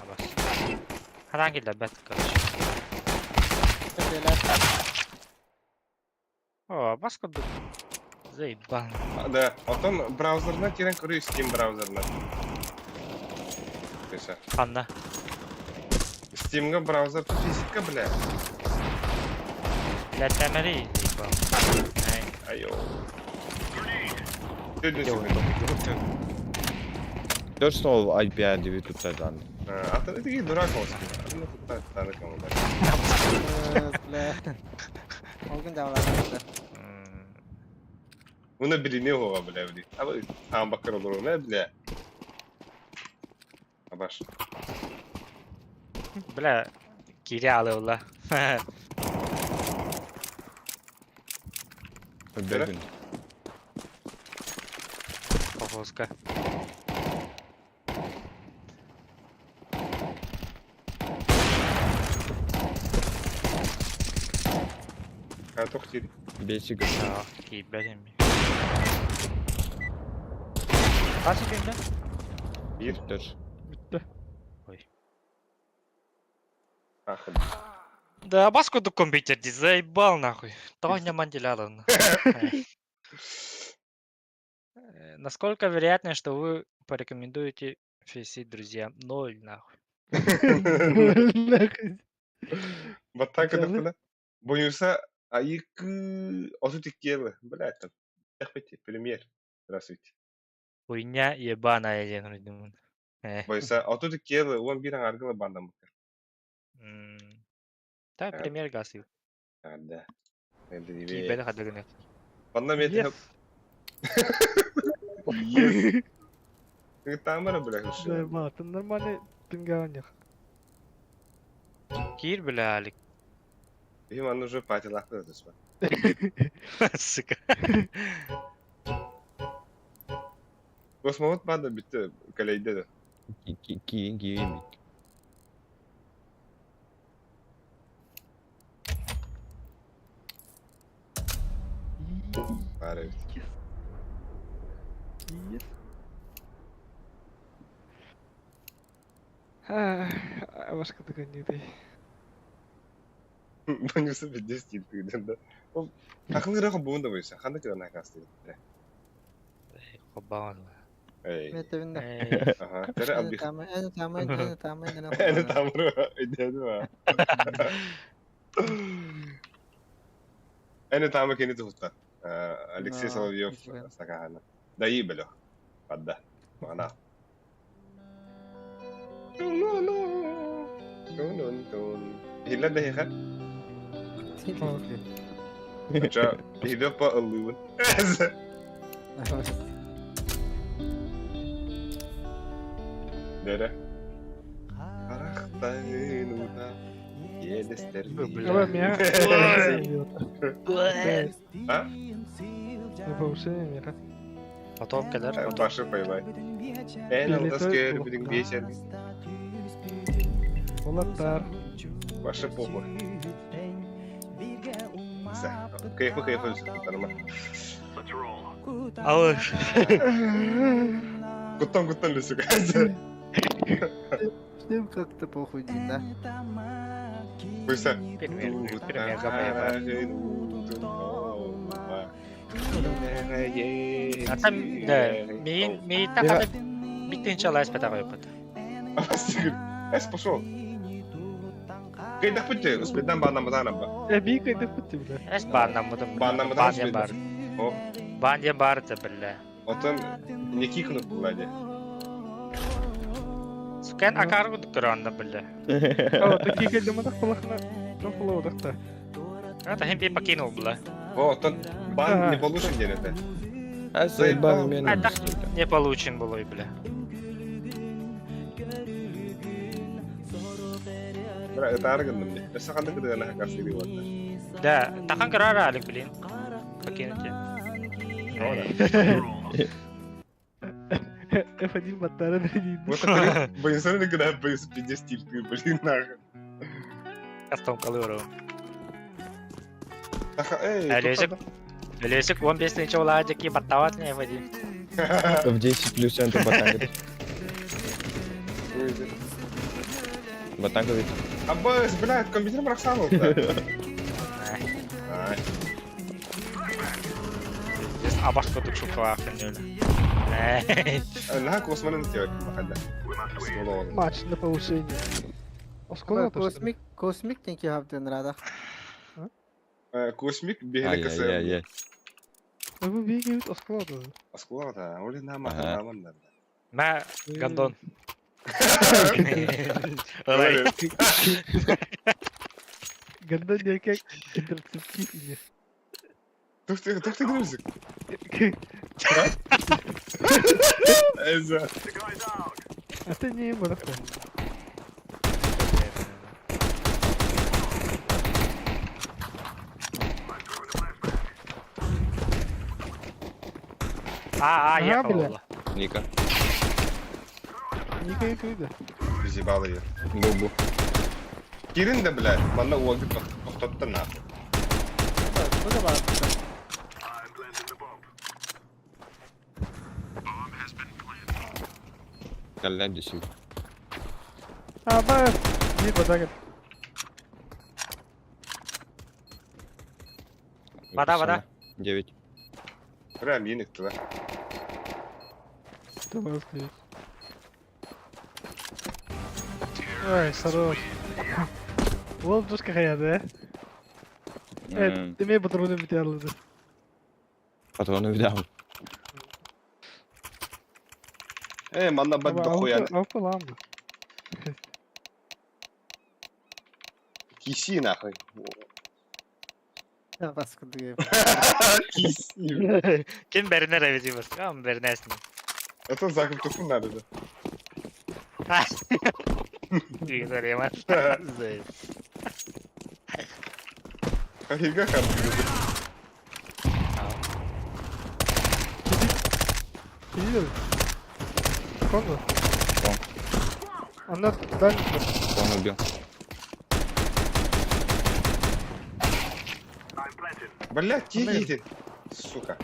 Абас. Хадан килде бәт, короче. О, баска ду. Заебал. Да, потом браузерна кирен көрү Steam браузерна. Кыса. Ханна. Steam'га браузер тут физика, бля. Лэтэмэри заебал. Эй, Айо. Ты Делай. То, что IPA 9 тут дан. А ты такие дурак он. Ну тут так кому да. Бля. Ол күн дьаалаабыта. Уна билини хова, бля, бли. А вы там бакыр олору, не, бля. Абаш. Бля, киирэ аалыылла. Бегун. Колхозка. А тохтир. Бесик. Киирбэт эми. Хас күндэ? Биир. Тоже. Бүттэ. Ах. Да, бас курдук компьютер дии, заебал нахуй. Тоҕо ньаман делялан. Насколько вероятно, что вы порекомендуете FaceIt друзьям? Ноль нахуй. Нахуй. Баттака Хотя бы. да Боюса айык 32 блядь там. Эхпети, премьер. Здравствуйте. Хуйня ебаная диэн суруйдумун. Э. Боюса 32 11 аҥаргыла баандаммыкка. Да, Э. премьер гасил. А, да. Киирбэт хадыгыны. Манна мен Yes. Yes. Тамара, бля, Заебал, ты нормальный пинговник. Киир бля, Алик. Им он уже патилахты түспе. Сука. Космовод банда битте калейде да. Ки ки ки Бары. Yes. Yes. Башка дыган Боюса битте стил да. Ахын рах буунда боюса. Ханда кира накасты. Хоббаан. Эй. Метебин да. Эй. Аха. Тера Эни алби. тамы, эни тамы, эни тамы, эни Эни тамры. Идеду. Эни тамы кени тухта. Алексей Да, Соловьев нихуя. сакахана. Да ибелё. Падда. Мана. Хилла да хиха. Ча, хилла па ыллыбын. Дere. Арахтайын ута. Елестер. Давай меня. А? На повышение мира. Потом кэлэр, потом. Башы поймай. Эн алдас көр бидин бешер. Улаттар. Башы похуй. Кайфы кайфы таныма. Алыш. Куттан куттан лүсүк. Всем как-то похуй день, да? Буйса. Премьер, премьер гамма А там, да, ми ми тахата битин чалайс петагой пат. Эс пошел. Кайдах путте, успедан баанам батанам ба. Э, би кайдах путте, бля. Эс баанам мутум. Баанам мутам Баан успедан. бар. О, Баан диэн баар это, бля. отон не кикнут буладе. Сукен акар кудук бля. О, такие кайдаматах полахна. Тоқлоудахта. Это хим би покинул, бля. О, отон бан не получен ден это. А заебал меня. А так не получен было, бля. Бра, это арган мне. Эс ханда кыдыгана хакасы вот. Да, тахан карара алик, блин. Покинуть. F1 баттара дадин. Вот такой, боюсь, когда боюсь пиздец стиль, блин, нахуй. Кастом калыру. Аха, эй, Алёсик. Лесик, он без ничего ладики, баттават не води. В 10 плюс центр батанга. Батанга ведь. Аббас, блядь, компьютер браксанул, да. Ай, Здесь абашка дук шукала Эй. Нахак Османын телек махада. Матч на повышение. Оскуола что ли? Космик, космик диэн киһи хаптыан ыраатах. Космик биһиги КСМ. Ай-яй-яй. Bu bir gibi оскуола да. Оскуола да, ол на Ага. махтанаман да. Мэ, гондон. Ылай. Гандон диэки контрацептив ини. Тух ты друзик. Эза. А ты не морахта. А, а, Ага, ехала. бля. буолла. Ника. Никакой да. Зебал ее. Бубу. Кирин да, блядь, манна уогы тохтотто нахуй. Бу да баар. Калля десять. А, ба, не бадагат. Вода, вода. 9. Прям миник туда. Давай стоит. Ой, хорош. Ол душка хаяды, э? Э, демей патроны битерледі. Патроны взял. Э, манна бад дохуя. Алты ламбы. Киси нахуй. Баскы Киси. Ким бэринэр эбити бас. Кам бэринэсин. Это закуп туху надо, да. Игнорема. Хафига хам. Киди. Конго. Анна дан. Он убил. Блядь, тихий ты. Сука.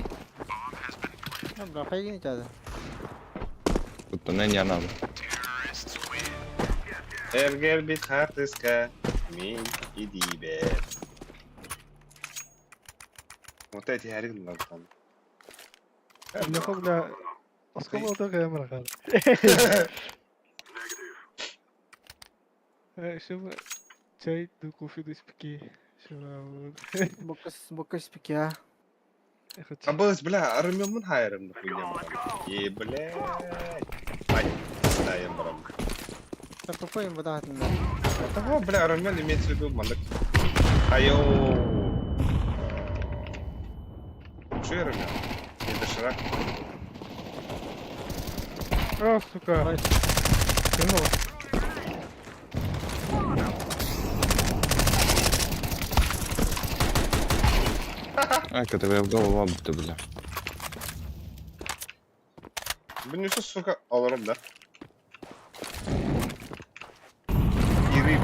Бра, хайгин чады. Тут на не надо. Эргер бит хартыска. Мин иди бе. Вот эти харин там. Бля, бля. Оскола да камера. Шуба чай ду кофе ду спики. Шуба. Бокас, бокас пикя. А было, бля, армемун хайрым нахуй. Е, блядь. Ай, да, я брам. Какой им бадахатын да. Того, бля, армян имеется в виду, мандак. Айо. Че я армян? Не доширак. А, сука. Кинула. Ай, который в голову ты, бля. Блин, что, сука, аларом, да? И рыб.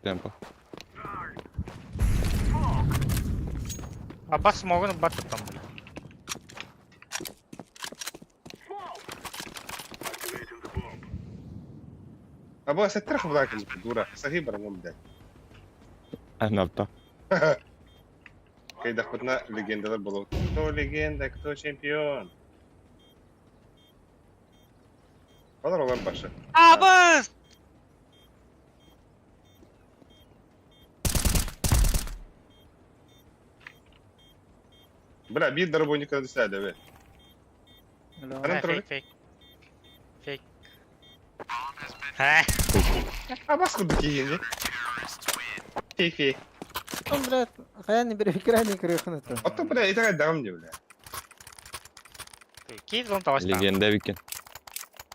Темпо. А бас могут бат там, бля. А было сетрех в лаке, дура. Сахи барамон, блядь. Она то. Когда хоть на легенда было. Кто легенда, кто чемпион? Балар олар башы. А, бас! Бля, бит дорогой никогда не сяде, бе. Анан Фейк, тролль. фейк. Фейк. Ха. А баску дикие, не? Фей-фей. Он, блядь, хаян бир экране крыхын это. А то, бля, и такая дам мне, бля. Киев он тавашта. Легенда викин.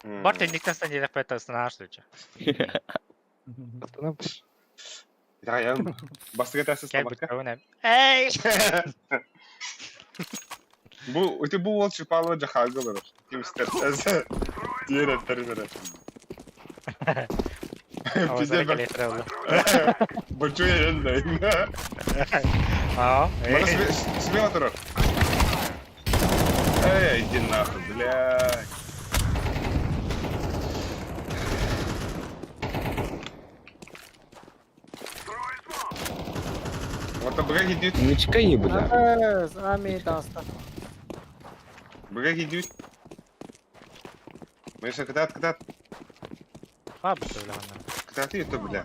Бар тендиктен стан дедек пэта станаш дуча. Останам. Я бастыга тәсіз Кел тамаққа. бит Эй! Бу, өте бу ол чипалы жахалгы бар. Ким істер. Диер әттәрін Авазара келе Бочу я енді. Аа. Мана смело тұрар. Эй, иди нахуй, блядь. Вот быга идет, Ну чекай, бля. Ами таста. быга идет. Миша, катат, катат. Бабы бля. Кстати, это, бля.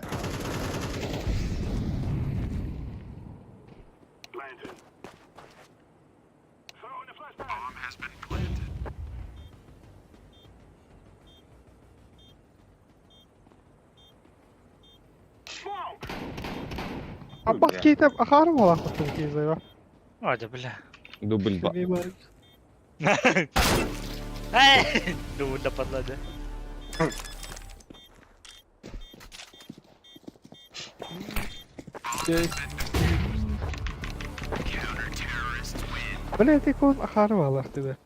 Аббас Бля. кейтеп ахары буолаахпыттан кейзайва. Ой, бля. Дубль два. Эй! Думаю, да падла, да? Бля, ты кон ахары буолаахты да.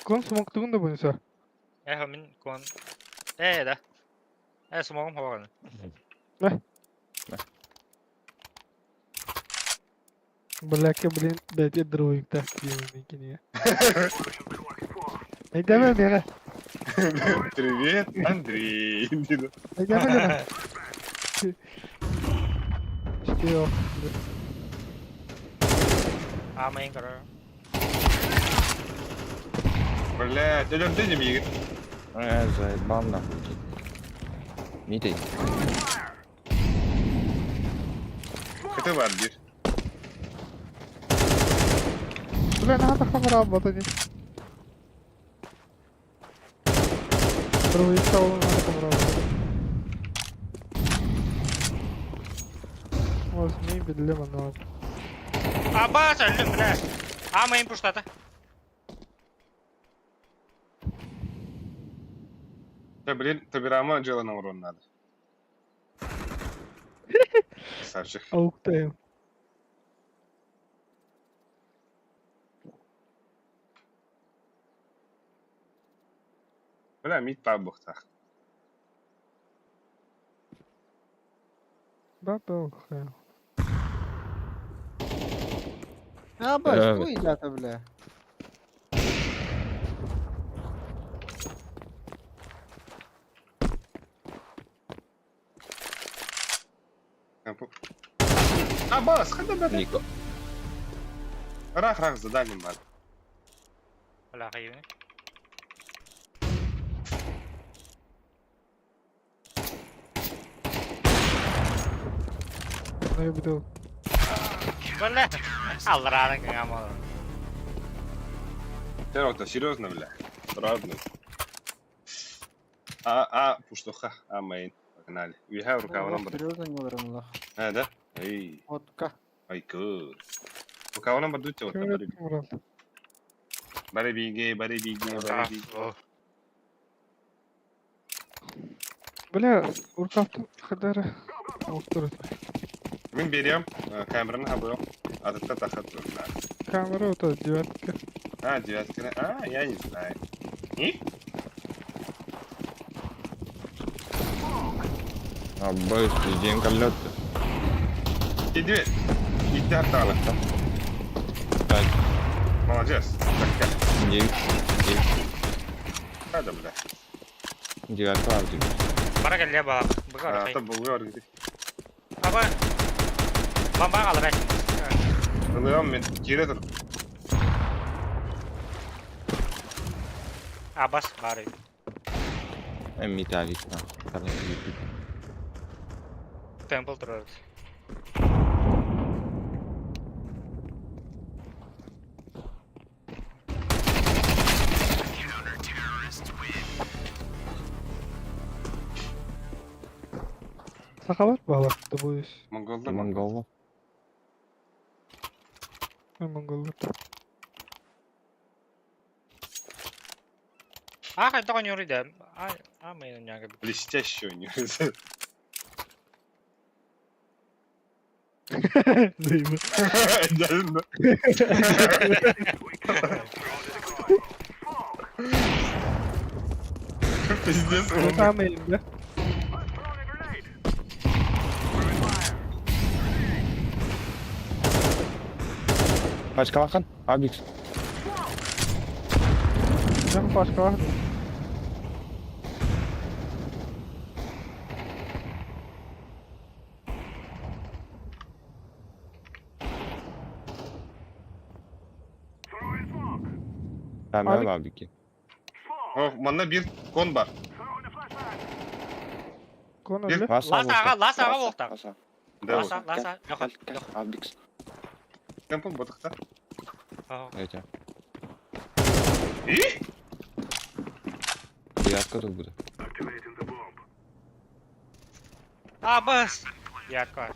Кон смоктугун да буйса. Эх, мин кон... Э, да. Э, смогом хаваган. Бляка, блин, дайте других так кине. Айдама бера. Привет, Андрей. Айдама бера. Что? А, мейн короче. Блядь, идем ты не мигит. Заебал нахуй. Митей. Это варбир. Бля, надо хамра работать. Другой стол надо хамра работать. Возьми бедлема на. Абас, өллүм, бля. А, мейн пуштата. Да, блин, Табирама дело на урон надо. Красавчик. Ауктаем. Бля, мид пабухтах. Бабуха. Аба, Э, что едят, бля? Абас, ходи, бля. Нико. Рах, рах, задание бар. Бля, хайвин. Ну я буду. Бля. Аллараны кыңамал. Серега, серьезно, бля? Родный. А, пуштуха, а, мейн. Погнали. Уезжай, рукава номер. Серьезно не ударил, нах. А, да? Эй, Отка. ай, кыр. Рукава номер дути, вот, бери. Бери биге, бери биге, бери биге. Бля, уркаптан хадара. Ауктурат. Мин берем, камераны хабыл. А ты тахат. Камера вот эта девятка. А, девятка. А, я не знаю. И? Аббас, пизден колет. Иди. Иди артала. Пять, Молодец. Так, девять, девять. так. Да, бля. Девятка, а, девять. Бара кэллэ баа. Быга А, орхай. это был Георгий. Аба. Бамба аларай. Ылыам мен кире тұр. Абас бары. Митя, вик, нахуй. Там не Темпл турар. Сахалар балакты буюс. Монголда. Монгола. Монголдар. А, хайда конюры да. А, а мейн няга. Блестящий у него. Заебал. Идеально. Пиздец. Ну там и, бля. Пачка лахан? Абикс. Жан пашка бар. Камера бар бики. О, манна биир кон бар. Кон Бир- өллө. Лас Лас аға, лас аға болта. Ласа. Да, Лас, лас, Леха, Кел, кел, Албикс. Темпл ботықта. Эти. И? Девятка тут будет. А, бас! Яка.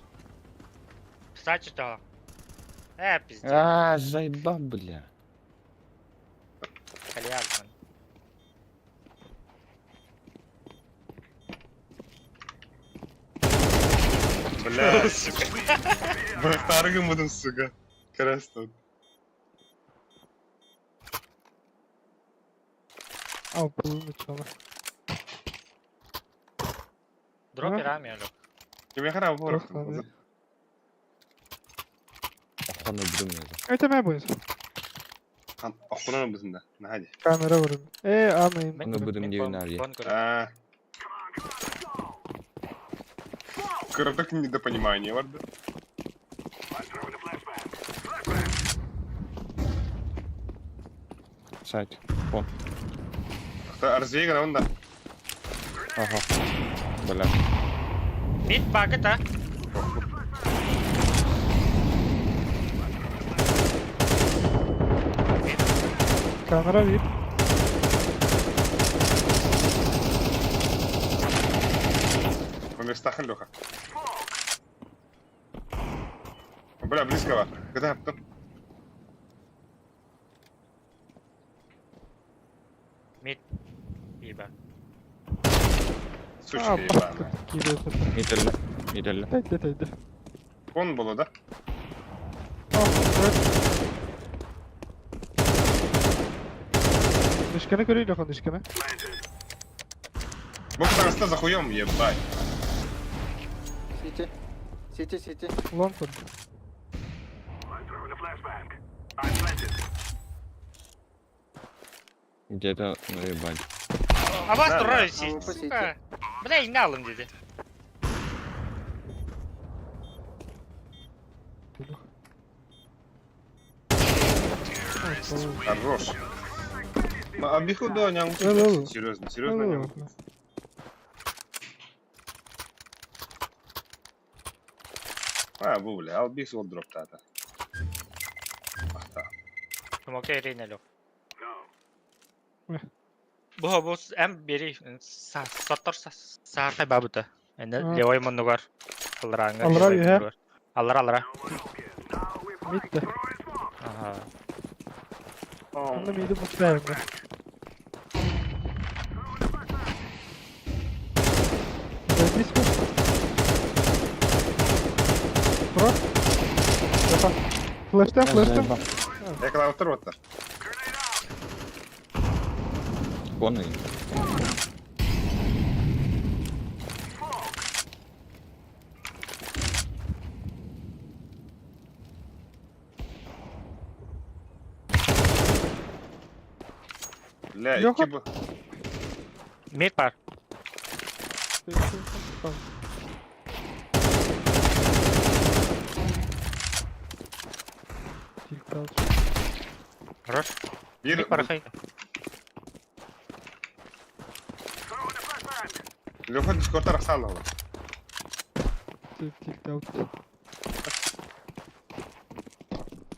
Кстати, то. Пиздец. А, заебал, бля. Кальян. Бля. Бырахтары гыммытым, сука. Красто. Ал булун учула. Дроп ирами, алё. Кеме харабы Туох бар. наада. Охону билим я. Это мэ буйс. Охуна бызында. Наһади. Камера вурун. Амин. Оны будем дивинарье. А. Кырдык недопонимание бар да. Сайт. Арзега онда. Ага. Бля. Мид багыт, а? Камера бир. Поместахын Леха. Бля, близко бар. Когда потом? Мид. Иба. Сучка А, ебаная. кире. Миделле. Миделле. Тайды тайды. Он было, да? Нишканы көрейін Леха, нишканы. Бог староста за хуем, ебать. Сити. Сити, сити. Лонтон. Где-то, ну ебать. А вас Да, трое да. сидит, А, вы сука. Бля, и налым деди. Хорош. А биху да, ням. Эл-эл. Серьезно, серьезно, ням. А, бу, бля, албис ол дроп тата. Ахта. Окей, Рейна, Лех. Э. Бу бу эм бери саттар сартай бабыта. Эне А. левой монугар. Алларанга. Аллара үйе. Аллара аллара. Мидде. Ага. Онда миди бутайым. Здесь Про. Леха. Флештен, флештен. Заебал. Я когда второй вот Коны. Бля, Лёха? икки бу. Мид бар. Хорош. Бир, Мид бар хай. Лёха дискорд арахсалова.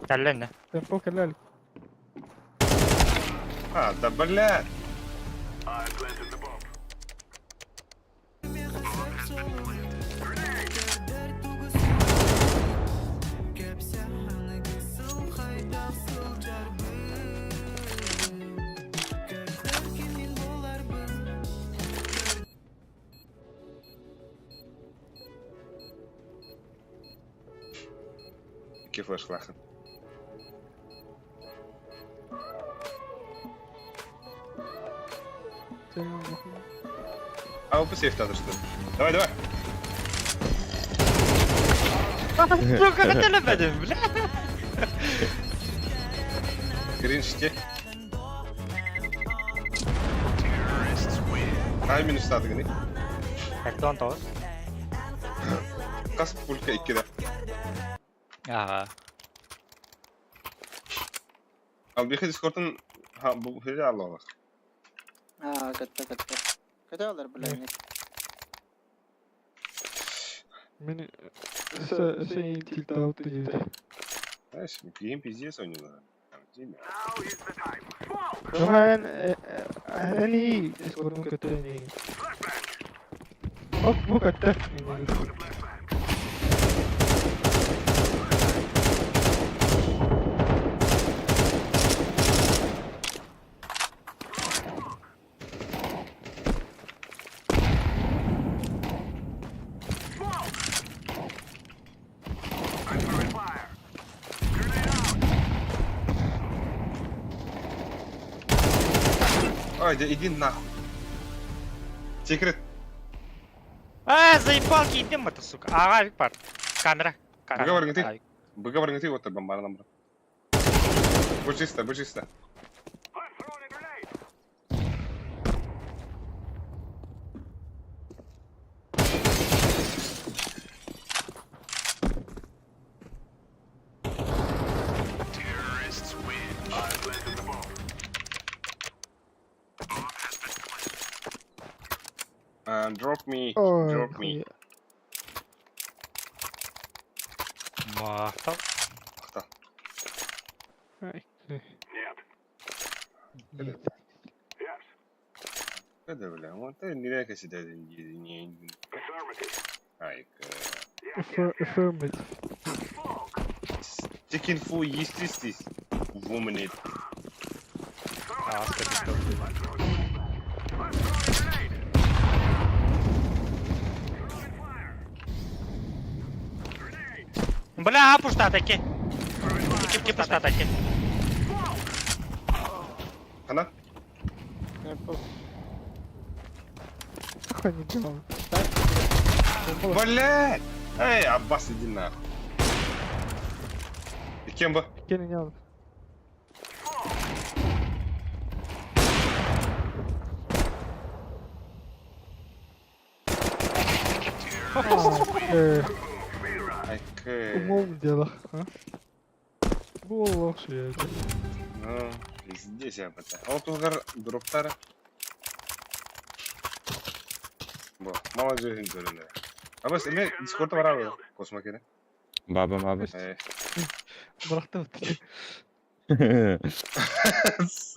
Кәллән. Темпо кэлэл. А, да бля. Икки флеш лахын. А, опа сейф что. Давай, давай. Сука, көтөлөбөдүм, бля. Гринште. Ай, минус статы гыны. Картон тоғыз. Кас пулька иккиде. Ага. Ал бихи дискордтан Ха, бу хире аллоҕа. Аа, көттө көттө. Көтө олор блин. Мин сен тилталты диэти. Знаешь, киһим пиздец у него. Эн эни скорун көттө эни. Оп, бу көттө. Ой, да иди нахуй. Секрет. А, заебал киирдим это, сука. Ага, авик бар. Камера. Камера. Выговор ты. Авик. Выговор ты вот бомбар нам. Будь чисто, будь чисто. Drop me, Ой, drop me. Махтал. Ахта. Ай. Это, бля, вот ты не река сюда, не, не. Ай, Affirmative. Sticking for yeast Woman it. А, скажи, Бля, пуста таки. Таки пуста таки. Она? Нахуй не делал. Блядь! Эй, Аббас, иди нахуй. И кем бы? Кени не Умом дело, а? Буоллох шуя. Ну, здесь я это. А вот угар дроптара. Бо, мало же көрүнө. Абас, эме Дискордта барабы, космокене. Баба, баба. Бырахты.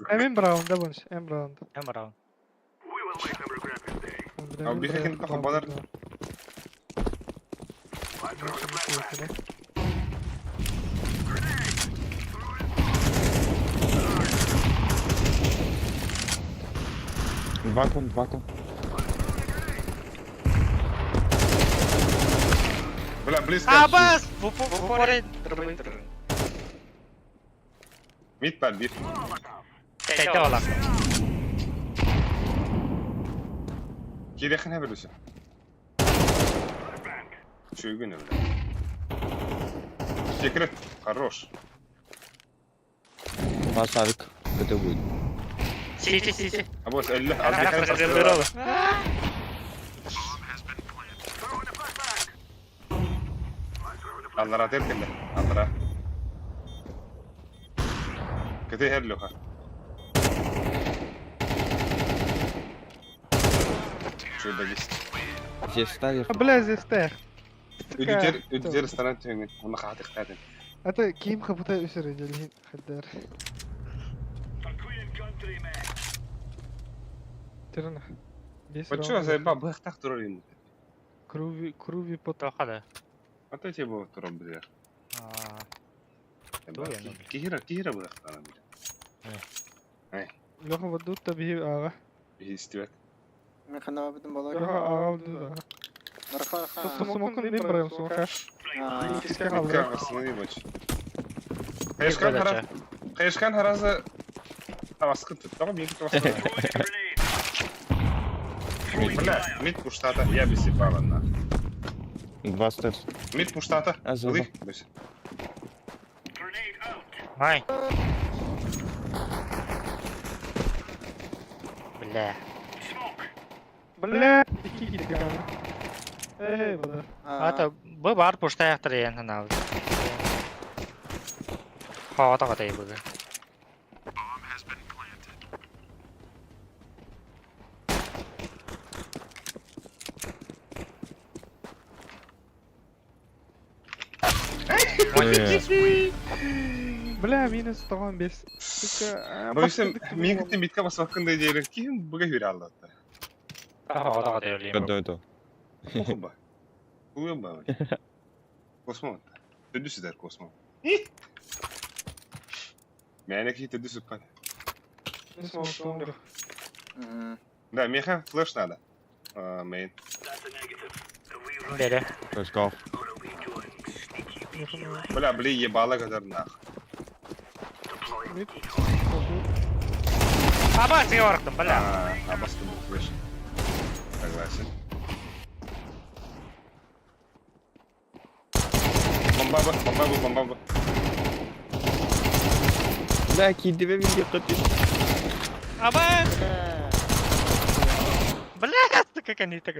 Эмин браунда бунш, эм браунда. Эм раунд. А бихекин тоха бадар. Два кон, два кон. Бля, близко. Абас! В упоре. Мид бар, бир. Кайда ола. Кирехин хабер Чуйгүн бля. Секрет, хорош. Два савик. Это будет. Сити, сити. Абас, элле, Аллара теркеле, аллара. Кете херлюха. Чуйда есть. Здесь ставишь. А бля, здесь тех. Үдүтер, үдүтер ресторан түйүнгүн. Уна хаты хтатын. Это ким хабыта үсөр делин хаддар. Терна. Вот чё, заеба, бэхтах турар им. Круви, круви пот. Тоха да. А то тебе было турар бля. Туя, Кихира, кихира бэхтана бля. Леха вадут таби ага. Истивет. Мен хана битим бола. Леха ага. Барха ха. Смокун мен барам смока. Киске халды. Хайшкан хара. Хайшкан харазы Таваскын тут. Тоға мен таваскын. Бля, мид пуштата, я без ебала на. Два стерс. Мид пуштата. А, забыл. Ай. Бля. Бля, ики китке. Эй, бля. Ата бу бар пушта яктыр ен ханал. Хава та катай буга. Бля, минус 95. Сука, Боюсь, мин кытта митка баспаккын да диэрин киһин быга хүрэ аллатта. Когда это? Похуба. Уйба. Космо. Төдү сидер космо. Мээнэ киһи төдү сыппат. Да, меха флеш надо. Мейн. Бere. Let's go. Бля, бли, ебало гадар нах. Аба, сиге барыктым, бля. А, басты был флеш. Согласен. Бомба бы, бомба бы, бомба бы. Бля, киди бе видео Аба! Бля, как они так...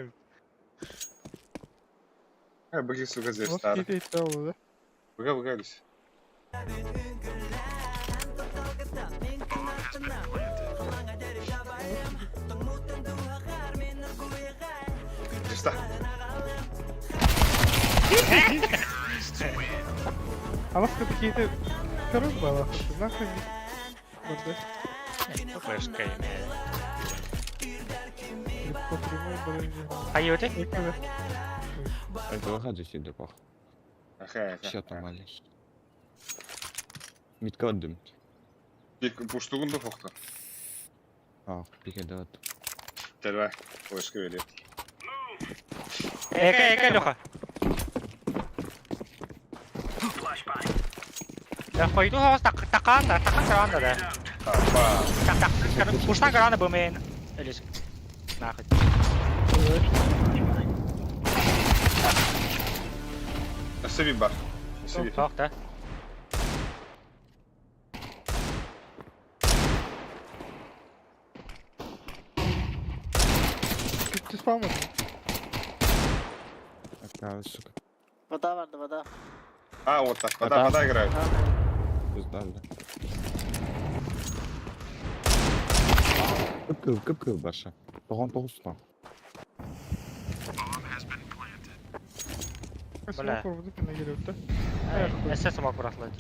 А, быги, сука, здесь старый. Быга, быга, Люсь. Чисто. А вас какие-то короче было, нахуй не. Флешка имеет. По прямой, блин. Поете? Это выходи сюда, пох. Ага, ага. Все там, Алис. Митка отдым. Пуштугун да фохта. А, пикедат. Давай, флешка вели. Эка, эка, Леха. Да пойду хавас так такан да такан каранда да. Апа. Так так пуштан каранда бумын. Элис. Нахуй. Сөби бар. Сөби. Сок да. Ты спамил? Такая, сука. Вода vardı вода. А, вот так. Вода, вода играет. Пизда, да. Кып-кып, кып-кып, баша. Тоған тоғыз там. Бля. Эссе смог браслет.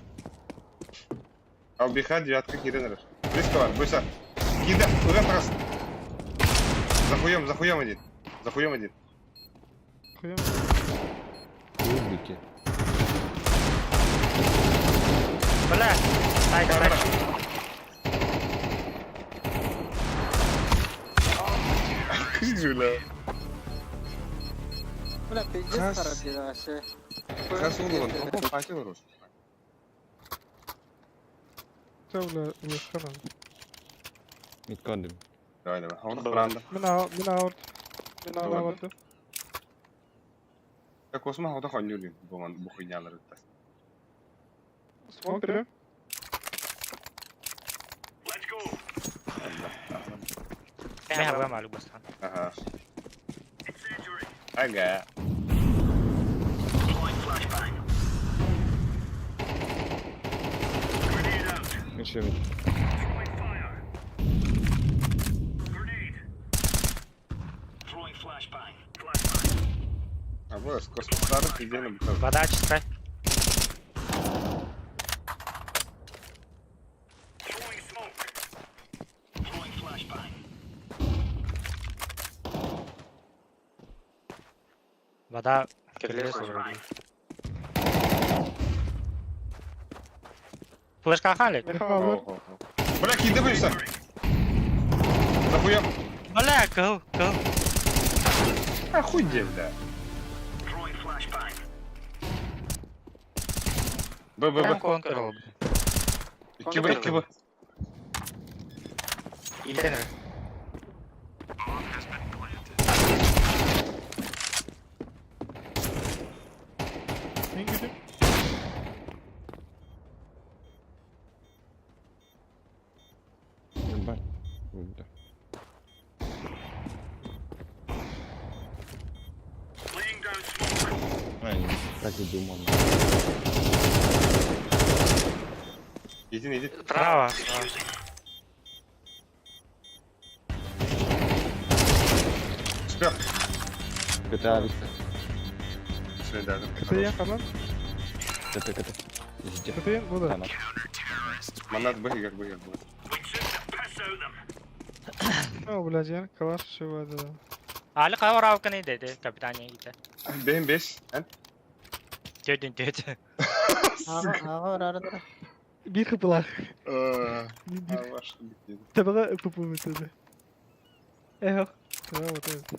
Албиха девятка кирен Близко бар, бойся. Кида, куда раз. За хуем, за хуем один. За хуем один. Хуем. Кубики. Бля. Дай, дай. Бля. Бля, пиздец хараб вообще. Хас улан, о, факел рос. Все, бля, хана. Митка отдым. Давай, давай. Он бранда. Мина, мина аут. Мина аут. Так осма хода хонюлин, буман бухуйнялар это. Смотрим. Я вымалю быстро. Ага. Ага. Еще мид. А вот, космостарых иди на бухар. Вода чистая. Вода. Флешка халик. Бля, киды бойся. За хуем. Бля, кыл, кыл. Охуеть, бля. Б, Б, Б. Контр. Кибы, кибы. Интернет. Ебать. Да. Ай, так и думал. Иди, иди. Право. Успел. GTA Vista. Все, да, Это я, хана? КТ, КТ. Везде. Кытыйын бу да. Канат. Манат быһыгар быһыгар бу. О, блядь, я калаш чего да. Али кавар алканы деди капитан ите. Бэйм бес. Эн? Төдүн төд. Ага, ага, ара Биир кыпылах. Э, ваш бит. Табага пупумытыды. Эх. Да, вот это.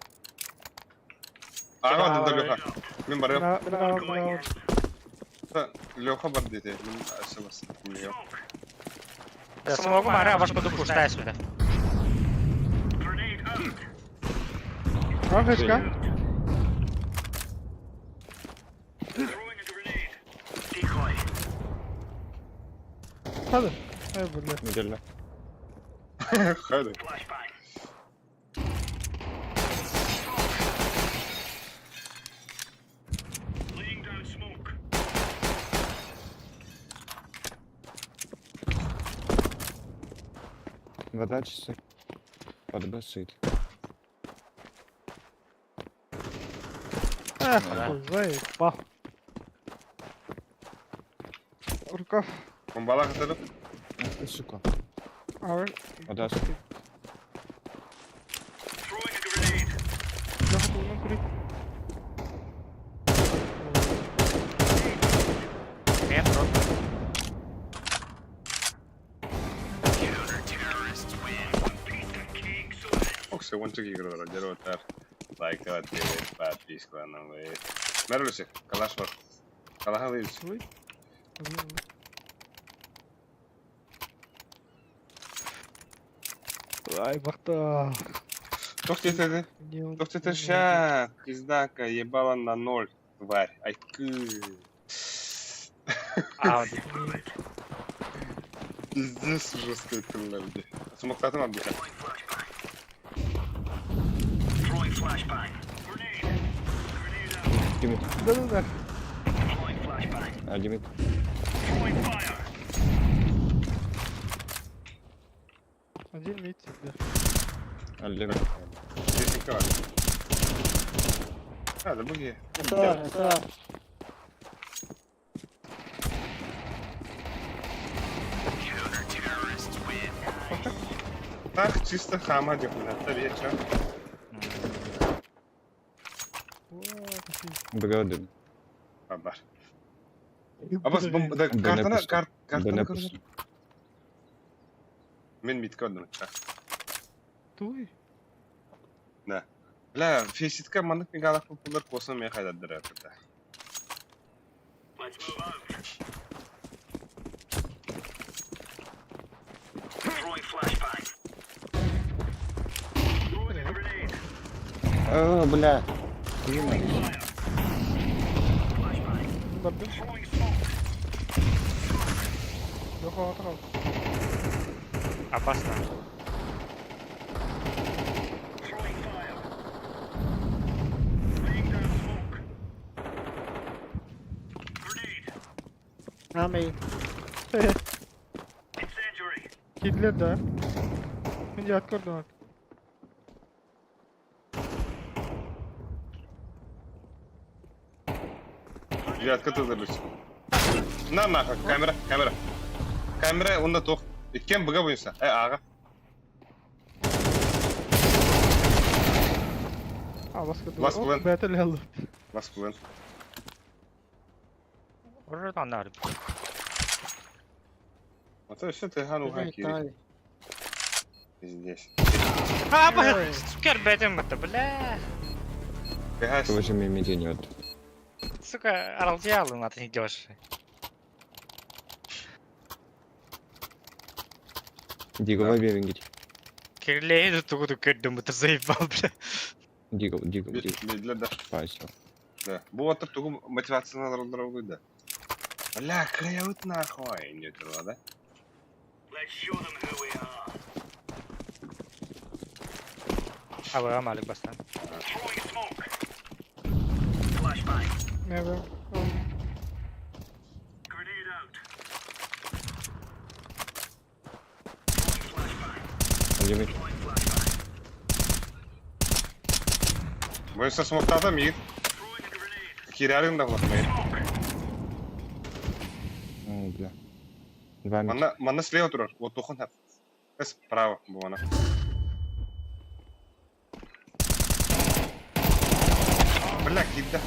Ага, да, Леха. Мен барыам. Браво, браво, браво. Леха бар дети. Мен смс. Мен. Смогу мара ваш куду пуштай сюда. Рахачка. Hadi. Ай, блядь. Неделя. Хады. Вода часы. Под Б сыт. Эх, Да. хуй, заебал. Рукав. Бомбала каталып. Ах ты, сука. Ар. Вода сыт. Леха, ты курить. Метро. Оксе, он чеки играл, деротар. Лайк, теле, подписка на вы. Мерлюсик, калаш бар. Калаха лыз. Ой. Ай, бахта. Тох тетеди. Тох тете ща. Пиздака, ебала на ноль, тварь. Ай, кы. А, Пиздец жесткая тылларды. Смоктатым абдиха. Димит. Да-да-да. А, Димит. Один мид, да. А, Левый. Десятка бар. А, да буги. Это, это. Так, чисто хама дехуна. Табе, чё? О, какие. Б один. А, бар. Абас, бом, да, Б картана, написано. кар, Б картана написано. Мен митка одну, ча. Туй. Бля, феситка маннык мегалах популар косын мен хайдадыр это. А, бля. Дима. Бардым. Леха, отхал. опасно. Амей. Кидлер, да. Мен откордум. Девятка ты забыть. На нахуй, камера, камера. Камера, он на тох. Иккен быга буйса. Э, ага. А, баска. Ласт план. Бәтел алды. Вас план. Уже там надо. А то все ты хану хакири. Здесь. А, бля, сука, бэтим это, бля. Ты Тоже мимити нет. Сука, аралдиалы на ты идешь. Диго, выбери. Кирлей, тут көрдүм, это заебал, бля. Диго, Диго, Диго. Для да. Спасибо. Да. Бу атыр тугу мотивацияны алыр да. Бля, кыяут нахуй. Не турла, да? А вы амалик бастан. Never. Димит. Буйса смоктата мир. Кирярин да влахмай. О, бля. Два мид. Манна, манна слева турар, вот тухон хап. Справа, буона. Бля, киирдэ.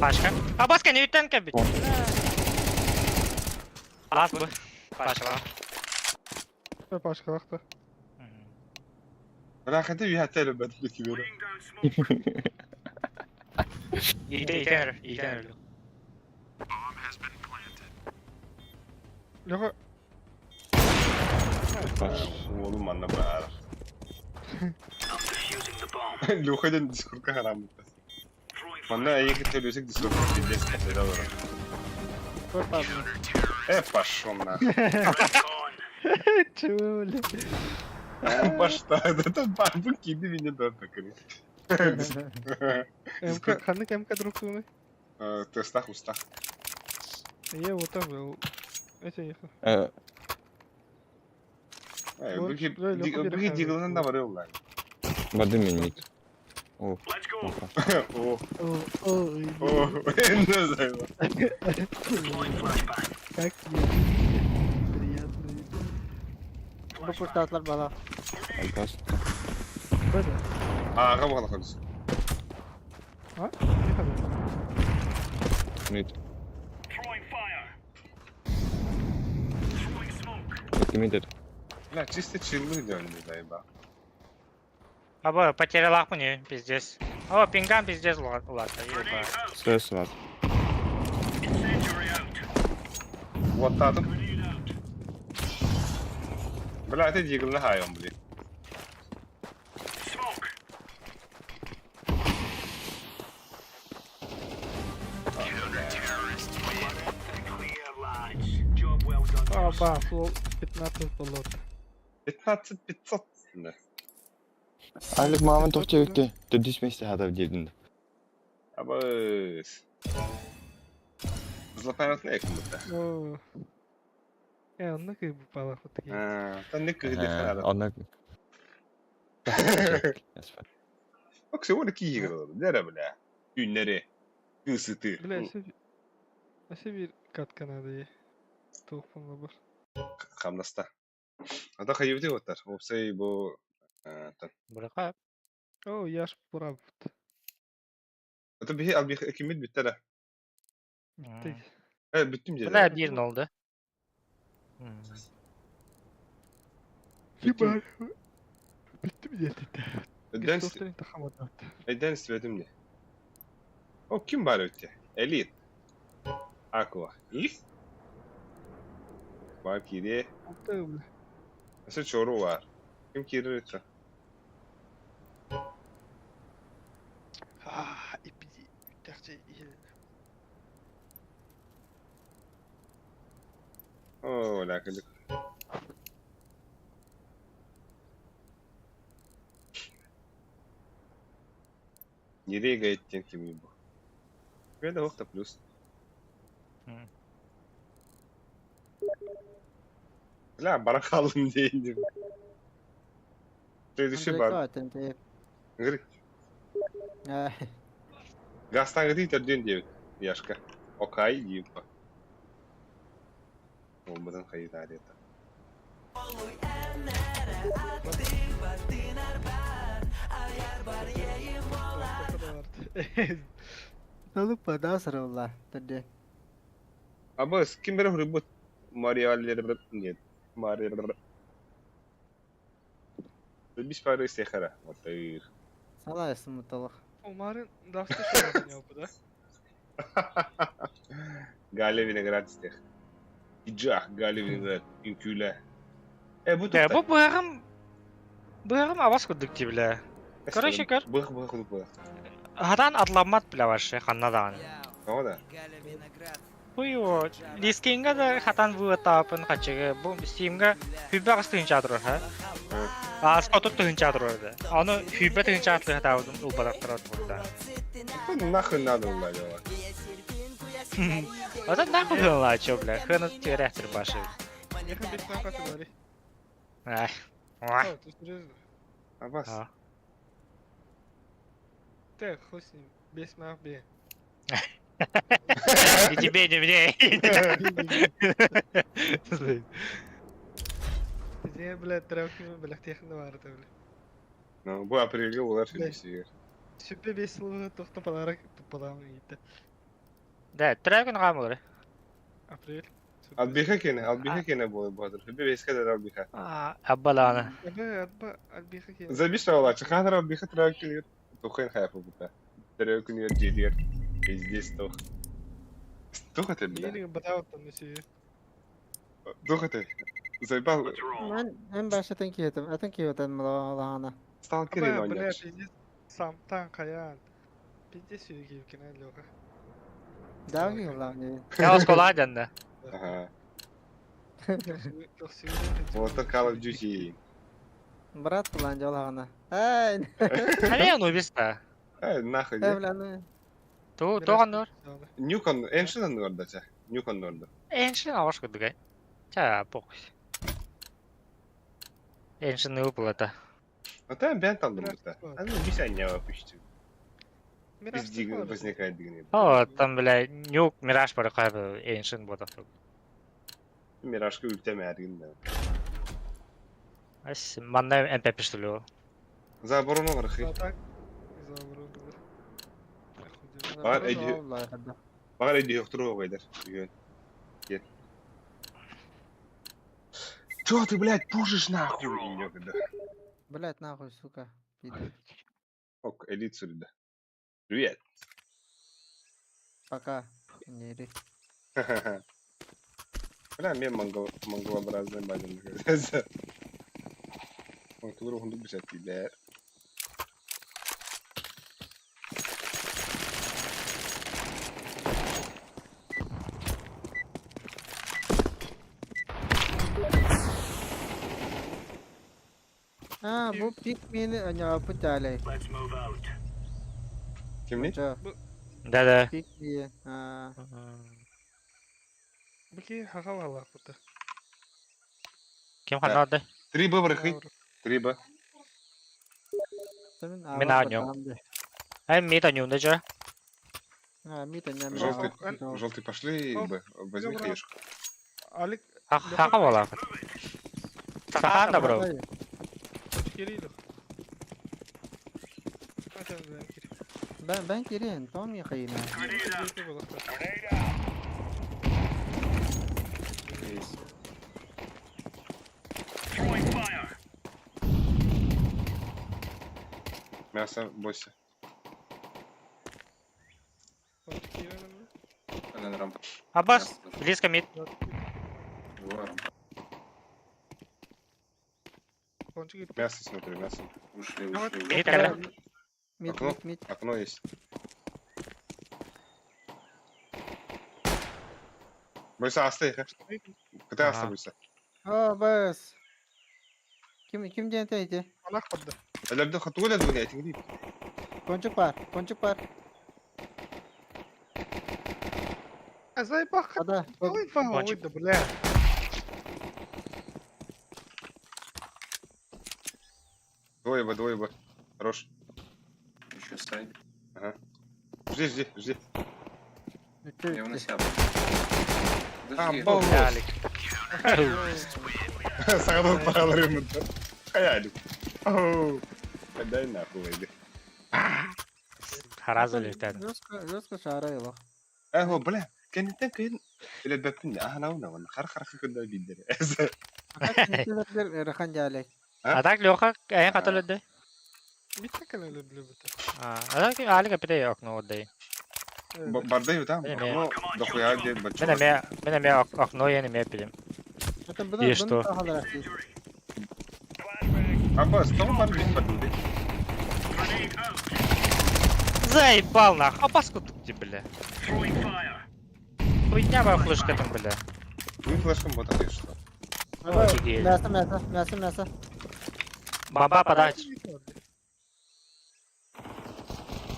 Пашка. А баска не үттэн кэбит. Аас бу. Пашка. Пашкалахта. Бля, хати үйәтті әлі бәтілі кибері. Иитэ иитэн иитэн өлү. Леха, Паш. Уолу манна баар. Луха ден дискурка харамыта. Манна эйги төлөсүк дискурка пиздец кәтеді олар. Пропадно. Э, пошел на. чего, бля? Пошла, это бабы киды меня да так. МК, ханнык МК друг туны? Тестах устах. Я вот там был. Эти ехал. Буги диглынан да бар олар. Воды мен мид. О, опа. О, О, ой, о, не знаю. как мне приятно. Бу пустатлар бала. Альбас. Бля, Ага, бағала қойдыз. а? Ехали. Мид. Вот мид Бля, чисто чиллы дönдü дайба. Аба, потеряла хуйню, пиздец. О, пингам пиздец улатта, еба. Стресс лад. Оттадым. Бля, это диглы хайом, блин. А, ба, флол 15 болот. 15 500. Да. Алик мамын тоқтебекте. Төдіс месте хадав дедін. Абыс. Злопамятный ekmutta. О. Онно кый бупала вот такие. Та не кыгды ханада. Онна. Оксе оны кийгер. Нере бля. Günleri. Исыты. Бля, асе бир катка надо е. Тухпан бар. Хамнаста. Ата хайыбды оттар. Опсай бу Бырака. О, яш пураб. Ата бихи ал бихи кимит биттера. Ты. Э, бүттүм же. Бля, бир нолды. Хиба. Биттим деді. Ден Гестofтен тахамадат. Ден светим не. О, ким бар өтте? Элит. Аква. Их? Бар кире. Бля. Асы чору бар. Ким кире өтте? А, ипи. Тахчы. О, ла кылык. Nereye gayetken kimi bu? Ve de da плюс. Бля, барахалым дейін. Следующий бар. Говорит, Гастан говорит, один девять. Яшка. Окай, дипа. Ол бұдан хайда арета. Толук да сырылла. Түрде. Абыс, ким бері хұрыбыт? Мария Нет. Мария Бис пары сехара. Вот и. Салайсың муталых. Омарын даста шоу да? Галя виноград стех. Иджах, Галя виноград, инкюля. Э, бу Да, бу быгым... Быгым абас курдук ти, бля. Короче, көр. Бых, бых, бых, бых. Хадан атламат, бля, вообще, ханнадан. О, да. Хуй Лискинга да хатан вытапын хачыгы. Бу Steamга хүбэ астыгын чатырыр, ха? А, скотут тыгын чатырыр да. Аны хүбэ тыгын чатырыр хатабыдын улбадактырар бурда. Ну, нахуй надо улавила. Это нахуй было, чё, бля, хына теряхтыр башы. Ехал бес на хаты бари. Ай. Ой. О, ты серьезно? Абас. А. Ты, хуй с ним. Бес на бе. Не тебе, не мне. Дьиэ, блядь, трёхкими, блядь, техно баарыта, блядь. Ну, бу апрельге олар сүбесигер. Сүбэ бес сылы тохто подарок туппалаам иитте. Да, трёхкин хаамылары. Апрель. Албиха кene, албиха кene буолар баатыр. Сүбэ беске да албиха. Аббалаана. Эбэ, атба албиха кene. Забиш алачы ханар албиха трёхкин тухын хайфы бута. Трёхкин ер жедер. Пиздец тух. Тух это бля. Миигин батааттан үсү. Тух это. Заебал. Мен мен башатын киһитим, атын киһитен малаана. Сталкер Аба, бля, ойночу. пиздец. Самтан каян. Пиздец сүйү кene Леха. Даа киһилааны. Я оскола дьанна. Ага. Вот это Call of Duty. Брат булан жолаана. Эй, Али Анубис-та. Э, нахуй. э, бля, ну. Ту тоҕоннор. Нюкон, Ancient норда, Нюкон норда. Эншин аваш кудугай. Ча, похуй. Эншин выплата. А там бен там думаю-то. А ну, бисянья пусть. Пизди возникает дигни. О, там, бля, нюк, мираж баракай, Эншин бодах. Миражка үктеме әргин да. Ас, манна МП пиштолю. За оборону вархи. Так. За оборону. Бар, иди. Багар иди yokturu гайдар. Үйөн. Кет. Чё ты, блядь, пушишь нахуй? Да. Блять, нахуй, сука. Пидор. Ок, элит сюда. Привет. Пока. Не Бля, мен монгол, монголообразный базин. Монголор хундук бисет дилер. А, бу пик мени аня путалей. Кимни? Жо, Да-да. пик ми. А, Бики хахалалах бута. Ким ханады? 3 Б вархи. 3 Б. мен Мен аанньуом. Ай, мит анюнда жа. А, мит аня. Желтый, желтый пошли Б. Возьми Добро. хаешку. Алик Хака бола. Саханда, бро. кирилл. Бен бен кирин, том я хайна. Есть. Мясо, бойся. Она рампа. Аббас, близко мид. Во, рампа. Мясо смотри, мясо. Ушли, ушли. Мид кэлэ. Мит, Окно. мит, мит. Окно есть. Бойся, асты. Кытай асты Ага. бойся. О, бас. Ким ким ден тейти? Алах бадда. Элерде хатуга да дуня, этиң дип. Кончук бар, кончук бар. Азай бах. Ада. Ой, Кончик. да, бля. Двое Б, двое Б. Хорош. Еще сайт. Жди, жди, жди. Я его на себя. А, Подожди. бол. Алик. Сагадыр паралар ымыт. Хаялик. Оу. Дай нахуй выйди. Харазы лютен. Жестко, жестко шара его. Эхо, бля. Кенеттен кыйын. Эле бөппүн. Ахана уна вон. Хар хар кында билдер. Рахан жалек. А так Леха, эн каталыды. Битте кэлэ люблю бута. А так Алик опять окно отдай. Бардай там. Эме. Окно дохуя где Мен эме, мен эме окно я не пилим. И что? Аббас, там бар бит барды. Заебал нах. Абаску тут бля. Хуйня ба флешка там, бля. Мин флешкам бота что. Офигеть. Мясо, мясо, мясо, мясо. Баба подать.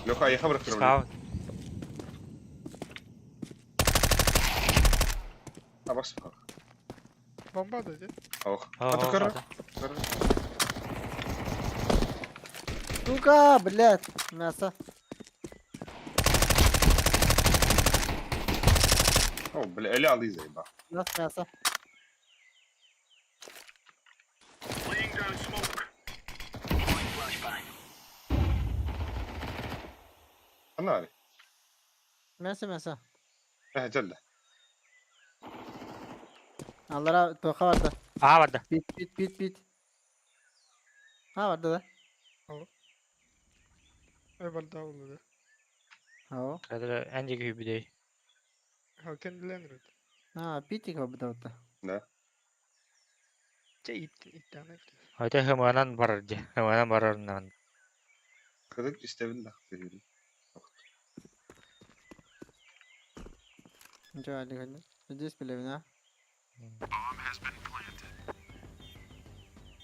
Леха, я хабр храм. Скаут. Аббас. Бомба да, де? Ох. О, А то кара. Сука, блядь, мясо. бля, или алы заеба. Нас мясо. Она Мясо, мясо. Э, жalla. Аллара тоха барда. Аа барда. Бит, бит, бит, бит. Ha барда да. Э, барда ол да. Ау. Кадр энди гүбүдей. Ха, кендилен рет. Ha, битик барда да. Да. Че ит иттаны. Айта хыманан барар ди. Хыманан барарынан. Кырык истебин да. Ничего, али Здесь билевина.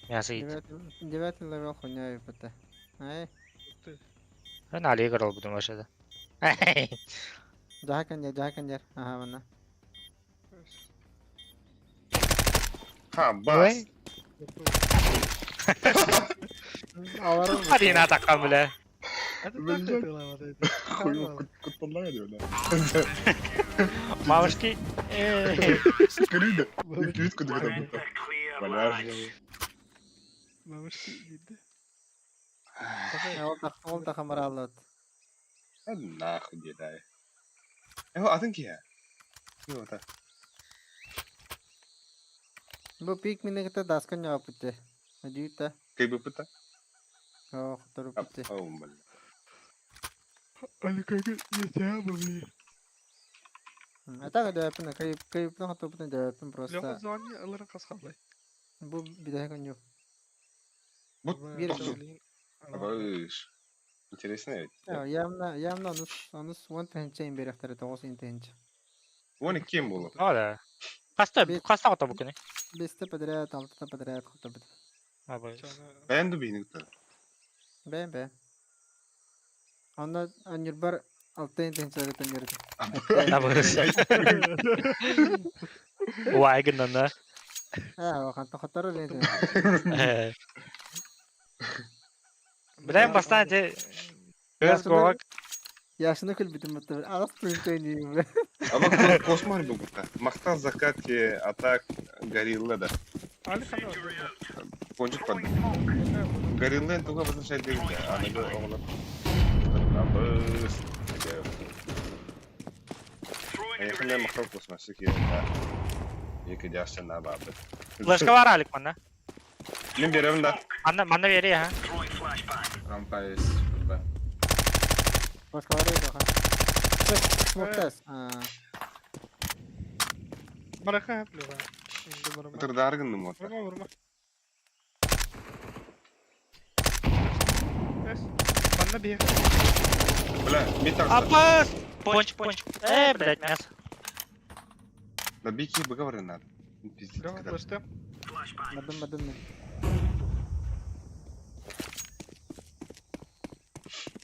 Мясо ит. Девятый левел хуйня ебата. Ай, Мен али карал будум ашада. жаха кандер. Ага, вана. Ха, бас. Алар. Арина таккан бля. Это Блин. так это Хуй, кутталлага диyor да. Мамушки. Скрыда. Квитку дигән бу. Бля. Мамушки диде. Ол да, ол да хамар алат. Нахуй дедай. Э, атын ки я? Юу та. Бу пик минегте даскан япыты. Дүйті. Кай бу пыта? Ох, тұрып бітті. Ау, бля. Али как я блин. А так дөпін, кайып, кайыпны хатыпны дөпін Леха просто. звони, алар касхалай. Бу бидәһ көн юк. Бу Бир тохсу. Абыш. Интересно ведь. Явно, явно анус, анус 10 тыһынча имберехтер, 9 тыһынча. Оны кем булып? Ала. Каста, каста кота бу күнү. Бесте подряд, алтыта подряд хатып. Абы. Бәнді бейні күтті. Бә, бә. Анда анюрбар алты тыһынча төннөрдү. Абы. Уай гыннан. А, ханта хатар эле. Билен бастан те Өз гога Яшыны көл бүтүн бутты. Агыс тыһынча инде. Ама космар бу бута. Махтан закатки атак горилла да. Али хана. Пончик под. Горилла туга возвращать дегенде. Аны бу оглы. Абыш. Аяқында махтан космасы ки. Екі жашча на бабы. Флешка бар алик манна. Мен беремин да. Манна манна бери ха. Рампа есть. Б. Башкалар эди ха. Смоктас. А, Бараха хеп леха. Инде барма. Тырдаргынным вот. Vurma vurma. Эс. Манна бия. Бля, мен тақса. Апас! Понч, понч. Э, блядь, мясо. Да бики выговоры надо. Пиздец, Леха когда. флеште. бадым бадым. мен.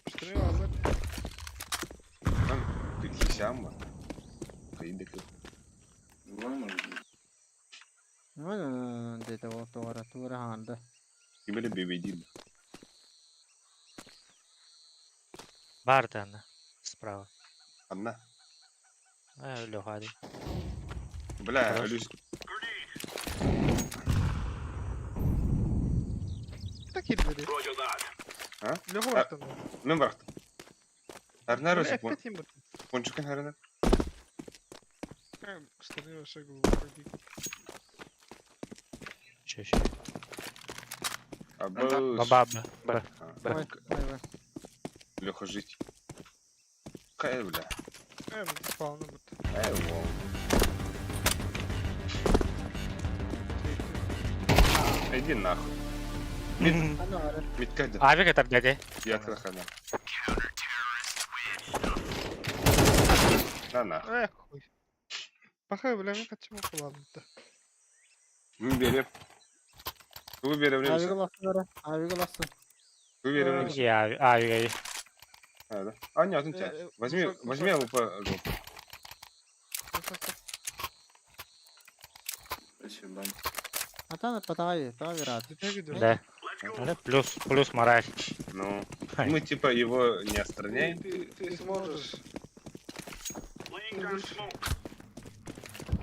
Штыры алар. Там кисям Кыйдык. Ну, деди ол тугара, тугара ханды. Кимери бебедин. Бар да Справа. Анна. Э, Леха, ди. Бля, Хорош. өлүс. Так кирбеди. А? Леха бартан. Мен барактым. Арнар Бля, өсүп. эппет им бут. Пончукен харына. Штыры вообще глубоко. Че, че. Абыш. Баба, б. А, Ой, ой, ой. Леха жить. Кай, бля. Э, вполне бут. Эй, вол. Иди нахуй. Аны ары. Миткайда. Авик это, дяди. Я хана. На нахуй. Эх, хуй. Пахай, бля, мен качым куланды. Мен берем. Бу берем Авига не ласты бара. Авига ласты. Бу берем не Я, авик, А, да. А, нет, он тебя. Возьми, возьми АВП жопу. Спасибо. Атаны патагай, тага берат. Да. Это плюс, плюс мораль. Ну, мы типа его не отстраняем. Ты, ты сможешь.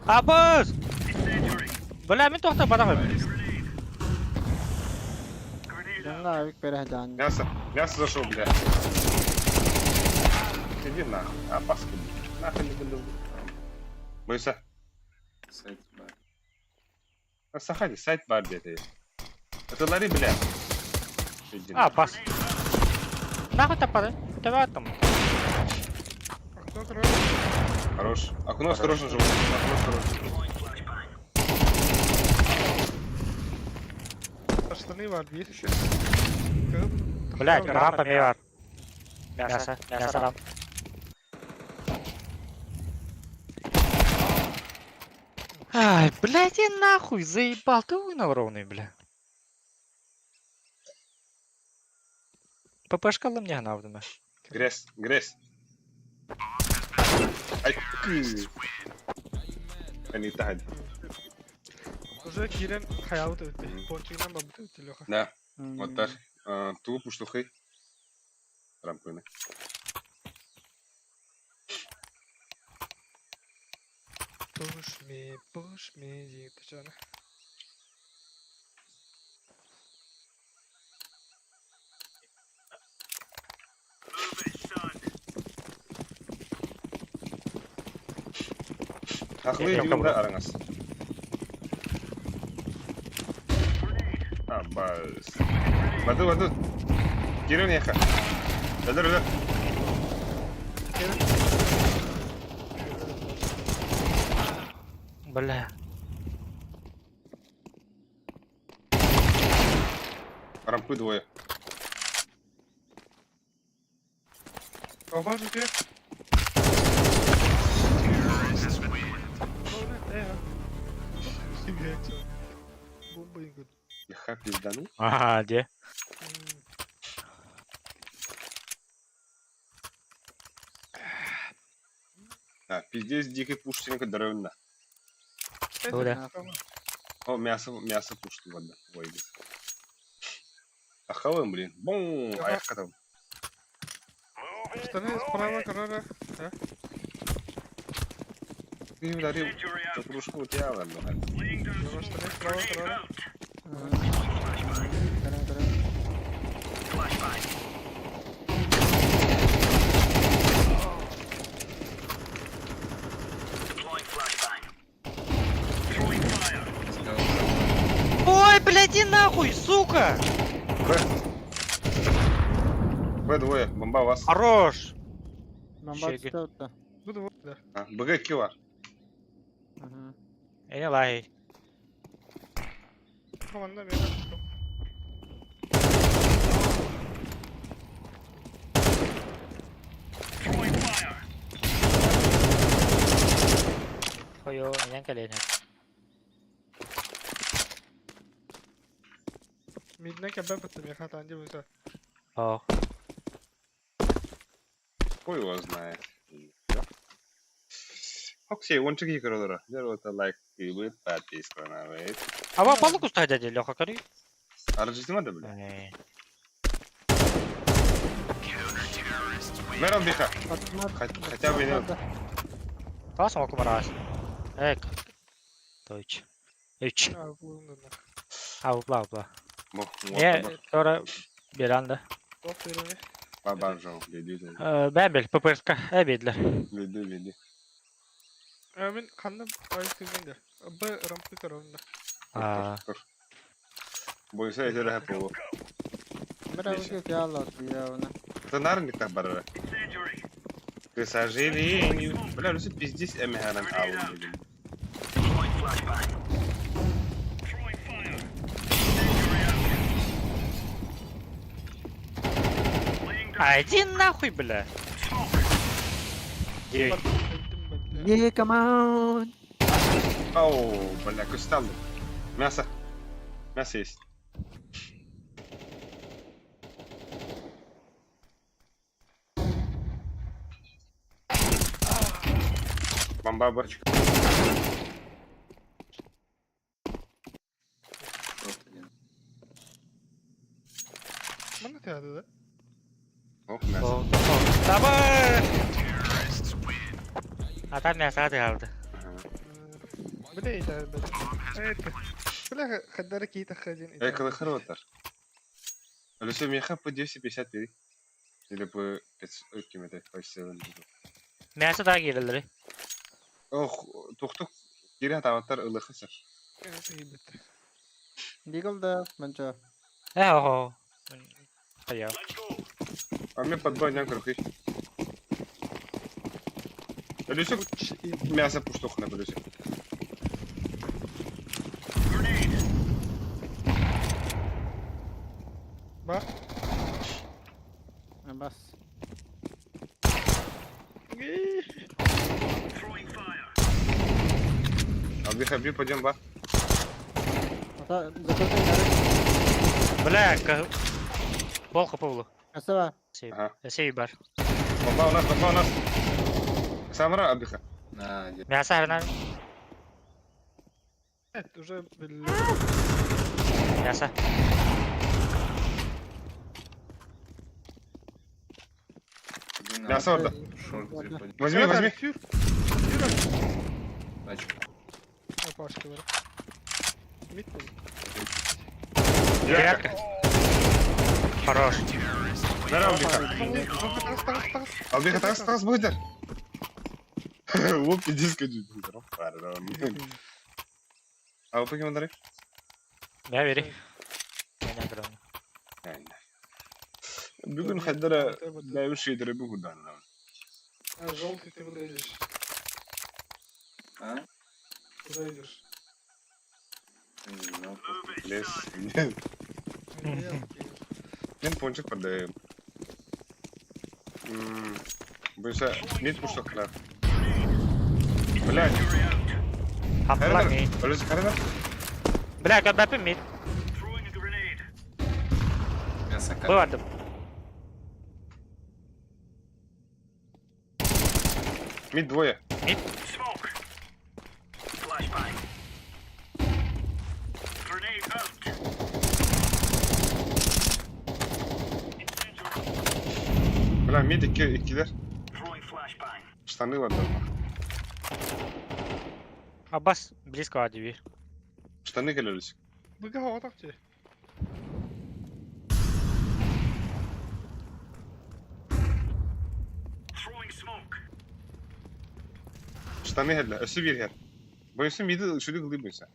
Абыс! Бля, мин тохто барах. Дьоҥҥо авик бэрэ сылдьаҕын. Мясо, мясо зашел, бля. Иди нахуй, опаска, блядь. Нахуй не буду. Бойся. Сайт бар. Сахади, сайт бар где-то. Это лари, бля. Иди А, нахуй. бас. Нахуй тапады? Тебе там. Окно короче. Хорош. Окно осторожно живот. Окно осторожно. Штаны var bir. Еще. Блядь, рампа ми бар. Мясо, мясо рам. Ай, блядь, я нахуй заебал, ты уйнал ровный, бля. ППшка мне гнавдана. Грязь, грязь. Ай, кы. Они тахад. Уже киирэн хайаабыт эбит. Пончигынан барбыт эбит Леха. Да, вот так. Ту пуштухай. Рампыны. Push me, push me диэн чана. Хахлы Я дюнда араңас. А, бас. Баду, баду. Кирилл неха. Өлөр, өлөр. Бля. Рампы двое. Колбас у тебя? Бомба ингут. Леха пиздану. Ага, где? А, пиздец дикий пуштинка здоровенна. Бля. О, мясо, мясо пушту вода. Ой, блин. Ахаваем, блин. Бум! Ага. Аяққа там. Штаны справа, корара. Ты ударил. Кружку у тебя, ладно. Штаны справа, корара. Көрөн көрөн. Ой, блядь, иди нахуй, сука! Б. Б двое. Бомба у вас. Хорош! Бомба Шеги. түсті отта. Буду вот, да. А, БГ килар. Эне лай. Команда мега. Хойо, энен кэлэн. Мидне кэбэ баттым я хата анди буса. О, Хуй его знает. Окей, ончик игралара. Дер лайк кыйбыт, подписка на вейт. А ва балык уста дядя Леха, кори? Арджитима да, бля? Мэрон биха. Хотя бы не... Класс мог раз. Эк. Дойч. Үч. А, булуңда. А, бла бла. Бо, Не, тора беранда. Топ береме. Бабажал, веди, Бәбел, ППСК, әбедлер. веди, веди. Мен ханна ай кызында. Б рампы коронда. А. Бойса этер хапы. Бер авик ялла я Это нарник так барара. К сожалению. Бля, ну пиздец эмханан алым. А иди нахуй, бля. Ей. Yeah, come on. Оу, бля, кристалл. Мясо. Мясо есть. Бомба барчик. Шорт один. Мана тяды да? Ох, мясо. Давай! А там мясо алды. Ага. Бля, итэҕэйбэт. Это. Бля, хаддара киһи тахха диэн Эй, итэҕэйбэт. кылыхыр батар. Алексей, миэхэ по 253. Или по 500 километров, по 7. Мясо да киирэллэри. Ох, тухтук киирэ хатаабаттар ылыхха сөп. Итэҕэйбэт. Бигл да, манча. Э, охо. Хайа. А мне подбой нян крухи. Алексей, мясо пуштухна, Алексей. Бар. Бас. Албиха, би пойдем ба. Ата закрытый нарык. Бля, Бол хапы Асава. Сей. Ага. Сей бар. Бомба у нас, бомба у нас. Самара, Албиха. На, где? Мясо харна. Нет, уже, бля. Мясо. Иди на Мясо орда. Шорт заходи. Возьми, возьми. Фюр. Фюр. Тачку. Опашка бар. Мид был. Девятка. Хорош. Бери, Албиха. Тагыс, тагыс, тагыс. Албиха, тагыс, тагыс, будет. Оп, иди скажи. А вы покемон дары? Мя бери. Меня гром. Бүгүн хайдара бэйбит шейдері бүгүн дан. А, желтый ты влезешь. А? Куда идешь? Не знаю. Лес. Мелкий. Мен пончик продаю. Буйса, мид пуштохлар. Блядь, Хапла ми. Алис, карена? Бля, көбәпі мид. Мясо как? Бывардым. Мид двое. Мид. Бля, мид икки, иккилер. Штаны ладно. Аббас близко адиби. Штаны келелись. Быга отак те. Штаны хелле, өсü bir her. Бойсы миди шүлі кылды бойса.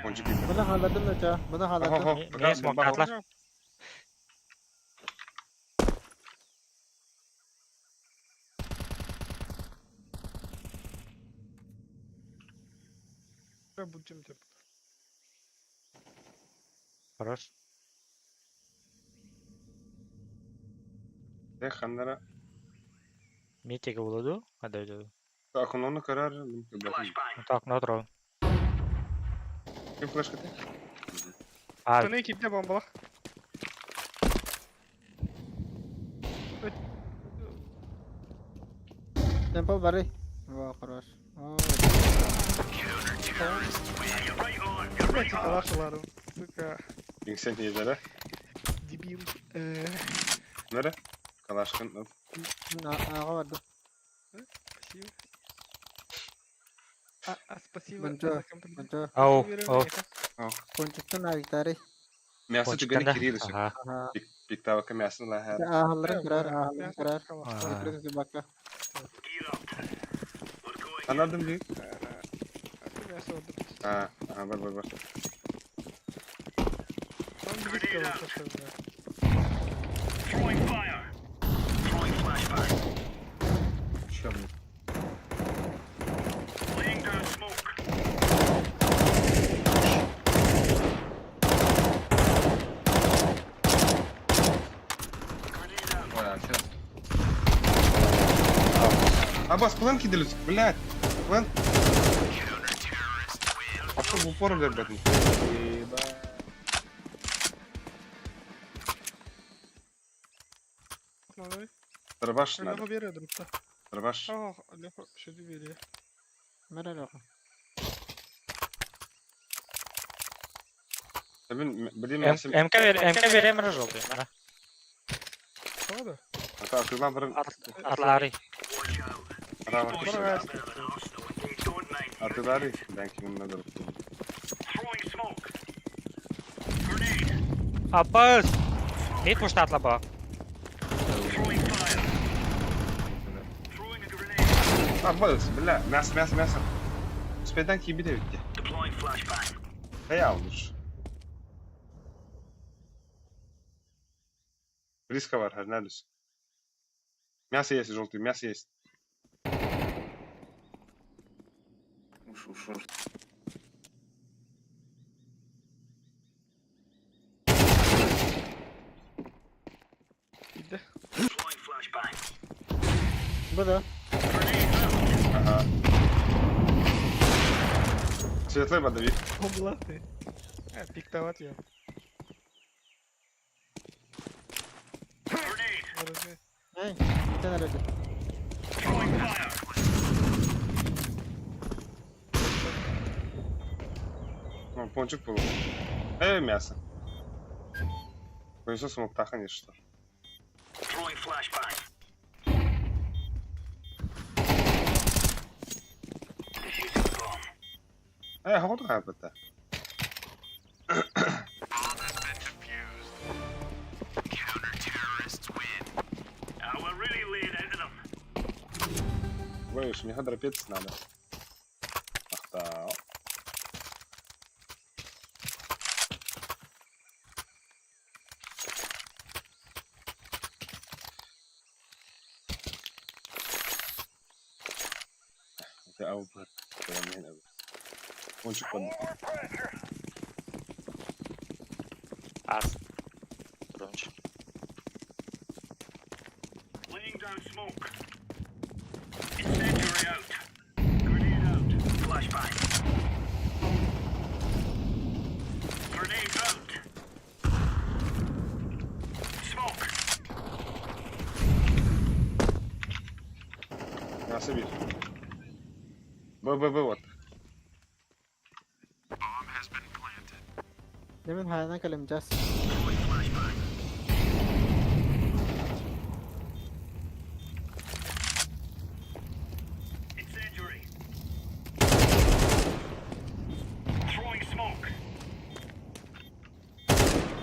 Пончик кийди. Bunu halladым да ча. Bunu halladым. Хо, Мен смок атлар. Я будем деп. Хорош. Э, ханнара. Митеге болду. Ада өйдө. Акунону карар. Так, нотро. Ким флешка ты? А, Штаны кипте бомбалах. Темпо бары. Во, хорош. О, Блять, калашыларым. Сука, Инсент не да? дебил. Нере? Калашкын. ага барды. Спасибо. А, спасибо Бончо, за комплимент. Манча. ау, ау. Пончиктан агитари. Мясо түгені кирилisi. Ага. Ага. Пиктавака мясо лаха. Ахалларын кырар, ахалларын кырар. А. Закрытый бакка. Анадым би. Мясо отдым. А, ага, бар, бар, бар. Он близко вот пошел, да. Чё, блин? Ой, а чё? Абас, план киделись, блядь. План. А что в упор, ребят? Ебать. Надо. Дробаш надо. Леху бери, друг-то. Дробаш. Ох, Леху, что бери. Мера Леха. Блин, блин, мясо. МК бер, МК берем желтый. Правда? А так, бар. Атлары. Рава. Дорогая. Атылары бэнкиҥ надо. Аббас! Мид пуштатла ба. Аббас, бля, мясо, мясо, мясо. Успейдан киби де битти. Hey almış. Близко var, Hernandez. Мясо есть, желтый, мясо есть. Ушел, ушел. Иди. Бу да. Ага. Светлый подавить. Облаты. Пиктовать я. Эй, бүтэн эрэ. Ну, пончик был. Эй, мясо. Повезло, смог таха не что. Э, ходу хапата. Боюсь, мне дропец надо. Ах да. Это ауп. Пончик под. Ас. Дрончик. Мясо бир. Б, Б, Б, вот. Дэмин хайынан кэлим жас.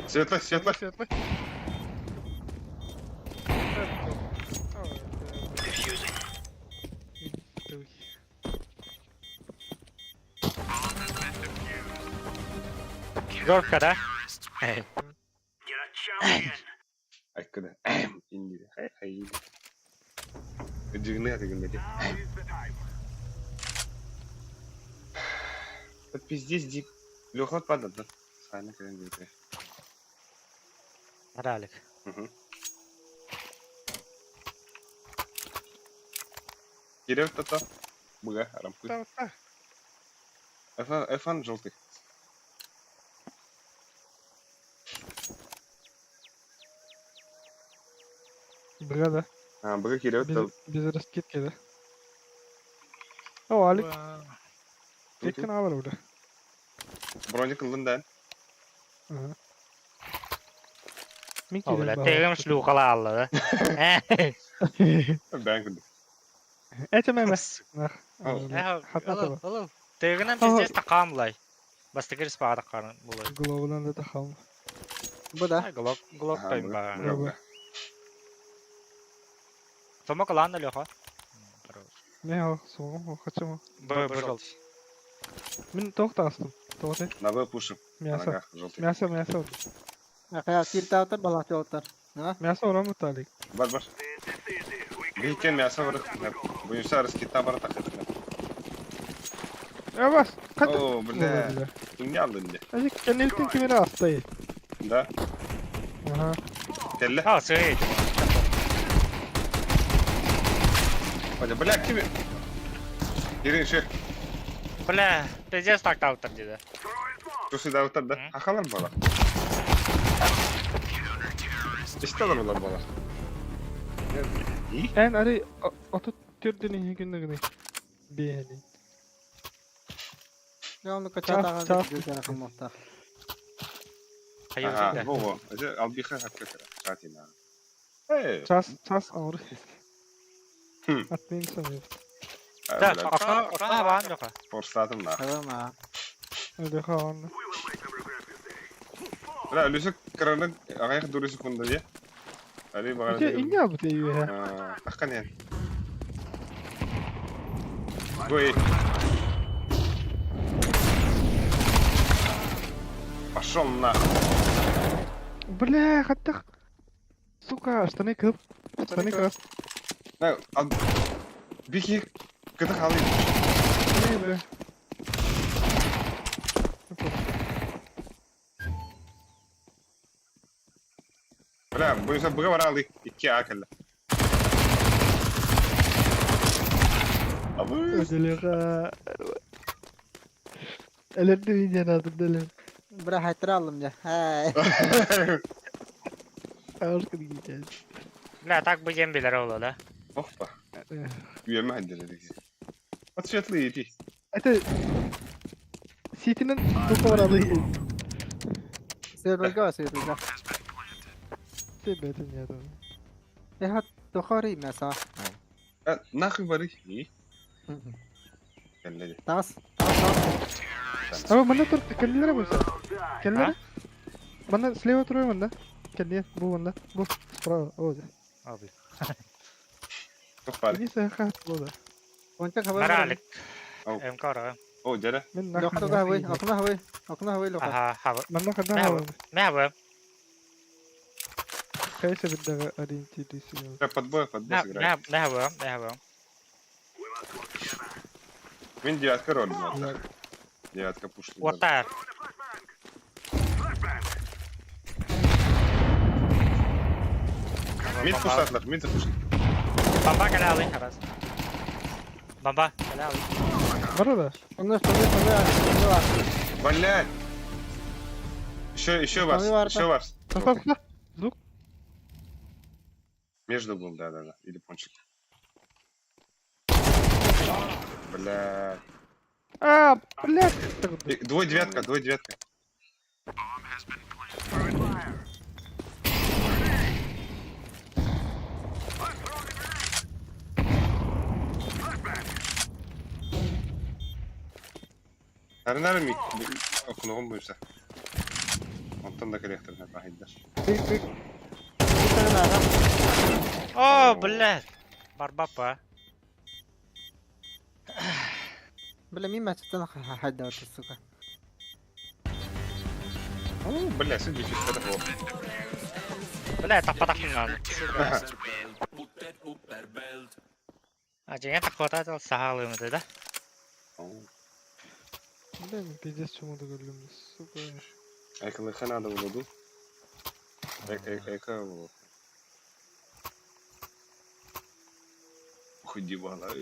Светлый, светлый. Светлый. Горка, да? Эй. Ай, куда? Инди. Хай, хай. Дигны, дигны. Это пиздец дик. Леха отпадет, да? Сами крен Ралик. Угу. Кирилл тата. Бга, рампы. Та-та. F1, F1 желтый. Бля, да. А, Б Кирилл Без, то. без раскидки, да. О, Алик, теккен алар бля. Броник ылдын да. Ага. Мин О, кирем бля, баар. тегем шлюхала алла, да? Бән күндү. Этим эме. Нах. Ау. Хатна таба. Тегенен пиздец такамлай. Бастыгыр спада карын булай. Головынан да тахалма. Бу да. Глок, глок Ага, тайм Б, ба. Б, Б. Тома калан Леха. Не, о, сугум, о, хочу. Б, Б, желтый. Мин тоқта астым. Тоқта. На Б пушим. На Мясо. ногах желтый. Мясо, мясо. Ахая киртаатар балаатар. А? Мясо орам Алик. Бар, бар. Бейкен мясо бар. Буюса раскита бар так. Я бас. Ката. О, бля. Кимне алдын де? Ажик кенелтин кимире астай. Да. Ага. Келле. А, сый. Бля, бля, кими? Кирин шех. Бля, пиздец так таутар диде. Тусы да утар да. Ахалар бала. Исталар була бала. И? Эн ари ото түрдүн ихигүннүгүнү. Биэни. Я оны качатаҕа Час, час. бүкәрэ кымматтах. Ага, Хайыр. во, во. Это албиха хакка. Чатина. Эй, Час, час ауыр. Хм. Атмин самый. Да, окно, окно хабаан Леха. Форсатым на. Хабама. Леха он. Бля, Люсик кыраны аҕыйах дури секунда дии. Али баҕар. Ити инне албыт өйүө. Таххан иһэн. Гой. Пошел нахуй. Бля, хаттах. Сука, штаны кып. Штаны кып. На, ал... Бихи, кыты халы. Бля, бля. Бля, буйса быга баралы. Икки акылла. Абы. Леха. Элерди видео надо, дали. Бля, хайтара аллым дьэ. Хай. Ağır gideceğiz. Бля, так бы ем билер ол да. Опа. Үйеме хандердик. Отсветлый иди. Это City'nin bu paralı Сыырга, сыырга. Себетин я там. Эха тохори мяса. А, нахуй бары. И? Кэллэри. Тас. Ama bana tur kellere bu sen. Kellere. Bana слева трое манда. Келле бу манда. Бу справа. О. Abi. Тух бары. Денис хат бу да. Онча хабар. Маралик. Ау. МК ора. О, дядя. Мен Лохтога хабай, окна хабай, окна хабай лоха. Аха, хаба. Манна хада Мэ хабай. Мэ хаба. Кайсы биддага ориентируйся. Бля, подбой, подбой Мэ сыграй. мэ хаба, мэ хаба. Мин девятка роль. Девятка пушка. Уотар. Мид пушатлар, мид пушат. Бомба калалы, харас. Бомба калалы. Бар да. Онно штаны штаны бар. Блядь. Еще, еще вас, Штаны варта. еще вас. Стоп, стоп. Звук. Между был, да. Или пончик. Бля. А, блядь. Двое девятка, двое девятка. Нарынары ми окунугум буйса. Онтон да керектер бахиддар. Бик бик. О, блядь. Барбапа. Бля, мин мәчеттән хәддә отыр, сука. О, бля, син дефис это Бля, таппатах надо. А жеңе такота ал сахалымды да. Бля, мен пиздец чумуду көрдүм, сука. Экалыха надо было, Эка вот. Худи бала.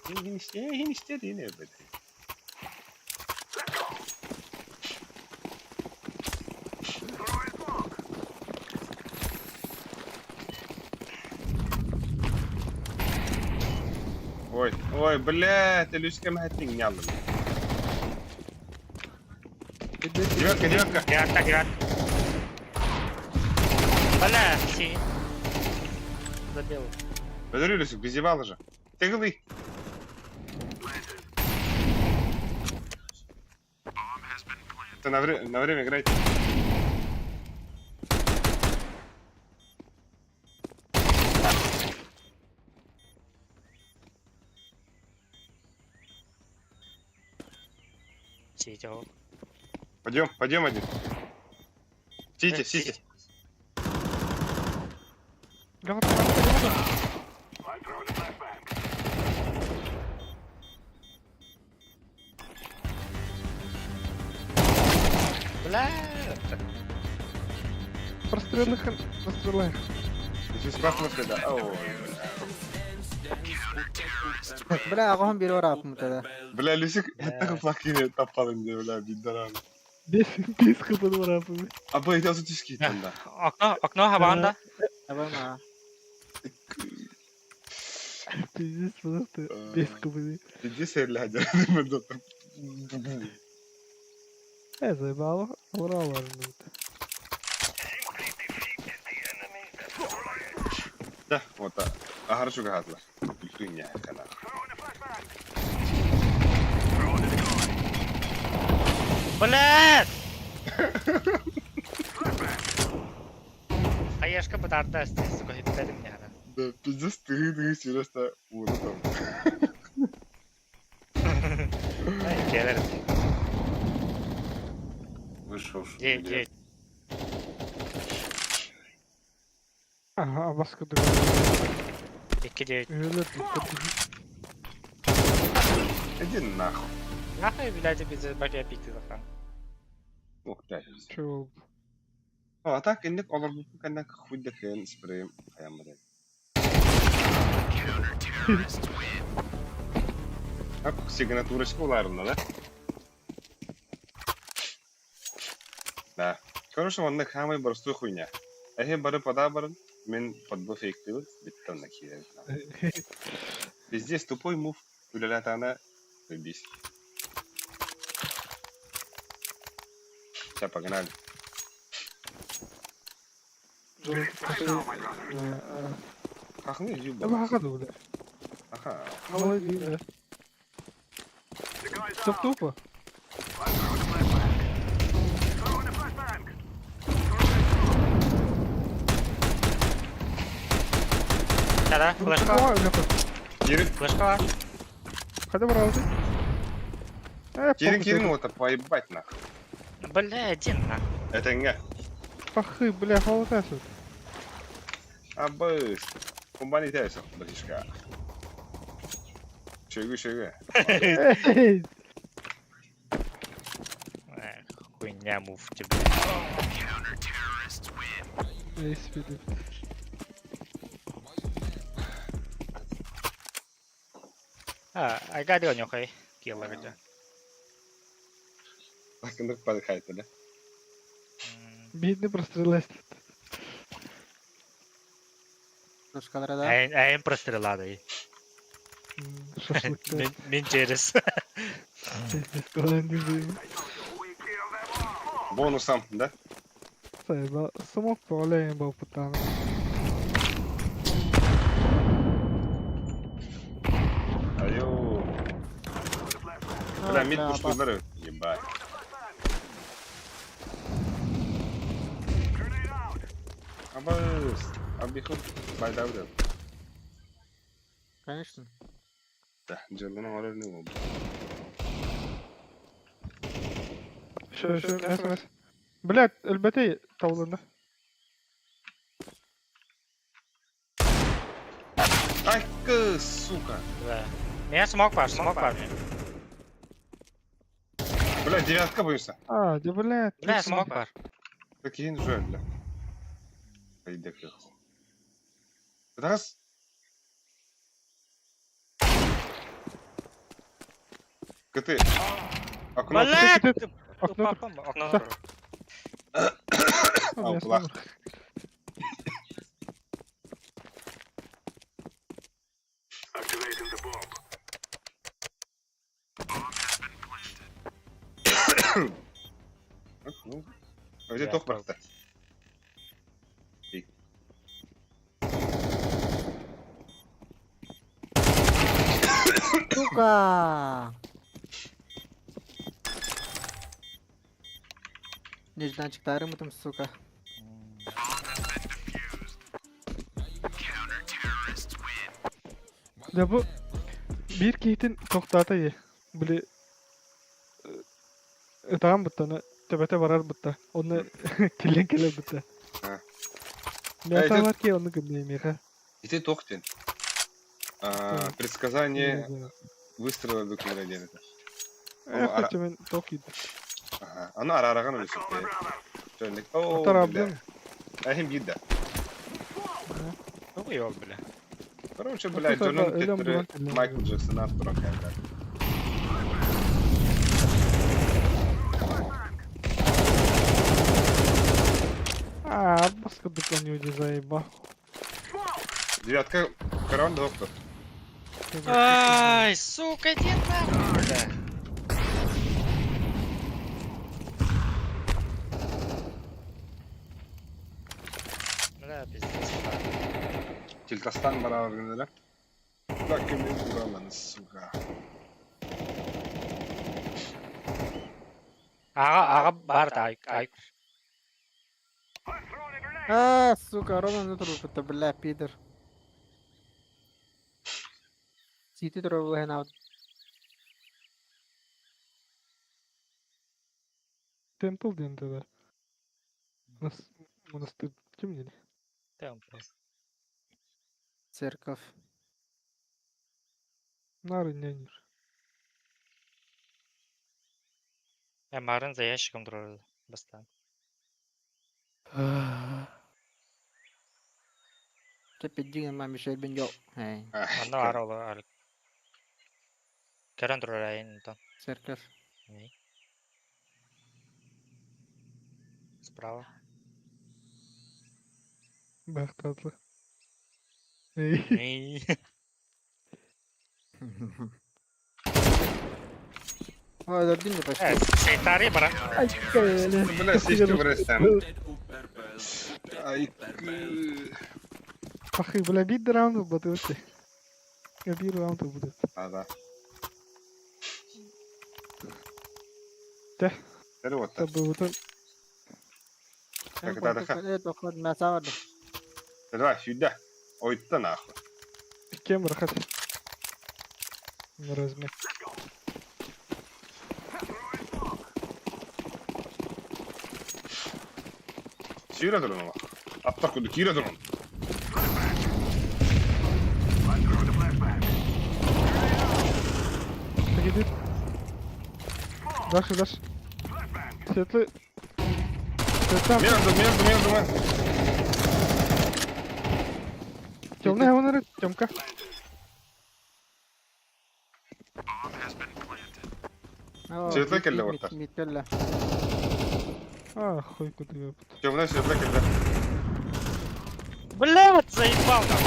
Хинисте, блядь. Ой, ой, блядь, Люська махатин ялым. Девятка, девятка. Девятка, девятка. Бля, си. Забил. Подожди, Люсик, без ебала же. Ты голый. Ты на, вре на время играйте. Сити. Пойдем, пойдем один. Сити, сити. Бля. Прострелых, прострелых. Если спрашиваешь, да. Ой, бля. Бля, агам бир орап мутада. Бля, Люсик, это флакине тапкалын де, бля, биддаран. Бес, бес кыпын барапы. А бу эти азы там, да. Окно, окно хабанда. Абама. Пиздец, просто бес кыпын. Иди серлядя. Э, заебало. Уралар. Да, вот так. А хорошо гадла. Хуйня, канал. Блядь! Хаешка бытаарда, сука, хиттэрим не Да, пиздец, ты серьезно, вот там. Келер. Вышел. Де, де. Ага, баска друг. 2-9. Öyle Иди нахуй. Нахуй, блядь, без бакя пикти захан. Ох, блядь. Чего? А так, инник олорбуппун кэннэ хуй да кыайан спрейм хайан барай. Так, сигнатурочка улаарынна да? Да. Короче, онно хаамай боростуой хуйня. Эһи бары подаа баран, мин подбы фейктыбыт, бүттэ онно киирэн. Пиздец, тупой мув, үлэлэтэҕинэ заебись. Все, погнали. Хахны Эбэ юба. хака да бля. Аха. Молодец. Стоп тупо. Да-да, флешка. Кирин, Флешка. Хотя бы раз. Кирин, Кирин, вот поебать нахуй. Бля, один нахуй. Это не. Пахы, бля, холодасу. Абыс. Кумбани тяйся, братишка. Чего, чего? Эй, Эх, Хуйня мув тебе. Эй, спиди. А, айга дело нюхай. Килла где. Так, ну подыхай да? Бедный прострелась. Флешкалара да. Әйін прострелады. Шашлыкта. Мен через. Пиздец, куда не знаю. Бонусом, да? Сайба, смог поваляем был путана. Айо. Бля, мид бля, пуштулары. Ебать. Абыс. Абихуд байдаврел. Конечно. Да, дьоллоно оҥорор не буолбут. Еще, еще, мясо, мясо. Блядь, өлбөтей таулында. Ай, кы, сука. Да. Меня смог бар, смог бар. Бля, девятка боюсь. А, да, блядь. Бля, смог бар. Какие уже, бля. Пойди кыху. Раз. Коты. Окно. Бля, Ты- Окно. Папам, окно. А, А, мясо плах. умер. Окно. А где тох барта? Сука! Нежданчиктарым там, сука. Да бу биир киһитин тохтоото е. Били ытаан буттаны төбөтө барар бутта. Онно килен келер бутта. А. Мясо бар ки онну гынна меха. И ты тохтен. А, предсказание выстрела до килограмма. Э, хочу мен токид. Ага. Аны арараган өлүсүп. Жөнлек. О, Тарабдым. Ахим бидде. Ну, ёл, бля. Короче, Ну, блядь, тут дьонун это, өлөм кеттере булан кэллэ. Майкл Джексон артуран кэллэ. А, баска дукан люди заеба. Девятка караван доктор. Ай, сука, иди нахуй, бля. Бля, пиздец. Тильтастан барар Так, кимин уралан, сука. Аҕа, аҕа баар ай, ай. А, сука, ровно на трупы-то, бля, пидор. Сити турар аут. Темпл диэн да. Монастырь ким диэн? Темпл. Церковь. Нары нянер. Я марын за ящиком турар бастаан. Ты пиддиген маме шербин жол. Эй, Онно ар оло ар. Көрөн турар айын онтон. церковь. Справа. Бахтатлы. Эй. Эй. Ой, өлөрдүн де почти. Сейтари бара. Ай, Бля, сишки вырастем. Ай, Пахы, бля, бит раунд будет. Бир раунд будет. А, да. Тэ. Тэр вот. Табы Так, да, да. Это Давай, сюда. Ой, да нахуй. Кем рахат? На размер. Сюда турун. Аттар куду кире турун. Так иди. Дальше, дальше. Светлый. Светлый. Между, между, между, между. Темная гоноры, Темка. Светлый келле оттар. Миткелле. А, хуй куда ёпт. Темная светлый келле. Блядь, заебал там.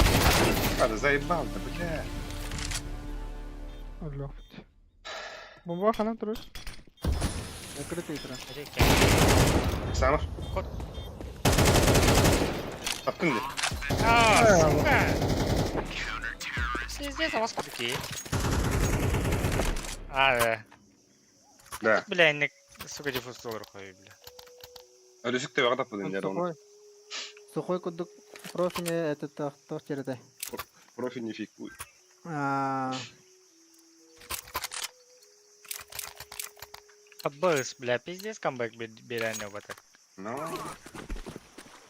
А, да заебал, да, бля. Алло. Бомба ханан турар. Закрытый экран. Самыр. Кот. Таптың де. А, сука. Пиздец, а вас кудыки. А, да. Да. Бля, не, сука, диффуз доллар хуй, бля. Өрүсүк те багат Он аппадын жар оны. сухой. Сухой кудук профи не этот тох терде. Профи не фиг. А, Аббас, бля, пиздец, камбэк берәне вот это. Ну.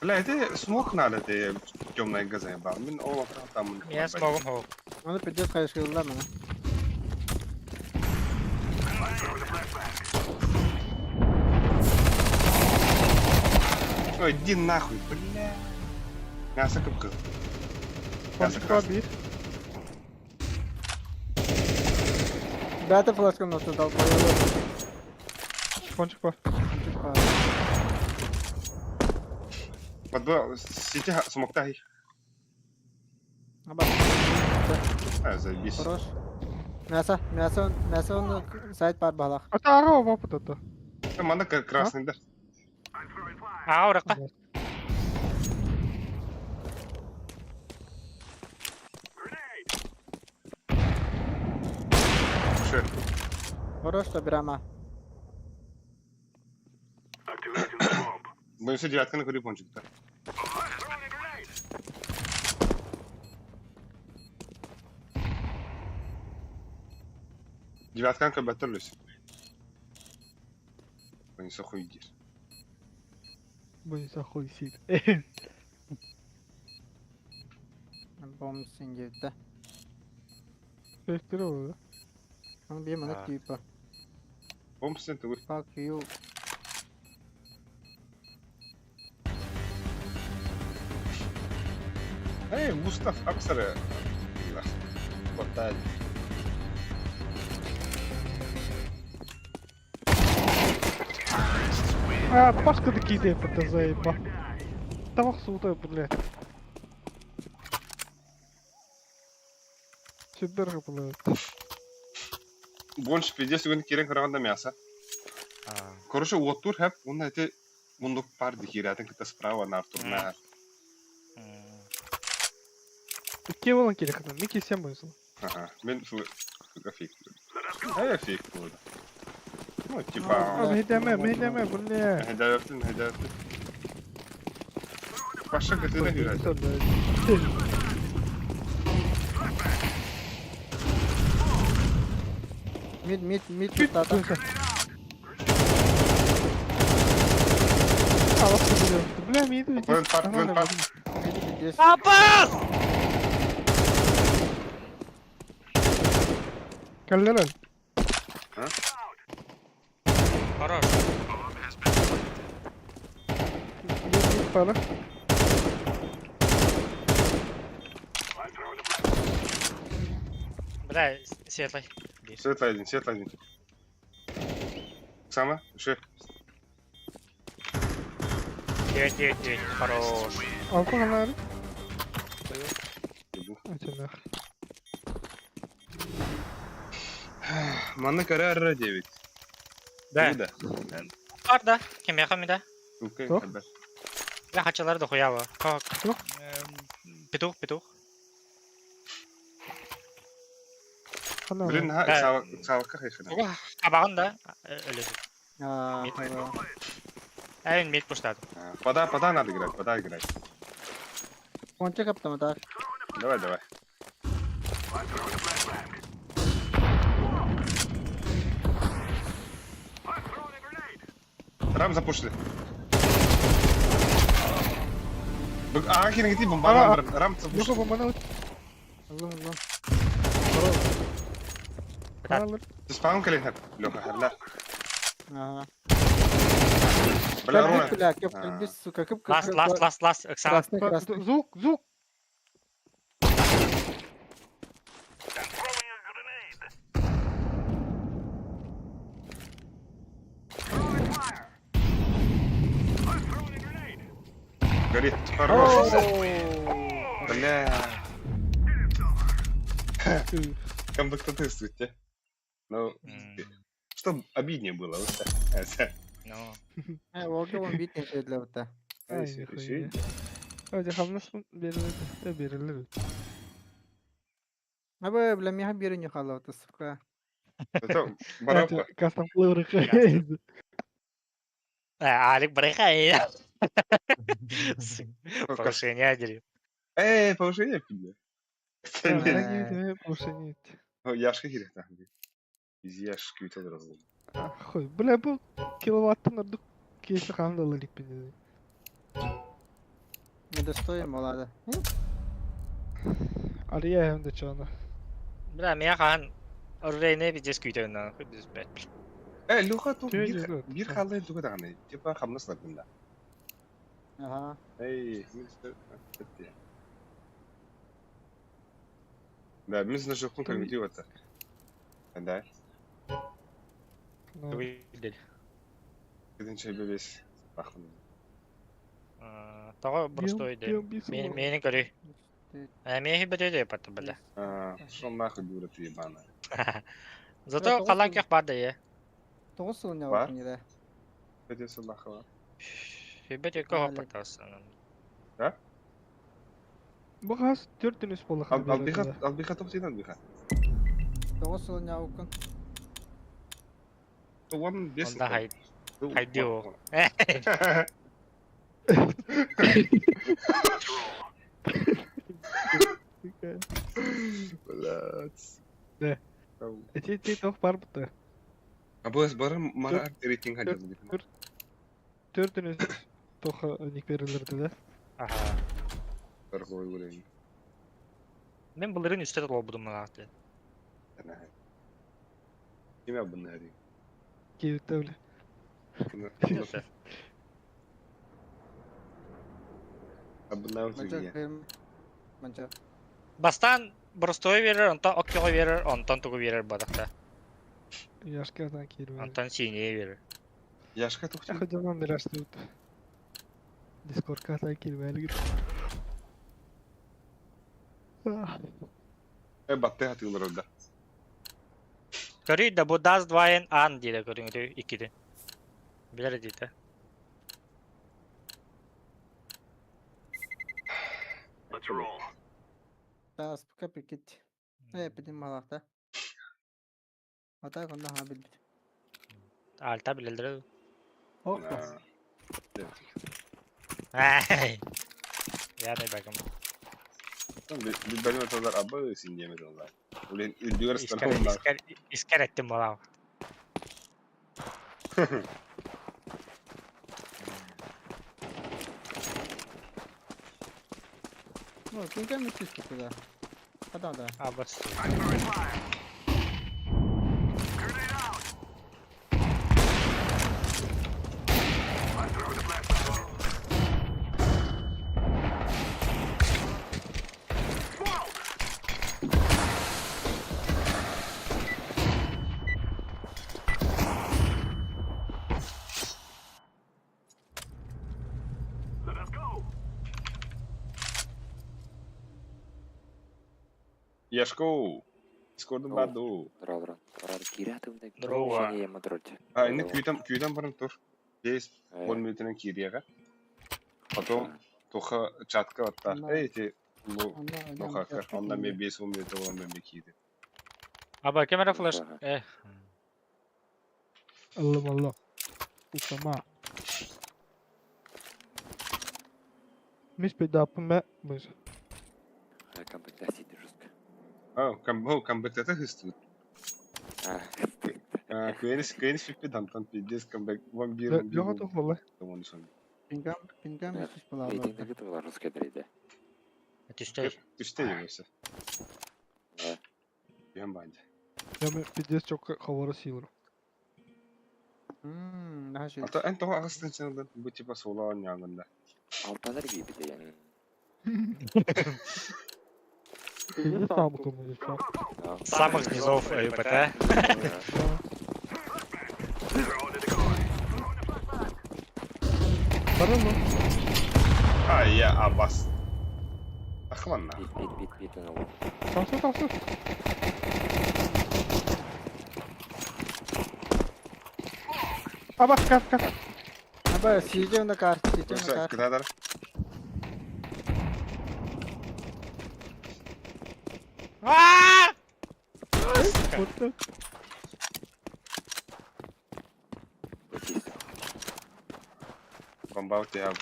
Бля, это смог надо, ты темная газа ебал. Мин ола там. Я смогу, хо. Оны пиздец хайышкылла мана. Ой, иди нахуй, бля. Мясо кып-кыз. Мясо Пончик красный. бир. Бәті флешканы отты дал Пончик бар. Подбор, сети смоктай. Аба. А, заебись. Хорош. Мясо, мясо, мясо он сайт бар балах. А та ара опыт это. Манда красный, да. А, урака. Шо? Хорош, что брама. Мы все девятка на пончик, да. Девятка на баттерлюсь. Понесу хуй дир. Боюсь, хуй сит. Бомб синдивді. Фейктер oldu. Оны bir минут А. типа. Бомб ты Fuck you. Эй, Густав Аксара. Хватает. А, Пашка такие это заеба. Тамақ суыта, бля. Супер блядь. Больше пиздец, үгін керен қарағанда мясо. Короче, оттур хэп, он эти мундук пар дихиратын кыта справа на Артур на. Икки болан керек хатан, мен кесем бойсың. Ага, мен фу фейк. А я фейк буду. Ну, типа... Мэһэйдээмэ, мэһэйдээмэ, бля. Мэһэйдээбэппин, мэһэйдээбэппин. Паша кытыына кыыһа. Мид, мид, мид тутата. Бля, мид Плент пар, плент пар. Мид здесь. Апас! Кэллэр. Хорош. Мид пара. Бля, светлый. Светлый один, светлый один. Оксана, еще. 9, 9, 9. Хорош. Алта ханары. Ебу. Ачанах. Манна кара 9. Да. Да. Бар да. Кимиэхэ мидэ? Окей, Туох? хабар. Бля, хачалар да хуява. Как? Туох? Петух, петух. Ханары. Блин, ха, Да. савакка хайхана. Туга хабаҕын да өлөсү. А, Мид. да. Эйн мид пуштады. Пода, пода надо играть, пода играть. Кончик автомат. Давай, давай. Рам запушили. А, хер, бомба, А, рам, рам Люка запушили. бомбаны Аллах, аллах. алыр. Ты спам калин, Леха, херля. Ага. Бля, руна. Бля, кеп, кельбис, сука, кып, кып, Лас, лас, лас, лас, Оксана. Красный, красный. Звук, звук. Горит, хорош. Бля. Комбактаты суть, Ну, что обиднее было, вот так. Ну. Э, волга он бит не для вот Ай, Еще, нихуя. еще. Öyle хамнас берилер. Берилер. Абы, бля, меха беру не хала, вот, сука. Это боровка. Кастом плывры. Алик, брыхай. Повышение одели. Эй, повышение пили. Повышение. Яшка керек нахуй. Из яшки өтеді разы. Хуй, бля, бу киловаттан ордук кейси хандалы ликпин. Не достоим, молода. Ария hem de чана. Бля, меня хан оружейный пиздец күйден нахуй, без бэт. Э, Люха тут Чё бир делают? бир халай туга даганы. Типа хамнас лапында. Ага. Эй, Да, мен значокун кальмити вата. Да. Выдали. Кеден чай бебес. Бахын. Того простой да. Мени көрүй. А мени бөтөдө патты бля. А, шо нахуй дура ты ебаная. Зато калан кех бар да е. Тоғыз сыл не Бар? бар не да. Кеден нахуй. Бөтө кого патасы. Бу хас төртүнүс болы Албиха, албиха тоқтайдан албиха. Тоғыз сыл не аукын. Уан бес. Онда хай. Хайди о. Блядь. Да. Эти ти тох бар бутта. А бу барым мара рейтинг хадил. Төртүнүс тох ник берилерди да. Аха. Торговый уровень. Мен буларын үстө толбудум мына. Киме абынна Кейбитте бля. Абынна Манча, утугия. манча. Бастан простой берер, онтон оккого берер, онтон тугу берер бадакта. Яшкадан кирбе. Онтон синий берер. Яшка тоқтайдан. Ходжаман бирашты. Дискордка та кирбе әлгир. Э, батты хатылар орда. Көрүй да бу даз двайын ан дейді көрүңдү икиди. Билер дейді. Да, спука прикид. Э, пидим малахта. А так он нага билбит. Альта билэллэрэ. Ох. Ай. Я не багам. Билбэтим эталар абы син диэм эталар. Улин үрдүгэр ыстаналлар. Искер искер эттим буолаа. Ну, кинге мүчүс туда. Хада да. Абас. Яшко, Дискордун баар дуу? Здорово, здорово. Здорово. А, ини күүтэн күүтэн баран тур. Бес он мүнүүтүнэн киириэҕэ. Потом туха чатка отта. Эй, ти ну, ну онна мен 5-10 мүнүүтэ болон мен киирди. Аба камера флеш. Эх. Аллам алла. Усама. Мис бедапын мэ мыс. А, кам камбэктата хыстыбыт. Куэнис куэнис фиппи дантан пиздец камбэк ван бир Лёха тух болла. Пингам пингам мүчүс була. Түстей. Түстей емесе. Бен банди. Я мен пиздец чок хавара силыр. Мм, наша. Ата эн тоҕо аҕыстын чанылын бу типа суола оонньооҥунна. Алтанар киирбит Пиздец там кому Самых низов ЭПТ. Баран ну. Ай, я абас. Ахманна. Бит бит бит бит он Тахсы тахсы. Аба кат кат. Аба, сижу на карте, сижу на карте. Кыдадар. Аа! Бомба у тебя.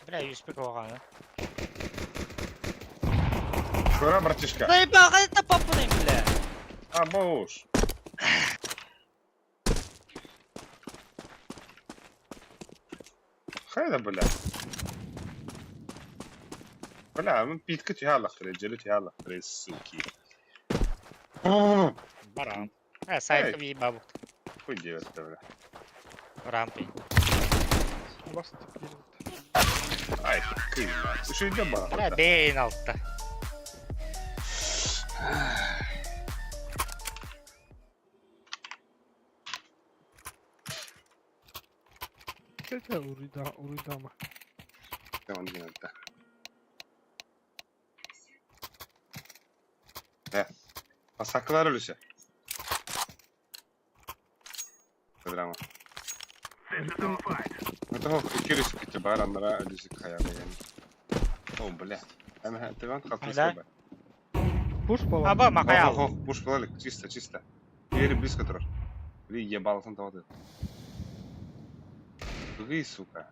Бля, юспик оғаны. Кора, братишка. Заебал, это папуны, бля. А, боуш. Хайда, бля. Бля, ну питка тяла, джели тяла, суки. Барам. Э, сайт ви бабу. Хуй делать бля. Рампи. Бас Ай, кыйма. Еще идем, Бля, бейн алтта. Кете уруйда уруйдама. Tamam, генералда. Э, Масакалар өлүсө. Драма. Это икки өлүсү бар, аннара өлүсү каяр О, бля. Ана, ты ван Айда. Пуш бола. Аба, макаял. Ох, пуш болали, чисто, чисто. Двери близко турар. Или ебалатын табады. Вы, сука.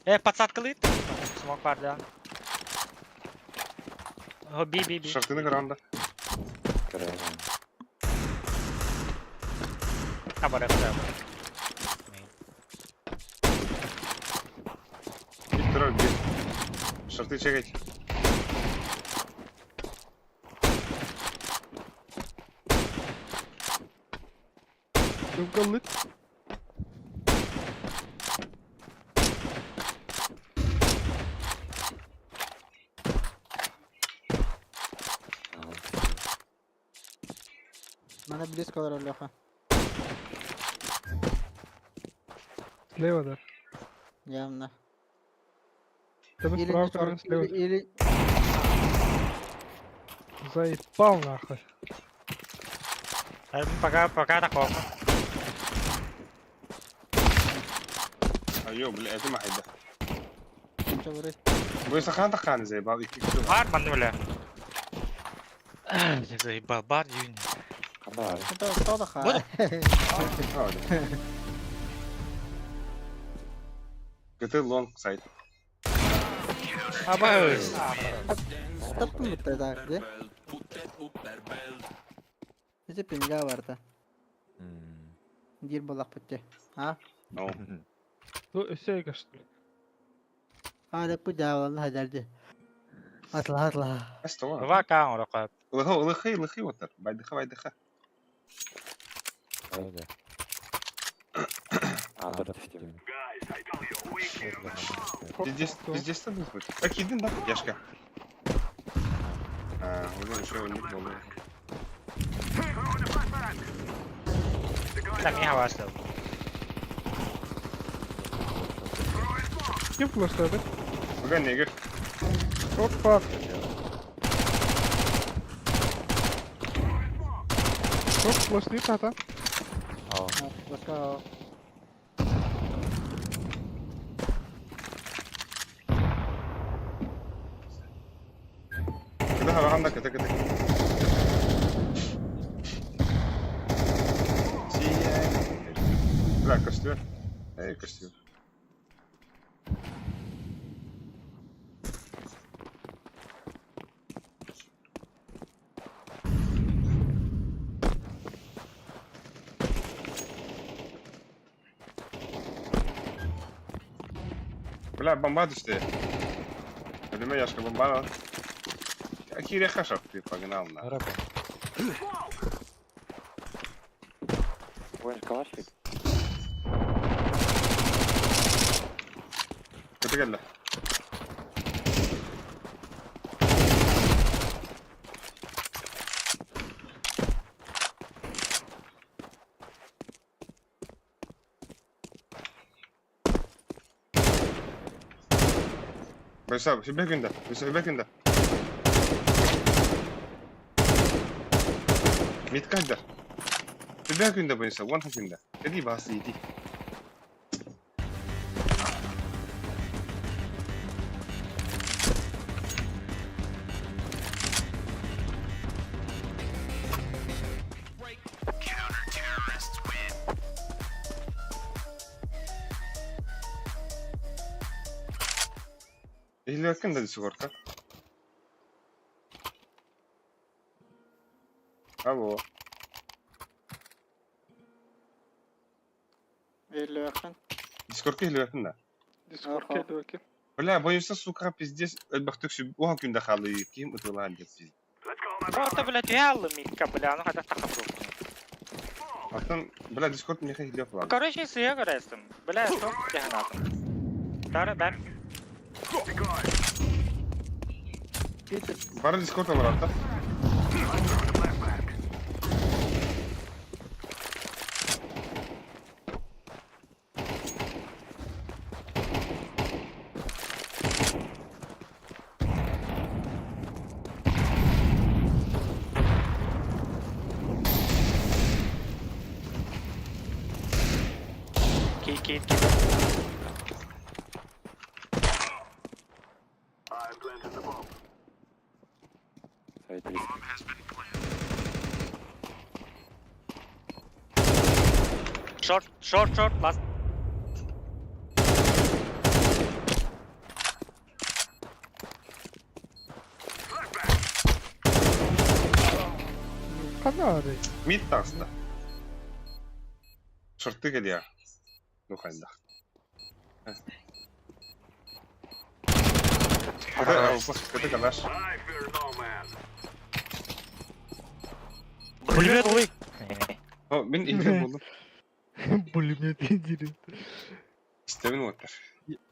Э, подсадкалыт. Смок бар, да. О, би, би, би. Шартыны гранда. Табара, табара. Бит турар, бит. Шарты чекать. Жонгалыт. Мана близко олар Леха. Слева да. Явно. Тебе Или справа не каран шорт, слева. или, или Заебал нахуй. Э, Пока, пока такого. Айо, бля, это махайда. Чолорой. Бу сахан таххааны заебал икки киһи. Бар манны бля. Заебал, бар дьүүн. Ханда бар. Это то да ха. Кыты лонг сайт. Абы. Таптым бутта так, де? Ити пинга барда. Дир болақ бітті. А? No. Ну, өссө что ли? А, деп бу жааланды хадарды. Атла, атла. Что? Два каун ракат. Лыхы, лыхы, лыхы отыр. Байдыха, байдыха. Да. А, да, түстем. Пиздец, пиздец ты будет. Так, иди да, Яшка. А, уже еще не было. Там не хавастал. Ким флешлады? Бүгін негір. Опа. Хоп, флешлы тата. Басқа Кыты хабағанда кыты кыты. Бля, костюм. Эй, костюм. Бля, бомба түсті. Өліме яшка бомба. Акире хашап, ты погнал на. Воин калашник. Кыты келді. Бойса, сүбе күнді, сүбе күнді. Миткайда. Сүбе күнді бойса, он күнді. Иди басы, иди. Иһилиэккин да дисугорка. Алло. Ерлі Дискордка иһилиэккин да. Дискорд Аха. келді Бля, боюсь, сука, пиздец, элбэхтик сүб уха күндэ хаалыы ким ытылаан деп пиздец. Просто, блядь, вялы митка, бля, ну хотя так Атын, бля, Дискорд меха иһилиэк буолан. Короче, сыя көрәстім. Бля, что тяганатым. Тары бәр. Бары Дискорд олорор да. Ки, ки, ки. Сайт риск. Шорт, шорт, шорт, ласт. Қандай? Мид таста. Шорты келия. Ну хайда. Кыты, кыты калаш. Пулемет ой. О, мин иһилиэк буоллум. Пулемет дири. Истэбин уоттар.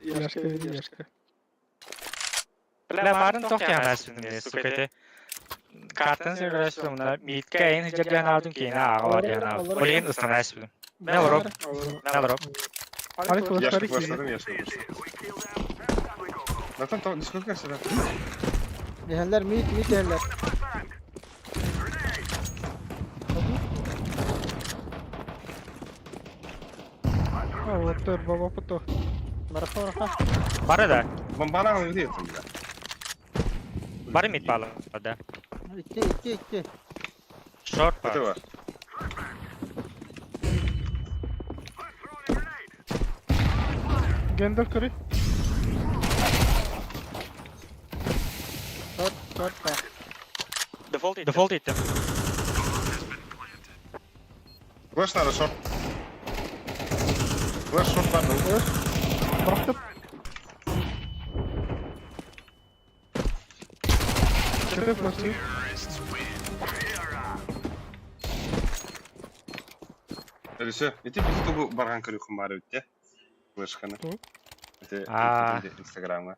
Яшка, яшка. Бля, марын тоқ тяганасың, сука, те. Картын сыграсың, мына митка эйн хижерген алдым кейін ағалар яна. Блин, ыстанасың. Мел роп, мел роп. Али Яшка флештары кири. флештадым, яшка флештадым. Натан, то Дискорд кэлсэ. Ехелер мит, мит ехелер. А, вот тор, баба пото. Бараха, бараха. Бары да. Бомбаны алып diyorsun бля. Бары мид баалар да. Икки, икки, икки. Шорт Это бар. бар. Гендер көрүй. Шорт, шорт бар. Дефолт иттим. Флеш надо, шорт. Флеш, шорт бар. Bıraktım. Kere flaşı. Все, ити бизи тугу барган көрүхүм бар бит, Флешканы. Тугу? Это Аа. Инстаграмга.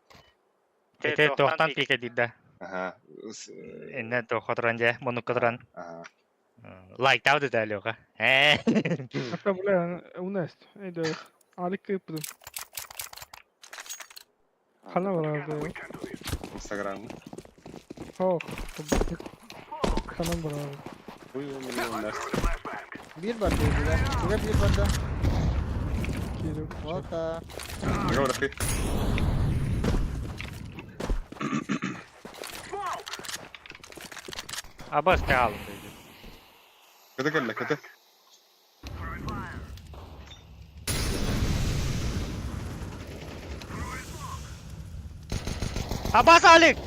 Ити тохтан пике дидда. Ага. Инне тохотран же, монукотран. Ага. Лайктау деді Леха. Hatta бля, унасть. Эйде. Алик кыйыппыдым. Хана барарды. Инстаграмга. Хох. Хана барарды. Хуй его миллион даст. Бир бар дейди да. Бире бир бар да. Кирип. Ота. Говори. Абас te alın dedi. Көтө кэллэ, көтө. Абас Алик!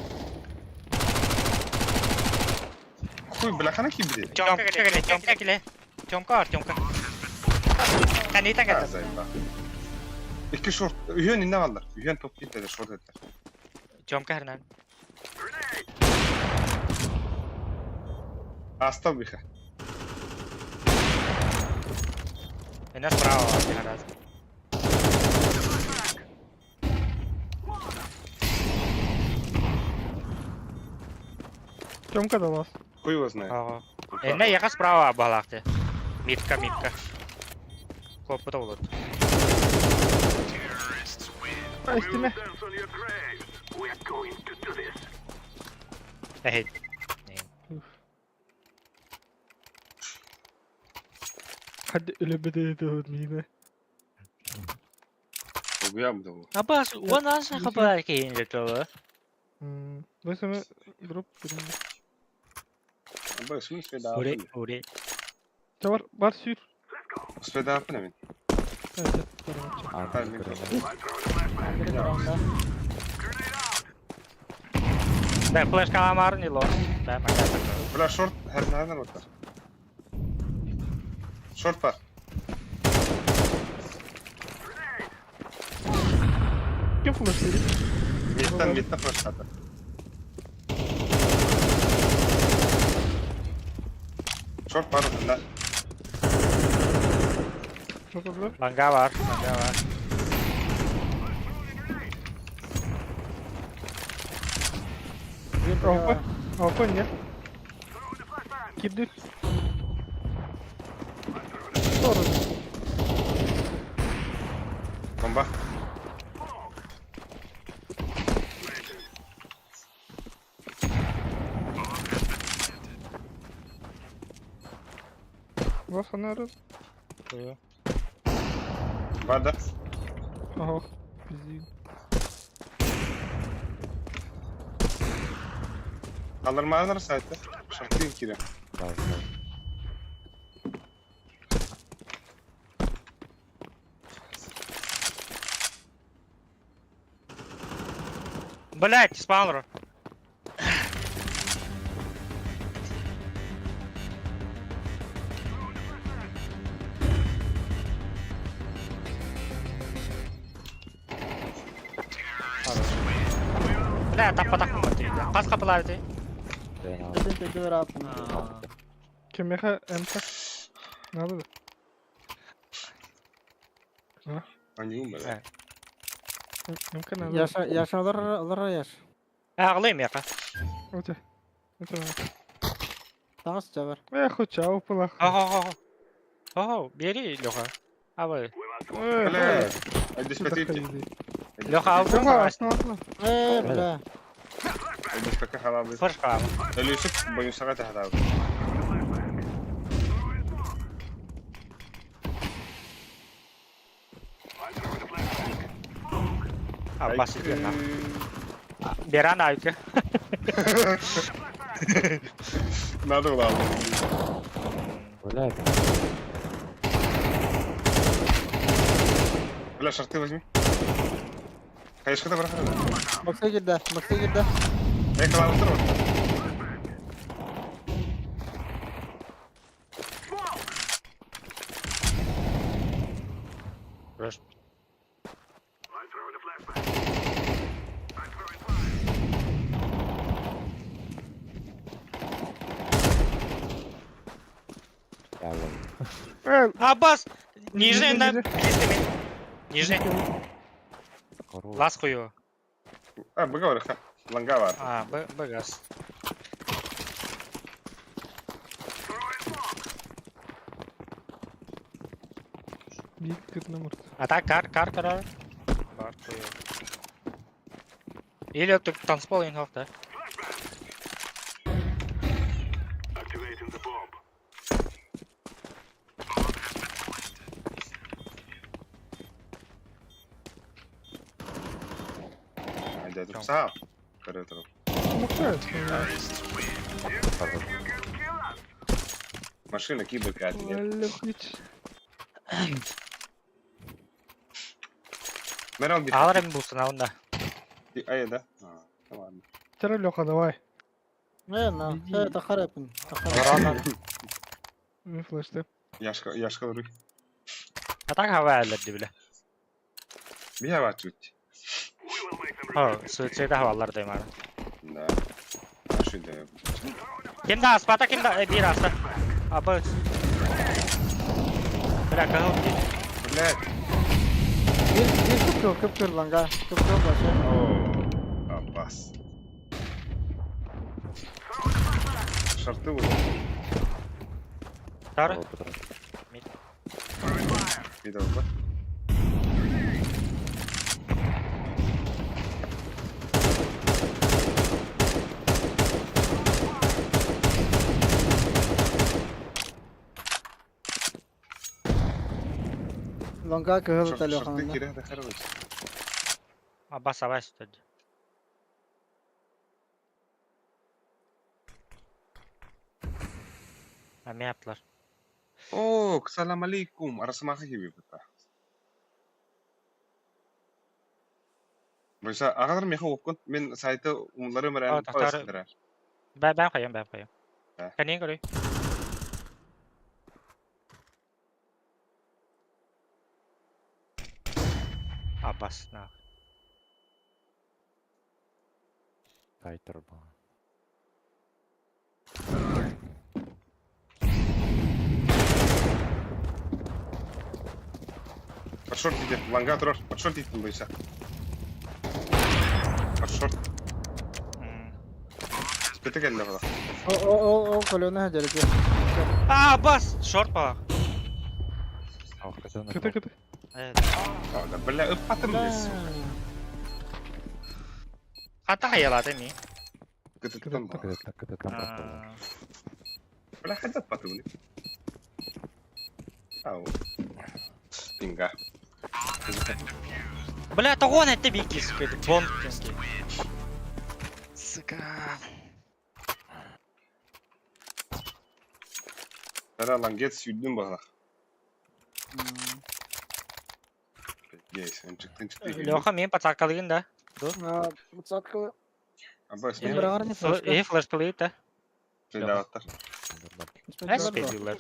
Хуй, бля, хана кибри. Тёмка келе, Тёмка келе. Тёмка бар, Тёмка. Кәне А, заеба. Икки шорт. Үйөн инне алдар. Үйөн топ кетти, шорт этти. Тёмка хернен. Астал биха. Мене справа бар, раз. Тёмка да вас. Хуй его знает. Ага. Энне яка справа балакты. Митка, митка. Копыта болот. Эстиме. Эхей. Hadi ölümü de mine. Угуям да. Абас, уан аса хабар кейин жетолы. Бесеме дроп берем. Бля, в смысле да. Уре, уре. Чавар бар сür. Успеда апна мен. Evet, tamam. А, Тай, микрофон. Бир раундда. Да, флешка амар не ло. Да, пока. Бля, шорт, хернанар отар. Шорт бар. Kim flash verir? Мидтен, мидтен флеш атар. Шорт бар отында. Çok oldu. Ланга бар, ланга бар. Бир Опа. Опа не. Кирди. Doğru. Бомба. Вас она раз. Бар да. Ага. Bizi. Аларманар сайты. Шорты кире. Да, да. Блять, спаунер. Бля, таппа таппа дейді. Қас қапылар дейді. Бүтүн төдү рапын. Кемеха МК. Ne oldu? Они умерли. МК ne oldu? Яша, яша олар, олар яш. Ағылайым яқа. Өте. Өте. Таңыз чабар. Эх, чау пылах. Ого, ого. Бери, Леха. Абай. Бля, айдеспетите. Леха, алып Леха, астына астына. Э, бля. Айдеспеке халабы. Форш қаламы. Өлүсүк боюнсага тахадабы. Аббас диэн Беран айка. Надо было. Бля, Бля, шорты возьми. Конечно, это брат. Бокса кирдэ, бокса кирдэ. Я клаву второго. Rush. я ловлю. Аббас! Нижний на Нижний. Нижний. Корова. Лас хую. А, быга ха. Лангава. А, Б, Бгас. Биг кытна мурт. А так кар, кар, кар. Бар хую. Или тут танцпол инхоф, да? Айда, тут сам. Корректор. Муксает. Машина кибер нет. Лехич. Мерал би. Алар эми булсын алында. Ай, да? А, ну ладно. Тера Леха, давай. Э, на, Иди. э, тахарапын. Тахарапын. Мен флеште. Яшка, яшка руй. А так хава әлләрди биле. Бия вачут. Хо, суицида хавалар дейм ара. Да. Ашида. Кимде аспата кимде бир аста. Абы. Бля, кахыл ди. Блядь. Bir, bir kıpkır, kıpkır lan ga. Kıpkır başı. О, Аббас. Шорты уже. Тары. Корова патрон. Видел, да? Лонга кыһыл Шорты Леханы. киря, да хорош. Аббас абай сүтөдү. Ами yaptılar. О, салам алейкум. Арасамаха gibi бата. Бойса, ағалар меха оқын, мен сайты умлары мәрән О, тахтары. Ben ben koyayım ben koyayım. He. Sen niye görüyorsun? Abbas ne yap? Тайтер был. Подшорт иде, ланга тұрар, подшорт еттім бойса. Подшорт. Көті келді бала. О, о, о, о, колена хәдәрге. Aa, Abbas! Short balak. Ох, это Кыты кыты. Evet. А, да, бля, ыппатым здесь. Hatta hayal değil mi? Көті тұтам бала. Это там просто. Aa, Бля, хотят патымны. Ау. Пинга. Бля, тоғон etdi bir iki sıkıydı. Bomb çünkü. Sıka. Бара лангет сүйдім бала. Есть, чыктын чыкты. Леха мен пацакалыгын да. Муцаткалы. Аббас, Мен мен бір ағар не флешка. И флешкалıydı да. Даваттар. Ne spediyorlar?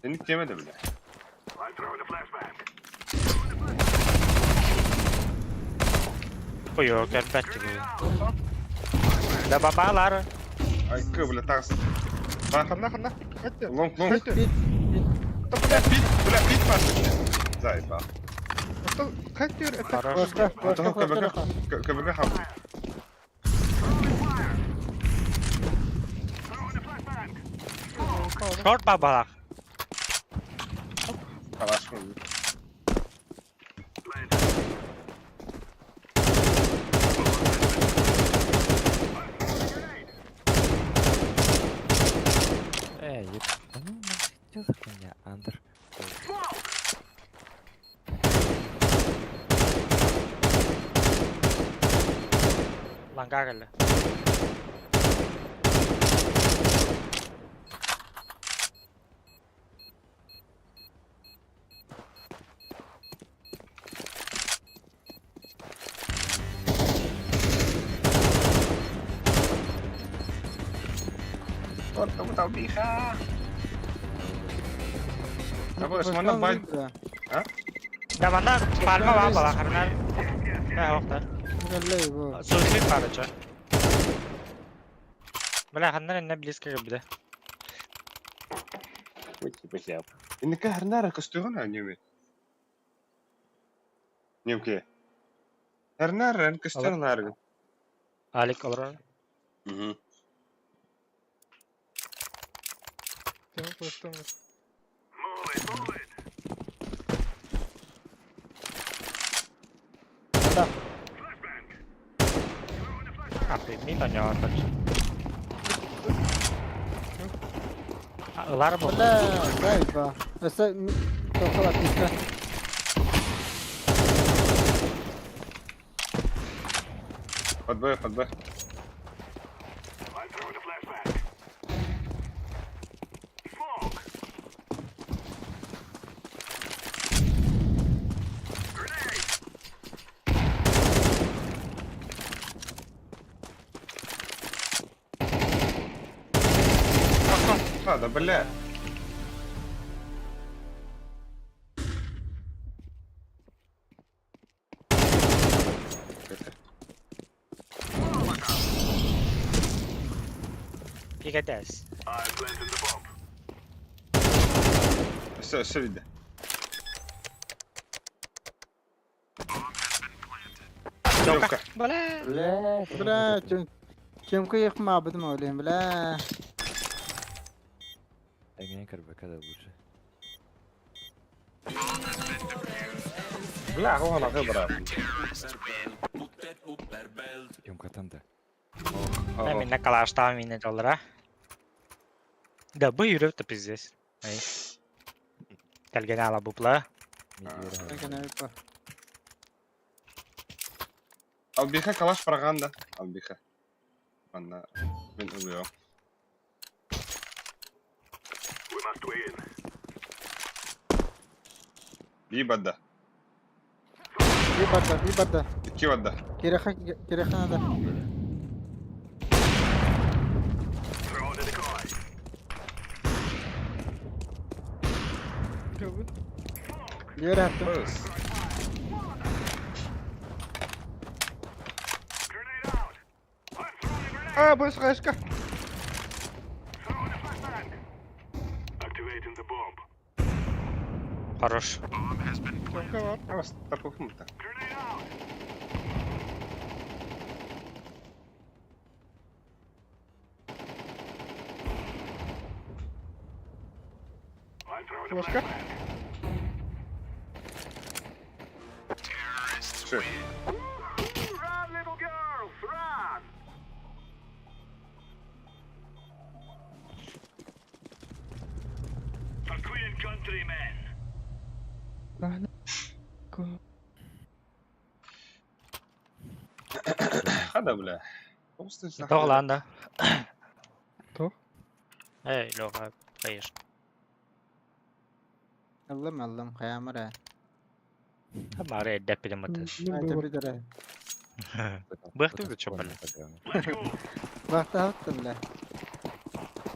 Seni yemedi bile. Koyuyor, görmez gibi. Да бабалар. Айкы, бля, тағыс. Ханна ханна. Хатты. Лонг, лонг. Хатты. Бит, Бля, бит, бля, бит бар. Зайба. Хатты. Хорош. Флешка, флешка, флешка, Леха. КБК хаб. Short babalak. Хорошо. Эй, еб... Да ну, нахуй, что за хуйня, Андер? Лангаа кэллэ. Абы манна бай Да манна пальма баар буолла харнар. Бэ хоохтар. Суицид баарыча. Бля ханнар инне близко кэлбитэ. Инники харнара көстүгүн аниме. Немке. Харнара көстүгүн аргын. Алик олорор. Мгм. Тема просто. А ты мин оñоотор. Ылар бу. Бля, дай ба. Өссө тоқал атыска. Под Б, под Б. А, да бля. Пигадес. Все, все видно. Лёвка. Бля. Бля. Бля, чем кыйык мабыдым ойлойм, бля. Эҥин көрбөккө да лучше. Бля, оҕо выбора. Юмкатан да. Мен калаштаан мине доллара. Да бу yürüp да пиздец. Ай. Кэлгэн ала бупла. Мид Албиха калаш проганда. Албиха. Манна мен ылыо. Би бадда. Би барда, би барда. Икки бадда. Киреха, киреха надо. Дверь аттым. Быс. А, больше хаешка. Хорош. Тёмка бар. Абас тапыкмыта. Флешка. Все. Хада, бля. Тоҕлаан да. Тоҕ? Эй, Лёха, конечно. Аллым, аллым, хаямыр. Бары эддэп билим аты. Айта бидere. Быхты да чопал. Вахта хаттым, бля.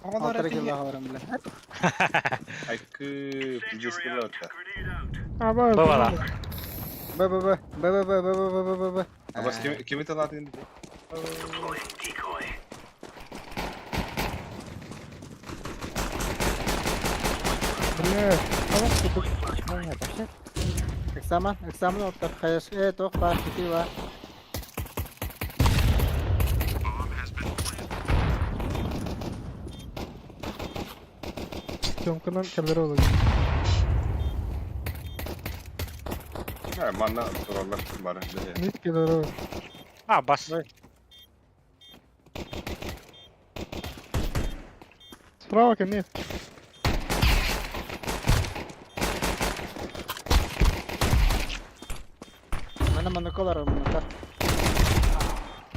Алтара килла хаварым, бля. Айкы пиздец кылата. А, бар. Бывала. Б, Б, Б, Б, Б, Б, Б, Б, Б, Б, Б. Абас ким кими талатын? Бля. Тамак кутук. Экзамен, экзамен оттар хаяш. Э, тоқ бар, кити бар. Тёмканан кэллэр олуг. Ha, манна тураллар бары. Мид кэллэр олуг. А, бас. Справа ко мне. Мана манукалар, манукар.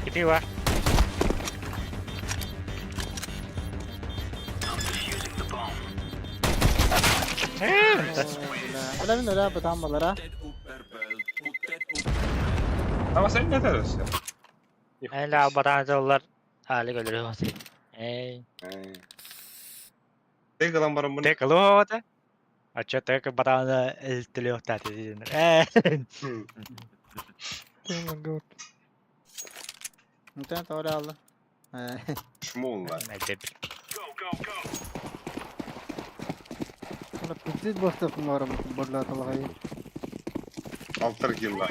Ити бар. Бля, мин өрө бытаан балара. А вас не это все. Әлі албатан жоллар али көлөрү хоси. Эй. Ты галам барам. Тек лота. А чё тек батана элтелё тати. Э. Tamam gör. Интернет оры алды. Шмулла. Мәдеп. Мұны пиздец бастап барым бурлатылға. Алтыр килла.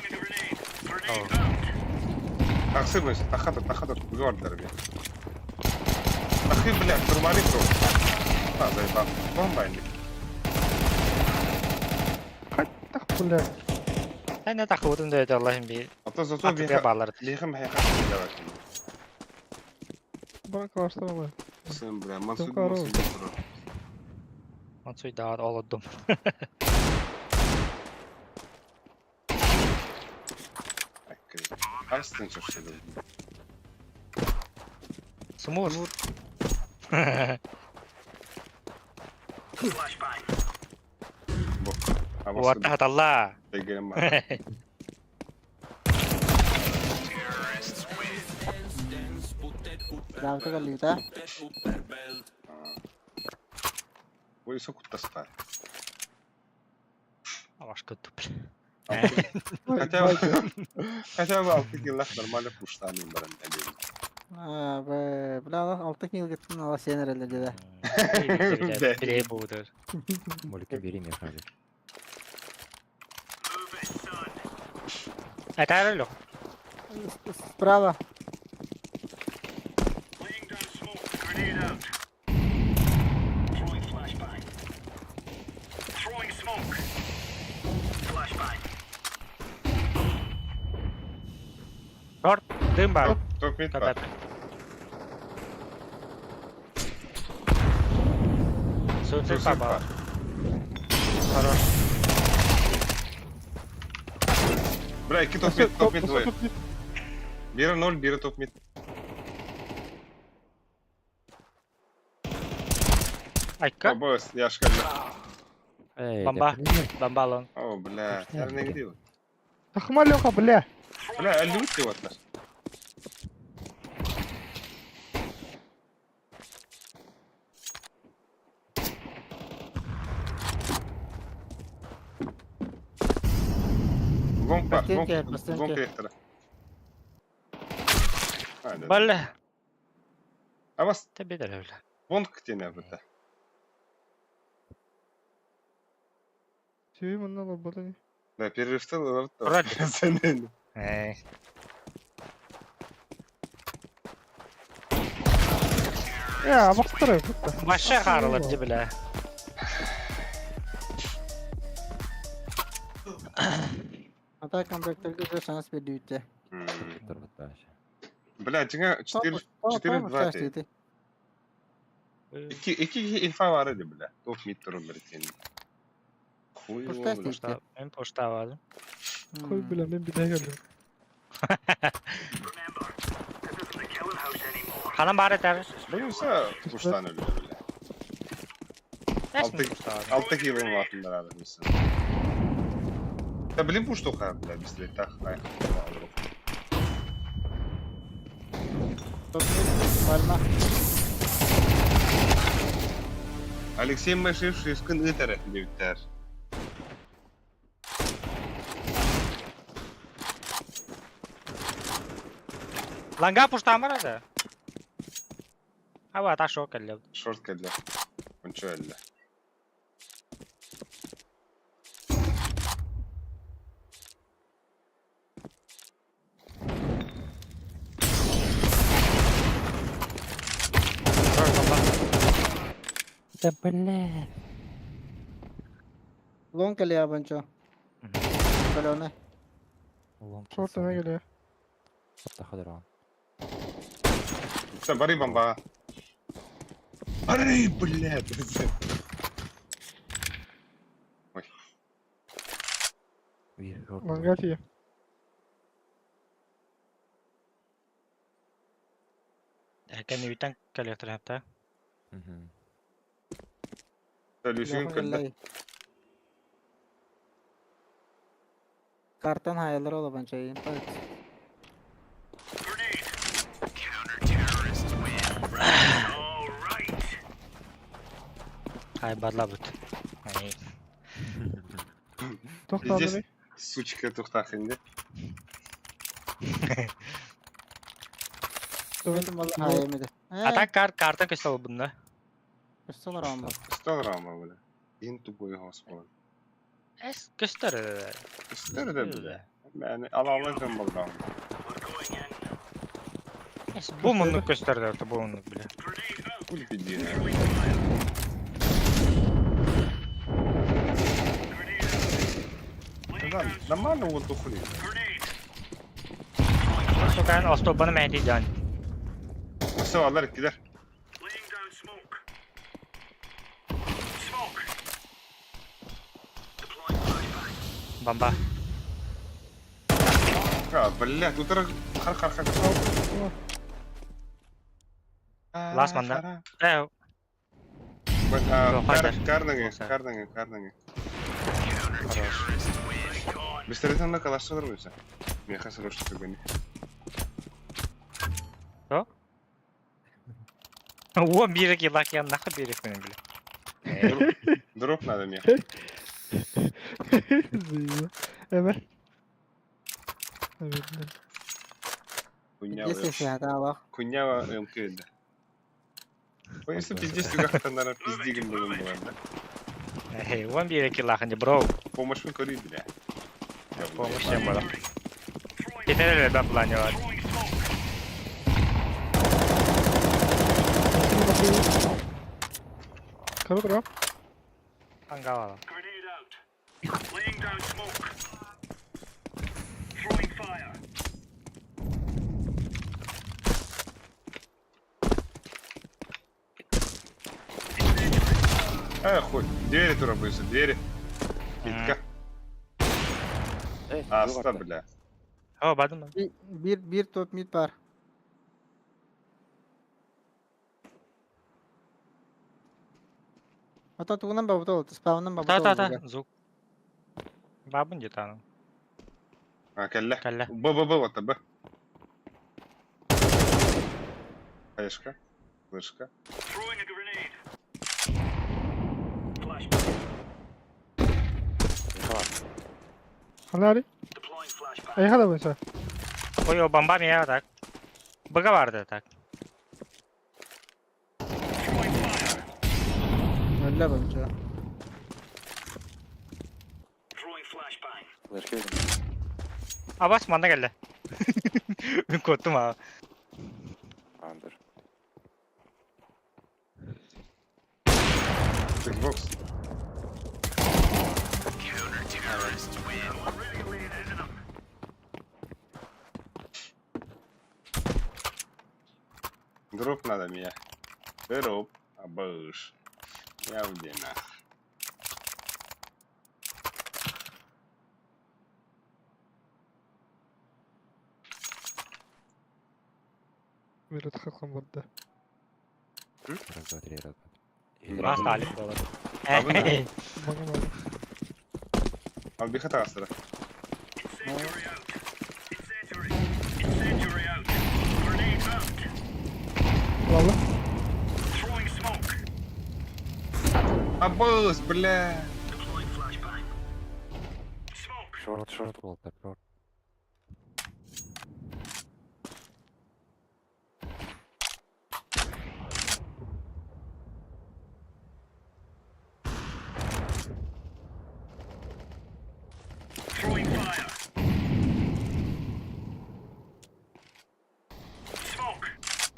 Тахсы бөс, тахатыр, тахатыр, гвардер бе. Тахы, бля, турмали про. А, заебал. Бомба или? Так, бля. Әне тахудын да Аллахым би. А то зато Атыга беха... балар. Лехам хеха давай. Банк varsa Сын, бля, мансуд, Только оружие. мансуд. Онсуй да олоддум. Арстын чөксөдө. Сумур. Бу. Уатта хаталла. Деген Давты каллита. Ой, со куттаста. Башка туп. Хотя бы хотя бы алты киллах нормально пуштаны баран дебин. А, бе, бля, алты килл геттин ала сен эрелер деди. Биле буудур. Молика, бери меня сразу. Айтар лох. Справа. Шорт дым бар. Топ мид бар. Суицид Суицид бар. бар. Хорош. Бля, iki top mid, top mid двое. Biri 0, biri top mid. Айка. Бос, я шкалда. Эй, Бомба. да подожди. Бомбалон. О, бля, я не где. Тахма Леха, бля. Бля, лют его отнаш. Лонг бар, лонг, Пластинки, пластинки. лонг ректора. Бля. А вас Тебе да бля. лонг тене быта. Сүйі мына лабады. Да, перерыв Вроде. Сенен. Эй. Я, бақтыры, бітті. Башы қарылыр де бля. Ата камбэктерге уже шанс берди үтте. Бля, жиңа 4 4 2 3. 2 2 инфа бар edi бля. Топ мид турун бир сен. Хуй его, Пушта бля. істейді. Мен пошта бардым. Қой, бля, мен бір келдім. Ханам бар этер. Буюса пуштан өлдү бля. Алты. Алты килом атындар арымысın. Да блин пуштуха, бля, бисле так. Топ мид барма. Алексей Мэшев шишкин ытере диптер. Ланга пошта бар еді. Аба та шок әлі. Шорт келді. Кончо элле. Да бля. Лонг эле ябанчо. Көлөне. Лонг. Шорт öne geliyor. Таходрон. Все, бери бомба. Бери, блядь. Ой, Ланга тиє. Әкән үтән коллектор хәтта. Люсюн келді. Картан хайалар олобон чайын палец. Ай барлабыт. Ай. Пиздец, Тохтаадыбый. сучка тухтахынды. Мен болла хайа А так кар карта көстө bunда. Көстөн оромбо. Что рама, бля? Ин тупой господи. Эс көстөр. Что да, бля? Мен ала алам балдам. Эс бу мунну көстөр да бу мунну бля. Хули пизди. Да, нормально вот тухли. Сокан остобаны мәйти жан. Все, алар кидер. Бомба. А, бля, тут хар хар хар. Last man да. Э, Карнага, карнага, карнага. Быстрее на калаш содромся. Меха срочно погони. О, бирек елак я нахуй бирек менен бля. Дроп надо мне. Зыйба. Эбер. Эбер. Хуйня. Если сиаталах. Хуйня МК, да. Ой, если пиздец, то как-то, наверное, пиздигом было, да? Эй, он бирек елак, не бро. Помощь мы кори, бля. Помощь не было. Кетер эле плане бар. Кабы турам. Ангала. А, хуй. Двери турабуются, двери. Битка. Эй, Аста, бля. О, бадым. Бир бир топ мид бар. Ата тугунан бабыта ол, спаунан бабыта Та та та, звук. Бабын где-то. А, кэллэ. Кэллэ. Б, Б, Б, вот, Б. Хаешка. Лышка. Ханари. Ай хада бойса. Ой, о, бомба меня так. Быга барды так. Өллө бабыта. Флешка видим. Абас манда келди. Мен коттум а. Андер. Xbox. Дроп надо мне. Дроп. Абыш. Я в динах. Билет хакам барда. Раз, два, три, раз, два, три. Бас алип болот. Абы да. Мага мага. Албиха тағастыра. Лала. Абыс, бля. Шорт, шорт, Волтер, шорт.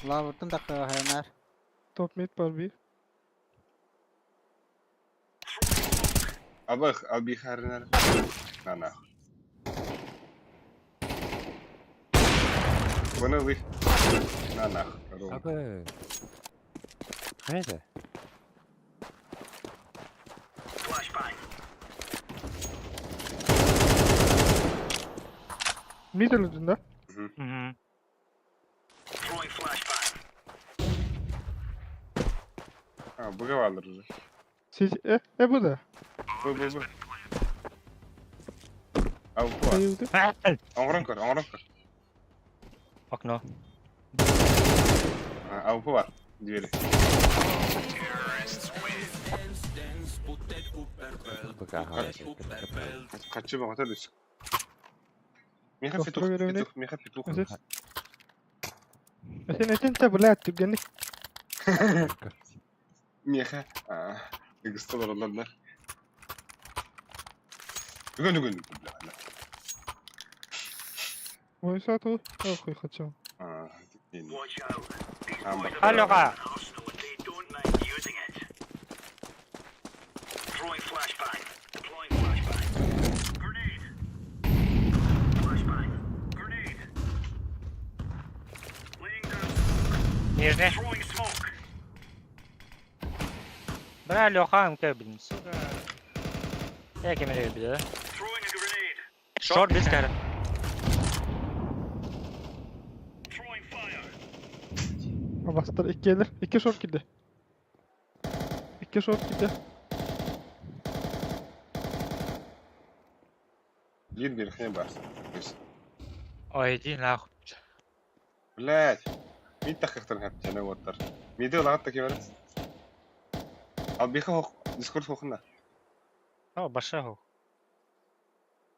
Лавыртын такка хайнар. Топ мид бар бир. Абых, албиха арынар. На нахуй. Бұны вы. На нахуй. Ром. Абы. Хайда. Мид өлүдүн да. Мгм. А, бұға алыр уже. Сиз э э бу да. Б, Б, Б. Алпа. Оҥорон көр, оҥорон көр. Окно. Алпа бар. Двери. Хаччы баҕата дүс. Миха петух, петух, миха петух. Этин этин те блядь, түргэнник. Миэхэ ыгыста олороллор. Бүгүн бүгүн Ой, сату. Ох, хочу. Аллоға. Нижний. Бля, Леха, МК, блин, сука. Я кемере били, да? Шорт без кары. Бастар икки gelir. Икки шорт киирдэ. Икки шорт киирдэ. Биир верхний бар. Ой, иди нахуй. Блять. Мид тахыхтан хэптэнэ уоттар. Миди ылаат такимэр. Албиха хох дискурс хохна. О, баша хох.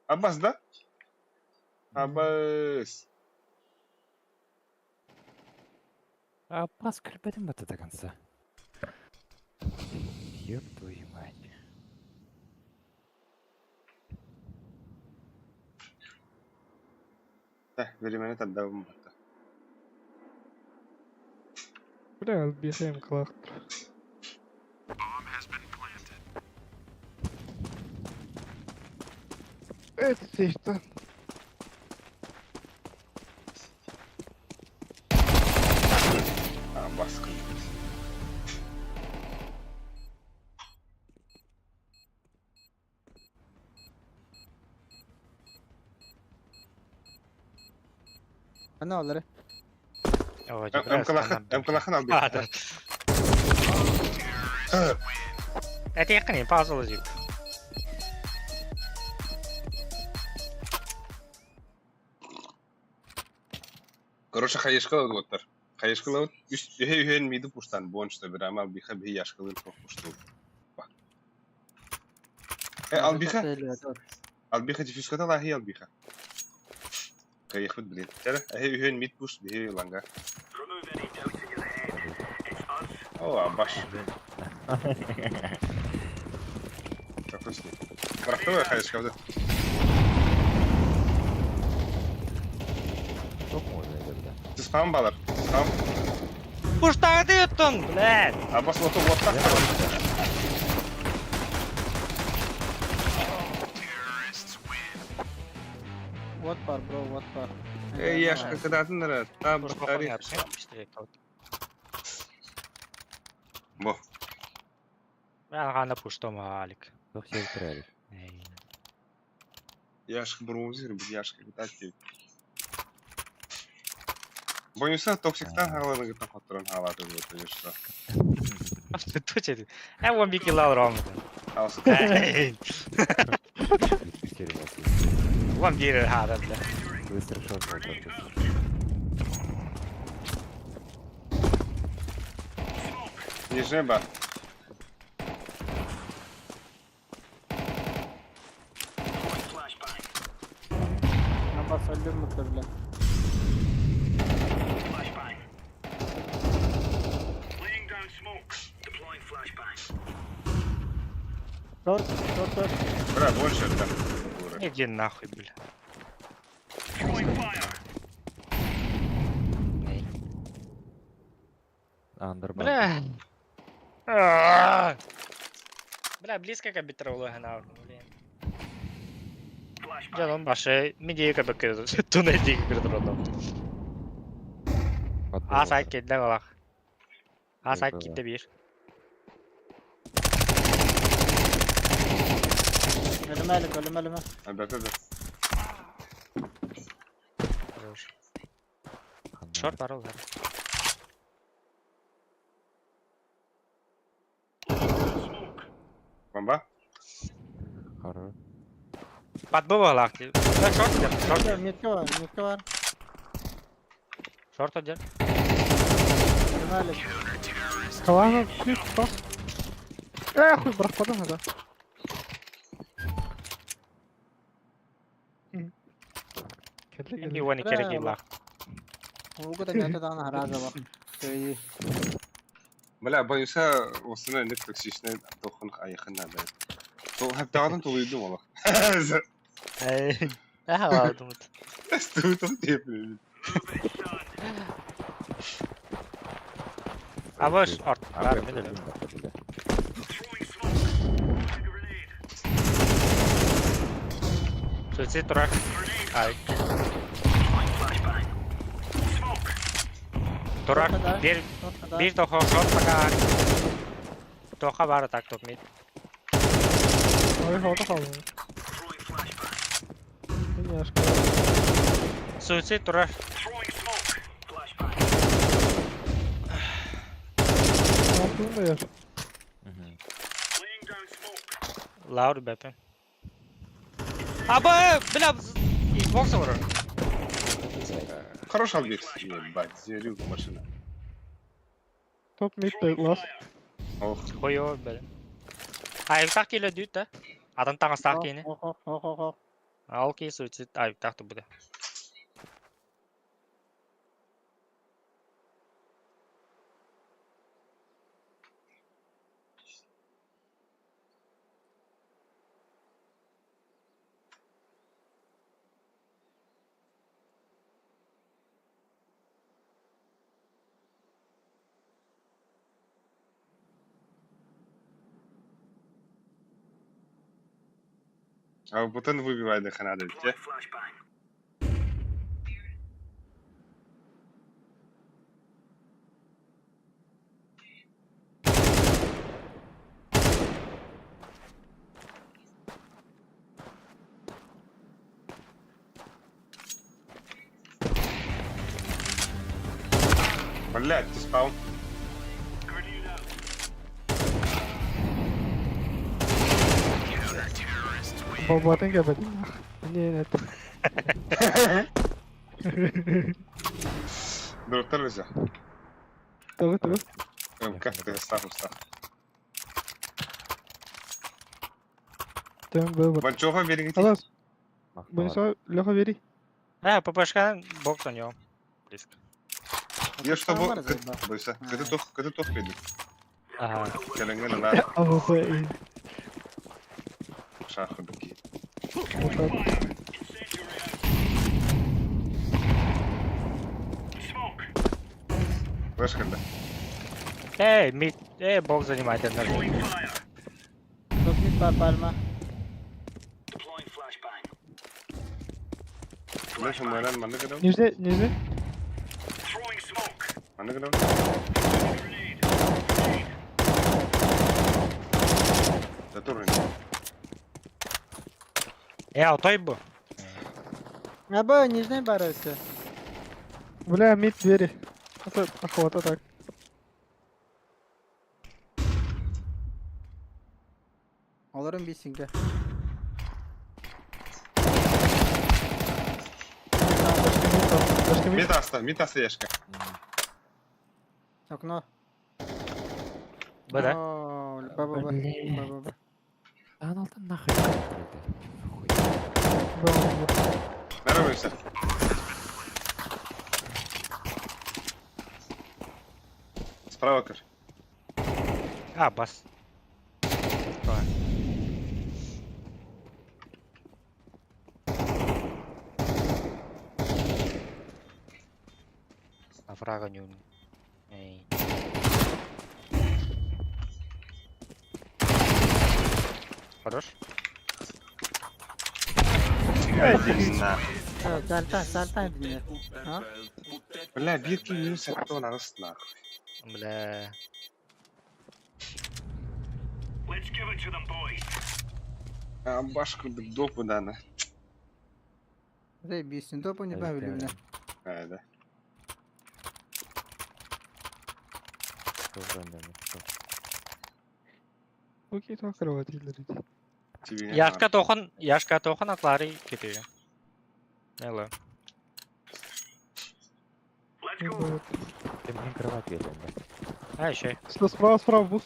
Аббас да? Аббас. Аббас көрбөтүм бата до конца. Ёб твою мать. Э, времени тардабым батта. Бля, албиха МКлаахтар. Это что? Аббас Ана олары. МКлахан, МКлахан албиха. Это пазл жип. Короче, хаешкалар уоттар. Хаешкалар үһэ үһэн миди пуштан буончта бир ама албиха биһи яшкалыр тох пушту. Э, албиха, албиха диффуската лахи албиха. Кайыхпыт блин. Тәрі, әһэ үһэн мид пуш биһи ланга. О, абаш. Какой с ним? Бырахтыбы хаешкалды. Сколько можно идет, да? Спам балар. Спам. Пуштарды ыттын, блядь. Абас оту оттак. Вот бар, бро, вот бар. Эй, яшка, кадатын Там тарих. Бо. Ана пуштом алик. Кто все отправили? Яшка броузер, яшка, кадати. Боюса токсиктан халаны гытан хоттуран халаты вот конечно. Туча. Э, он бики лал ром. Алсы. Вон бир хада, бля. Быстро шорт был только. Нижний бар. Аббас өлдүм мыкты, бля. Шорт, шорт, шорт. Бля, больше это. Иди нахуй, бля. Андербан. Бля. Бля, близко к обитролу блин. Дьон башы медиа кабы туннель диги кырдырды. А сайт кетти балак. А сайт кетти бир. Өлүмө элек, өлүмө, өлүмө. Да, да, да. Хорош. Шорт бар ол. Бомба? Хорош. Подбывал. Да, шорт идет, шорт. Всё, Метка бар, метка бар. Шорт один. Журналик. Калана күйіп тас. Э, хуй, бырахпатым это. Кэллэ кэллэ. Иван Бля, керек Ууга да нята даҕаны харааза бар. Кыайыы. Бля, боюся, осына инде токсичный тохон айхын надо. То хәптәгән тулыйды олох. Ага, думает. Стутом тепле. А вот шорт. А, Да, Б, мен блин, да. Суицид турар. Ай. Турар. Бир бир тохо шорт пока. Тоха бар так топ мид. Ой, хода қалды. Няшка. Суицид турар. Алтын да яш. Мгм. Лаур бепе. Аба, бля, Xbox олар. Хороший объект. Ебать, зверюга машина. Топ мид лас. Ох, Хуё, бля. Айыптақ келе дүйт, да? Атын таңыстақ кейіне. Ох, ох, ох, ох, ох. Ал кей суицид айыптақ буде. А потом выбивай до ханады, те. Блять, ты спал. Болбатын кәбет. Не, нет. Доктор Лиза. Тығы, тығы. Как ты став, став. Төм бы бар. Банчоха берегите. Алас, Махталар. Бойса, Леха бери. Э, ППшка бокс у него. Близко. Я чтобы... Бар заебал. Бойся, кыты тох, кыты тох ведет. Ага. Келенген на АВП. шаху такие. Вот так. Знаешь, когда? Эй, мид, эй, бокс занимает энергию. Топ мид бар пальма. Знаешь, мэран манны кыдам? Нижний, нижний. Манны кыдам? Да тоже. Э, а той бу. Аба, нижний бар өсө. Бля, мид двери. Это охота так. Олорун бисинге. Башка мид. Мид аста, мид аста яшка. Окно. Б, да? О, Ба, ба, ба. Ба, ба, ба. Да ну ты нахуй. Хуй. Б, б, б. Здороваемся. Справа, кыр. А, бас. А фрага не умею. Эй. Хорош? Иди нахуй. Сальта, сальта динер. А? Бля, бирки минус кто на нас нахуй. Бля. А башку допу дана. Зей бисин топу не бавили бля. А, да. Окей, то кровать или Тебе Яшка тохан, Яшка тохан атлары кетиyor. Элла. Ты мне кровать велел, да? А, еще. Справа, справа, бус.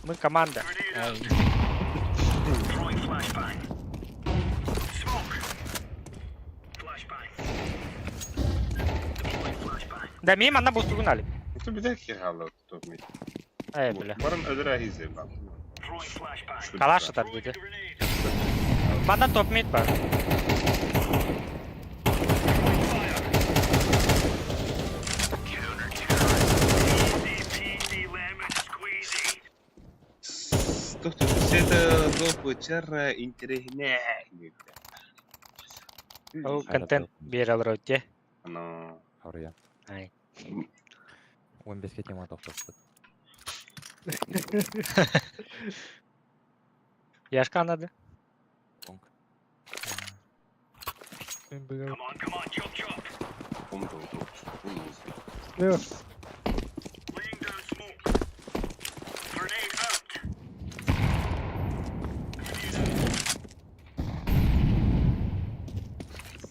Мы команда. Да мимо на бустугун али. Это бедә киралы топ мид. Эй, бля. Баран ödürә хизе бар. Калаш атар диде. Мана топ мид бар. Доктор, это допычара интереснее. Ол контент бере алар өте. Ано. Харуя. Ай. Он без кетема тоқтатты. Яшка надо. Лонг. Слева.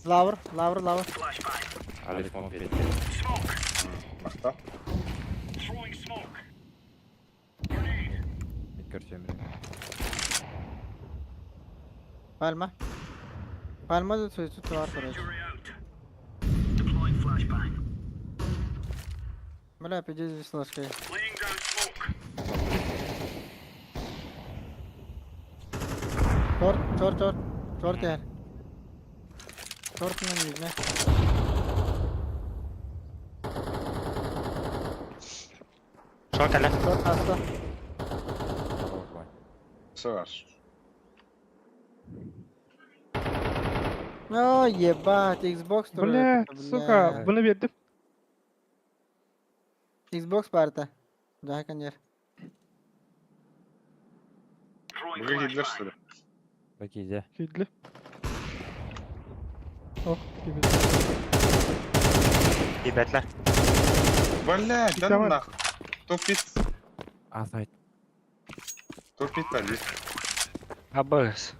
Лавр, лавр, лавр. Алик мог перейти. Бақта. Мид көрсем. Пальма. Пальма да сөйтіп бар, короче. Бля, пиздец здесь ложкой. Торт, торт, торт, торт яр. Тортның yüzüne. Шорт әлі. Торт hasta. Сығар. О, ебать, Xbox Бля, сука, бұны бердім. Xbox барда. Да, конечно. Бұға келділер что ли? Бакиде. Күйділі. Ох, күйбеді. Ребятlar. Бля, да Давай. нахуй. Топ-пит, А, сайт. топ-пит бар, Абыс.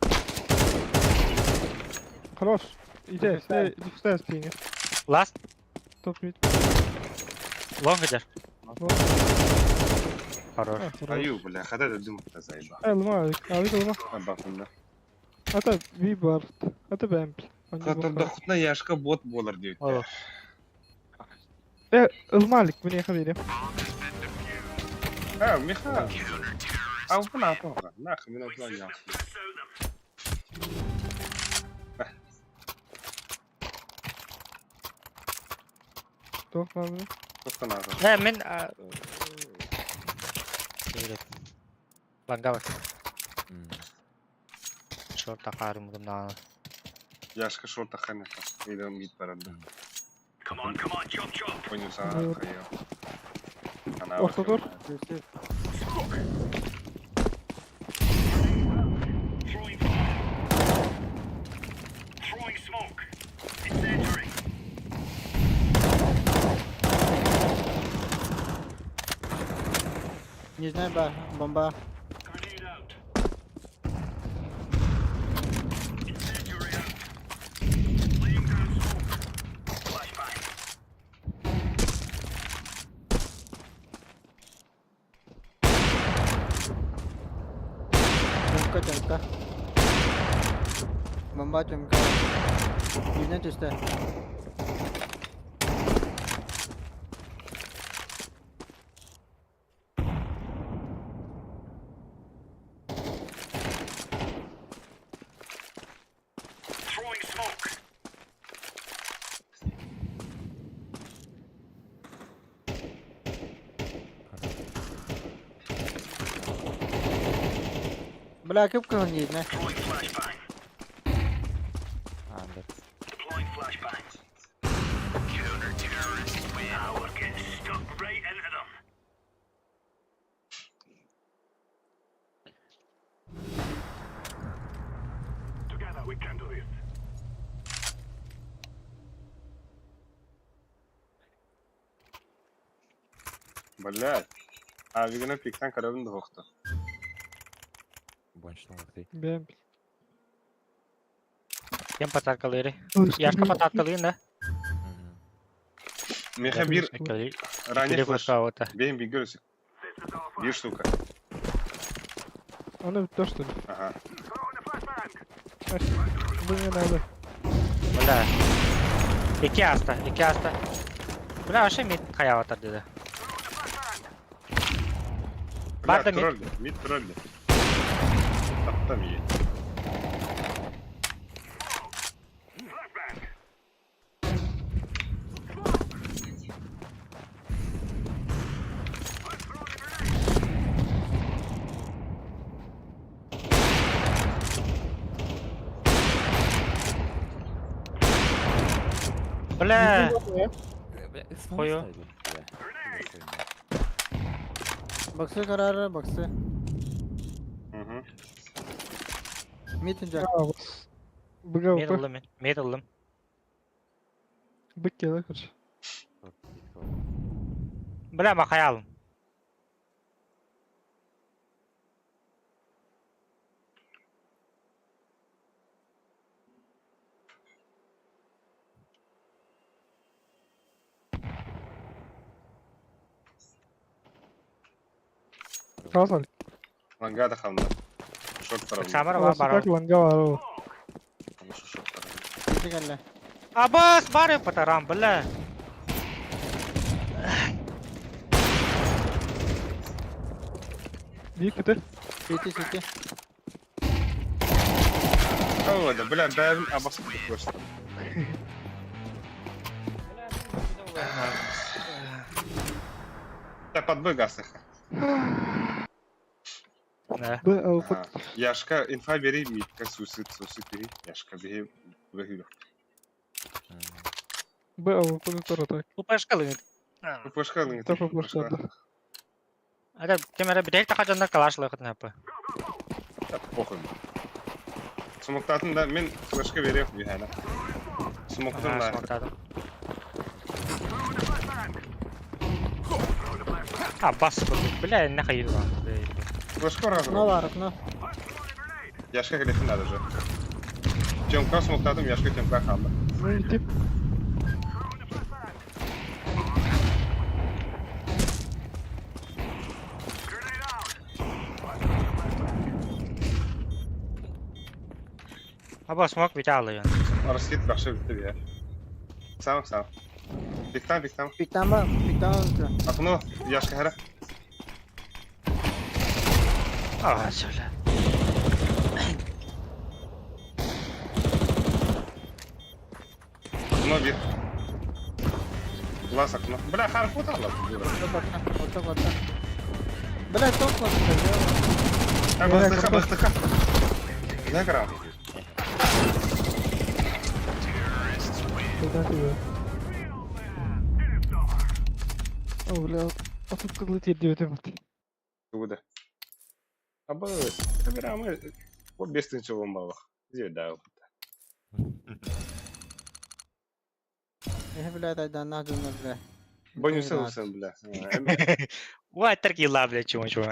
Хорош. Иди, иди, иди, спине. Ласт. Топ мид. Лонг идер. Вот. Хорош. А, хорош. Аю, бля, хада да дым заеба. Э, лма, алик, лма. Бақында. Ата ви бард. Ата бэмп. Хатырда хутна яшка бот болар дейт. Ол. Э, ылмалик, мне хаверим. А, миха. А, бұны атуға. Нахуй, мен осылай яқсы. Тоқ мамы. Тоқтан ату. Э, мен... Ланга бар. Шорт тақарым гымнаны. Яшка шорта ханака. Идем гит барады. Понял, саған қайы. Орта тұр. Не знаю, ба, бомба. Чумка, чумка. Бомба, чумка. Не чисто. Бля, кып кылын дейді, Андер. Блядь. А, вигана пиктан карабин дохта. Бончтон ты. Бэм. Кем патаркалыыры? Яшка патаркалыын да? Меха бир ранее флеш. Телефон Бейм бигерс. Бир штука. Оны то что ли? Ага. Бу не надо. Бля. Икки ааста, икки ааста. Бля, вообще мид хайаабатар диде. Бля, Бар да мид. тролли, мид тролли. Таптам ей. Бля. Бля, Хую. Баксы карары, баксы. Угу. Мид инжак. Быга Мид ыллым мин. Мид ыллым. Бык келе короче. Бля, махаялым. Сразу. Лангада хамна. Шорт тарабын. Самара бар бар. Так ланга бар. Хорошо, шорт тарабын. Сити кэллэ. Абас бары патарам, бля. Бик бите. Сити, сити. О, да, бля, бәрін абасы просто. Да, под Б гасыха. Да. Б алпыт. Яшка, инфа бери, митка, суицид, суицид бери. Яшка, бери, бери. Б алпыт тура так. Упашка лыгыт. Пушка, ну, Та пушка, да. Это кемере бирек таха калаш лыгыт напы. Да, похуй. Смоктатын да, мен флешка берем, бихана. Смоктын да. А, бас, бля, нахай иду. Флешка Окно разрыв. бар, окно. Яшка келетін надо же. Темка смоктатым, яшка темка хамда. Ну и тип. Аба смок бите алыйын. Раскид бақшы бітті бе. Сам, сам. Биктан, биктан. Пиктан ба, пиктан öldü. Окно, яшка хара. А, söyle. Окно бир. Глаз окно. Бля, харфут алла. Орта орта орта. Бля, топ А, бастыха, бастыха. Не грам. Куда тебе? О, бля, а тут кызлы тиер деп өтем. Туда. Аба, камера Вот без тынчего мало. Где да. Eh бля, да на бля. Бонусы усын, бля. Ой, тарки бля, чего чего.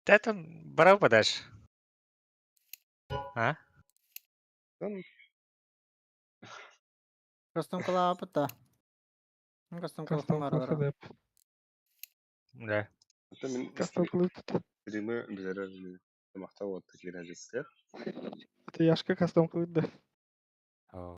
Ты там барау подашь. А? Костюм кыла апыта. Костюм кыла Кастом бар кылы бар. деп. Да. Кастом кылы тут. Стримы bizlere мақтау отты кирәжеттер. Это Яшка кастом кылы да.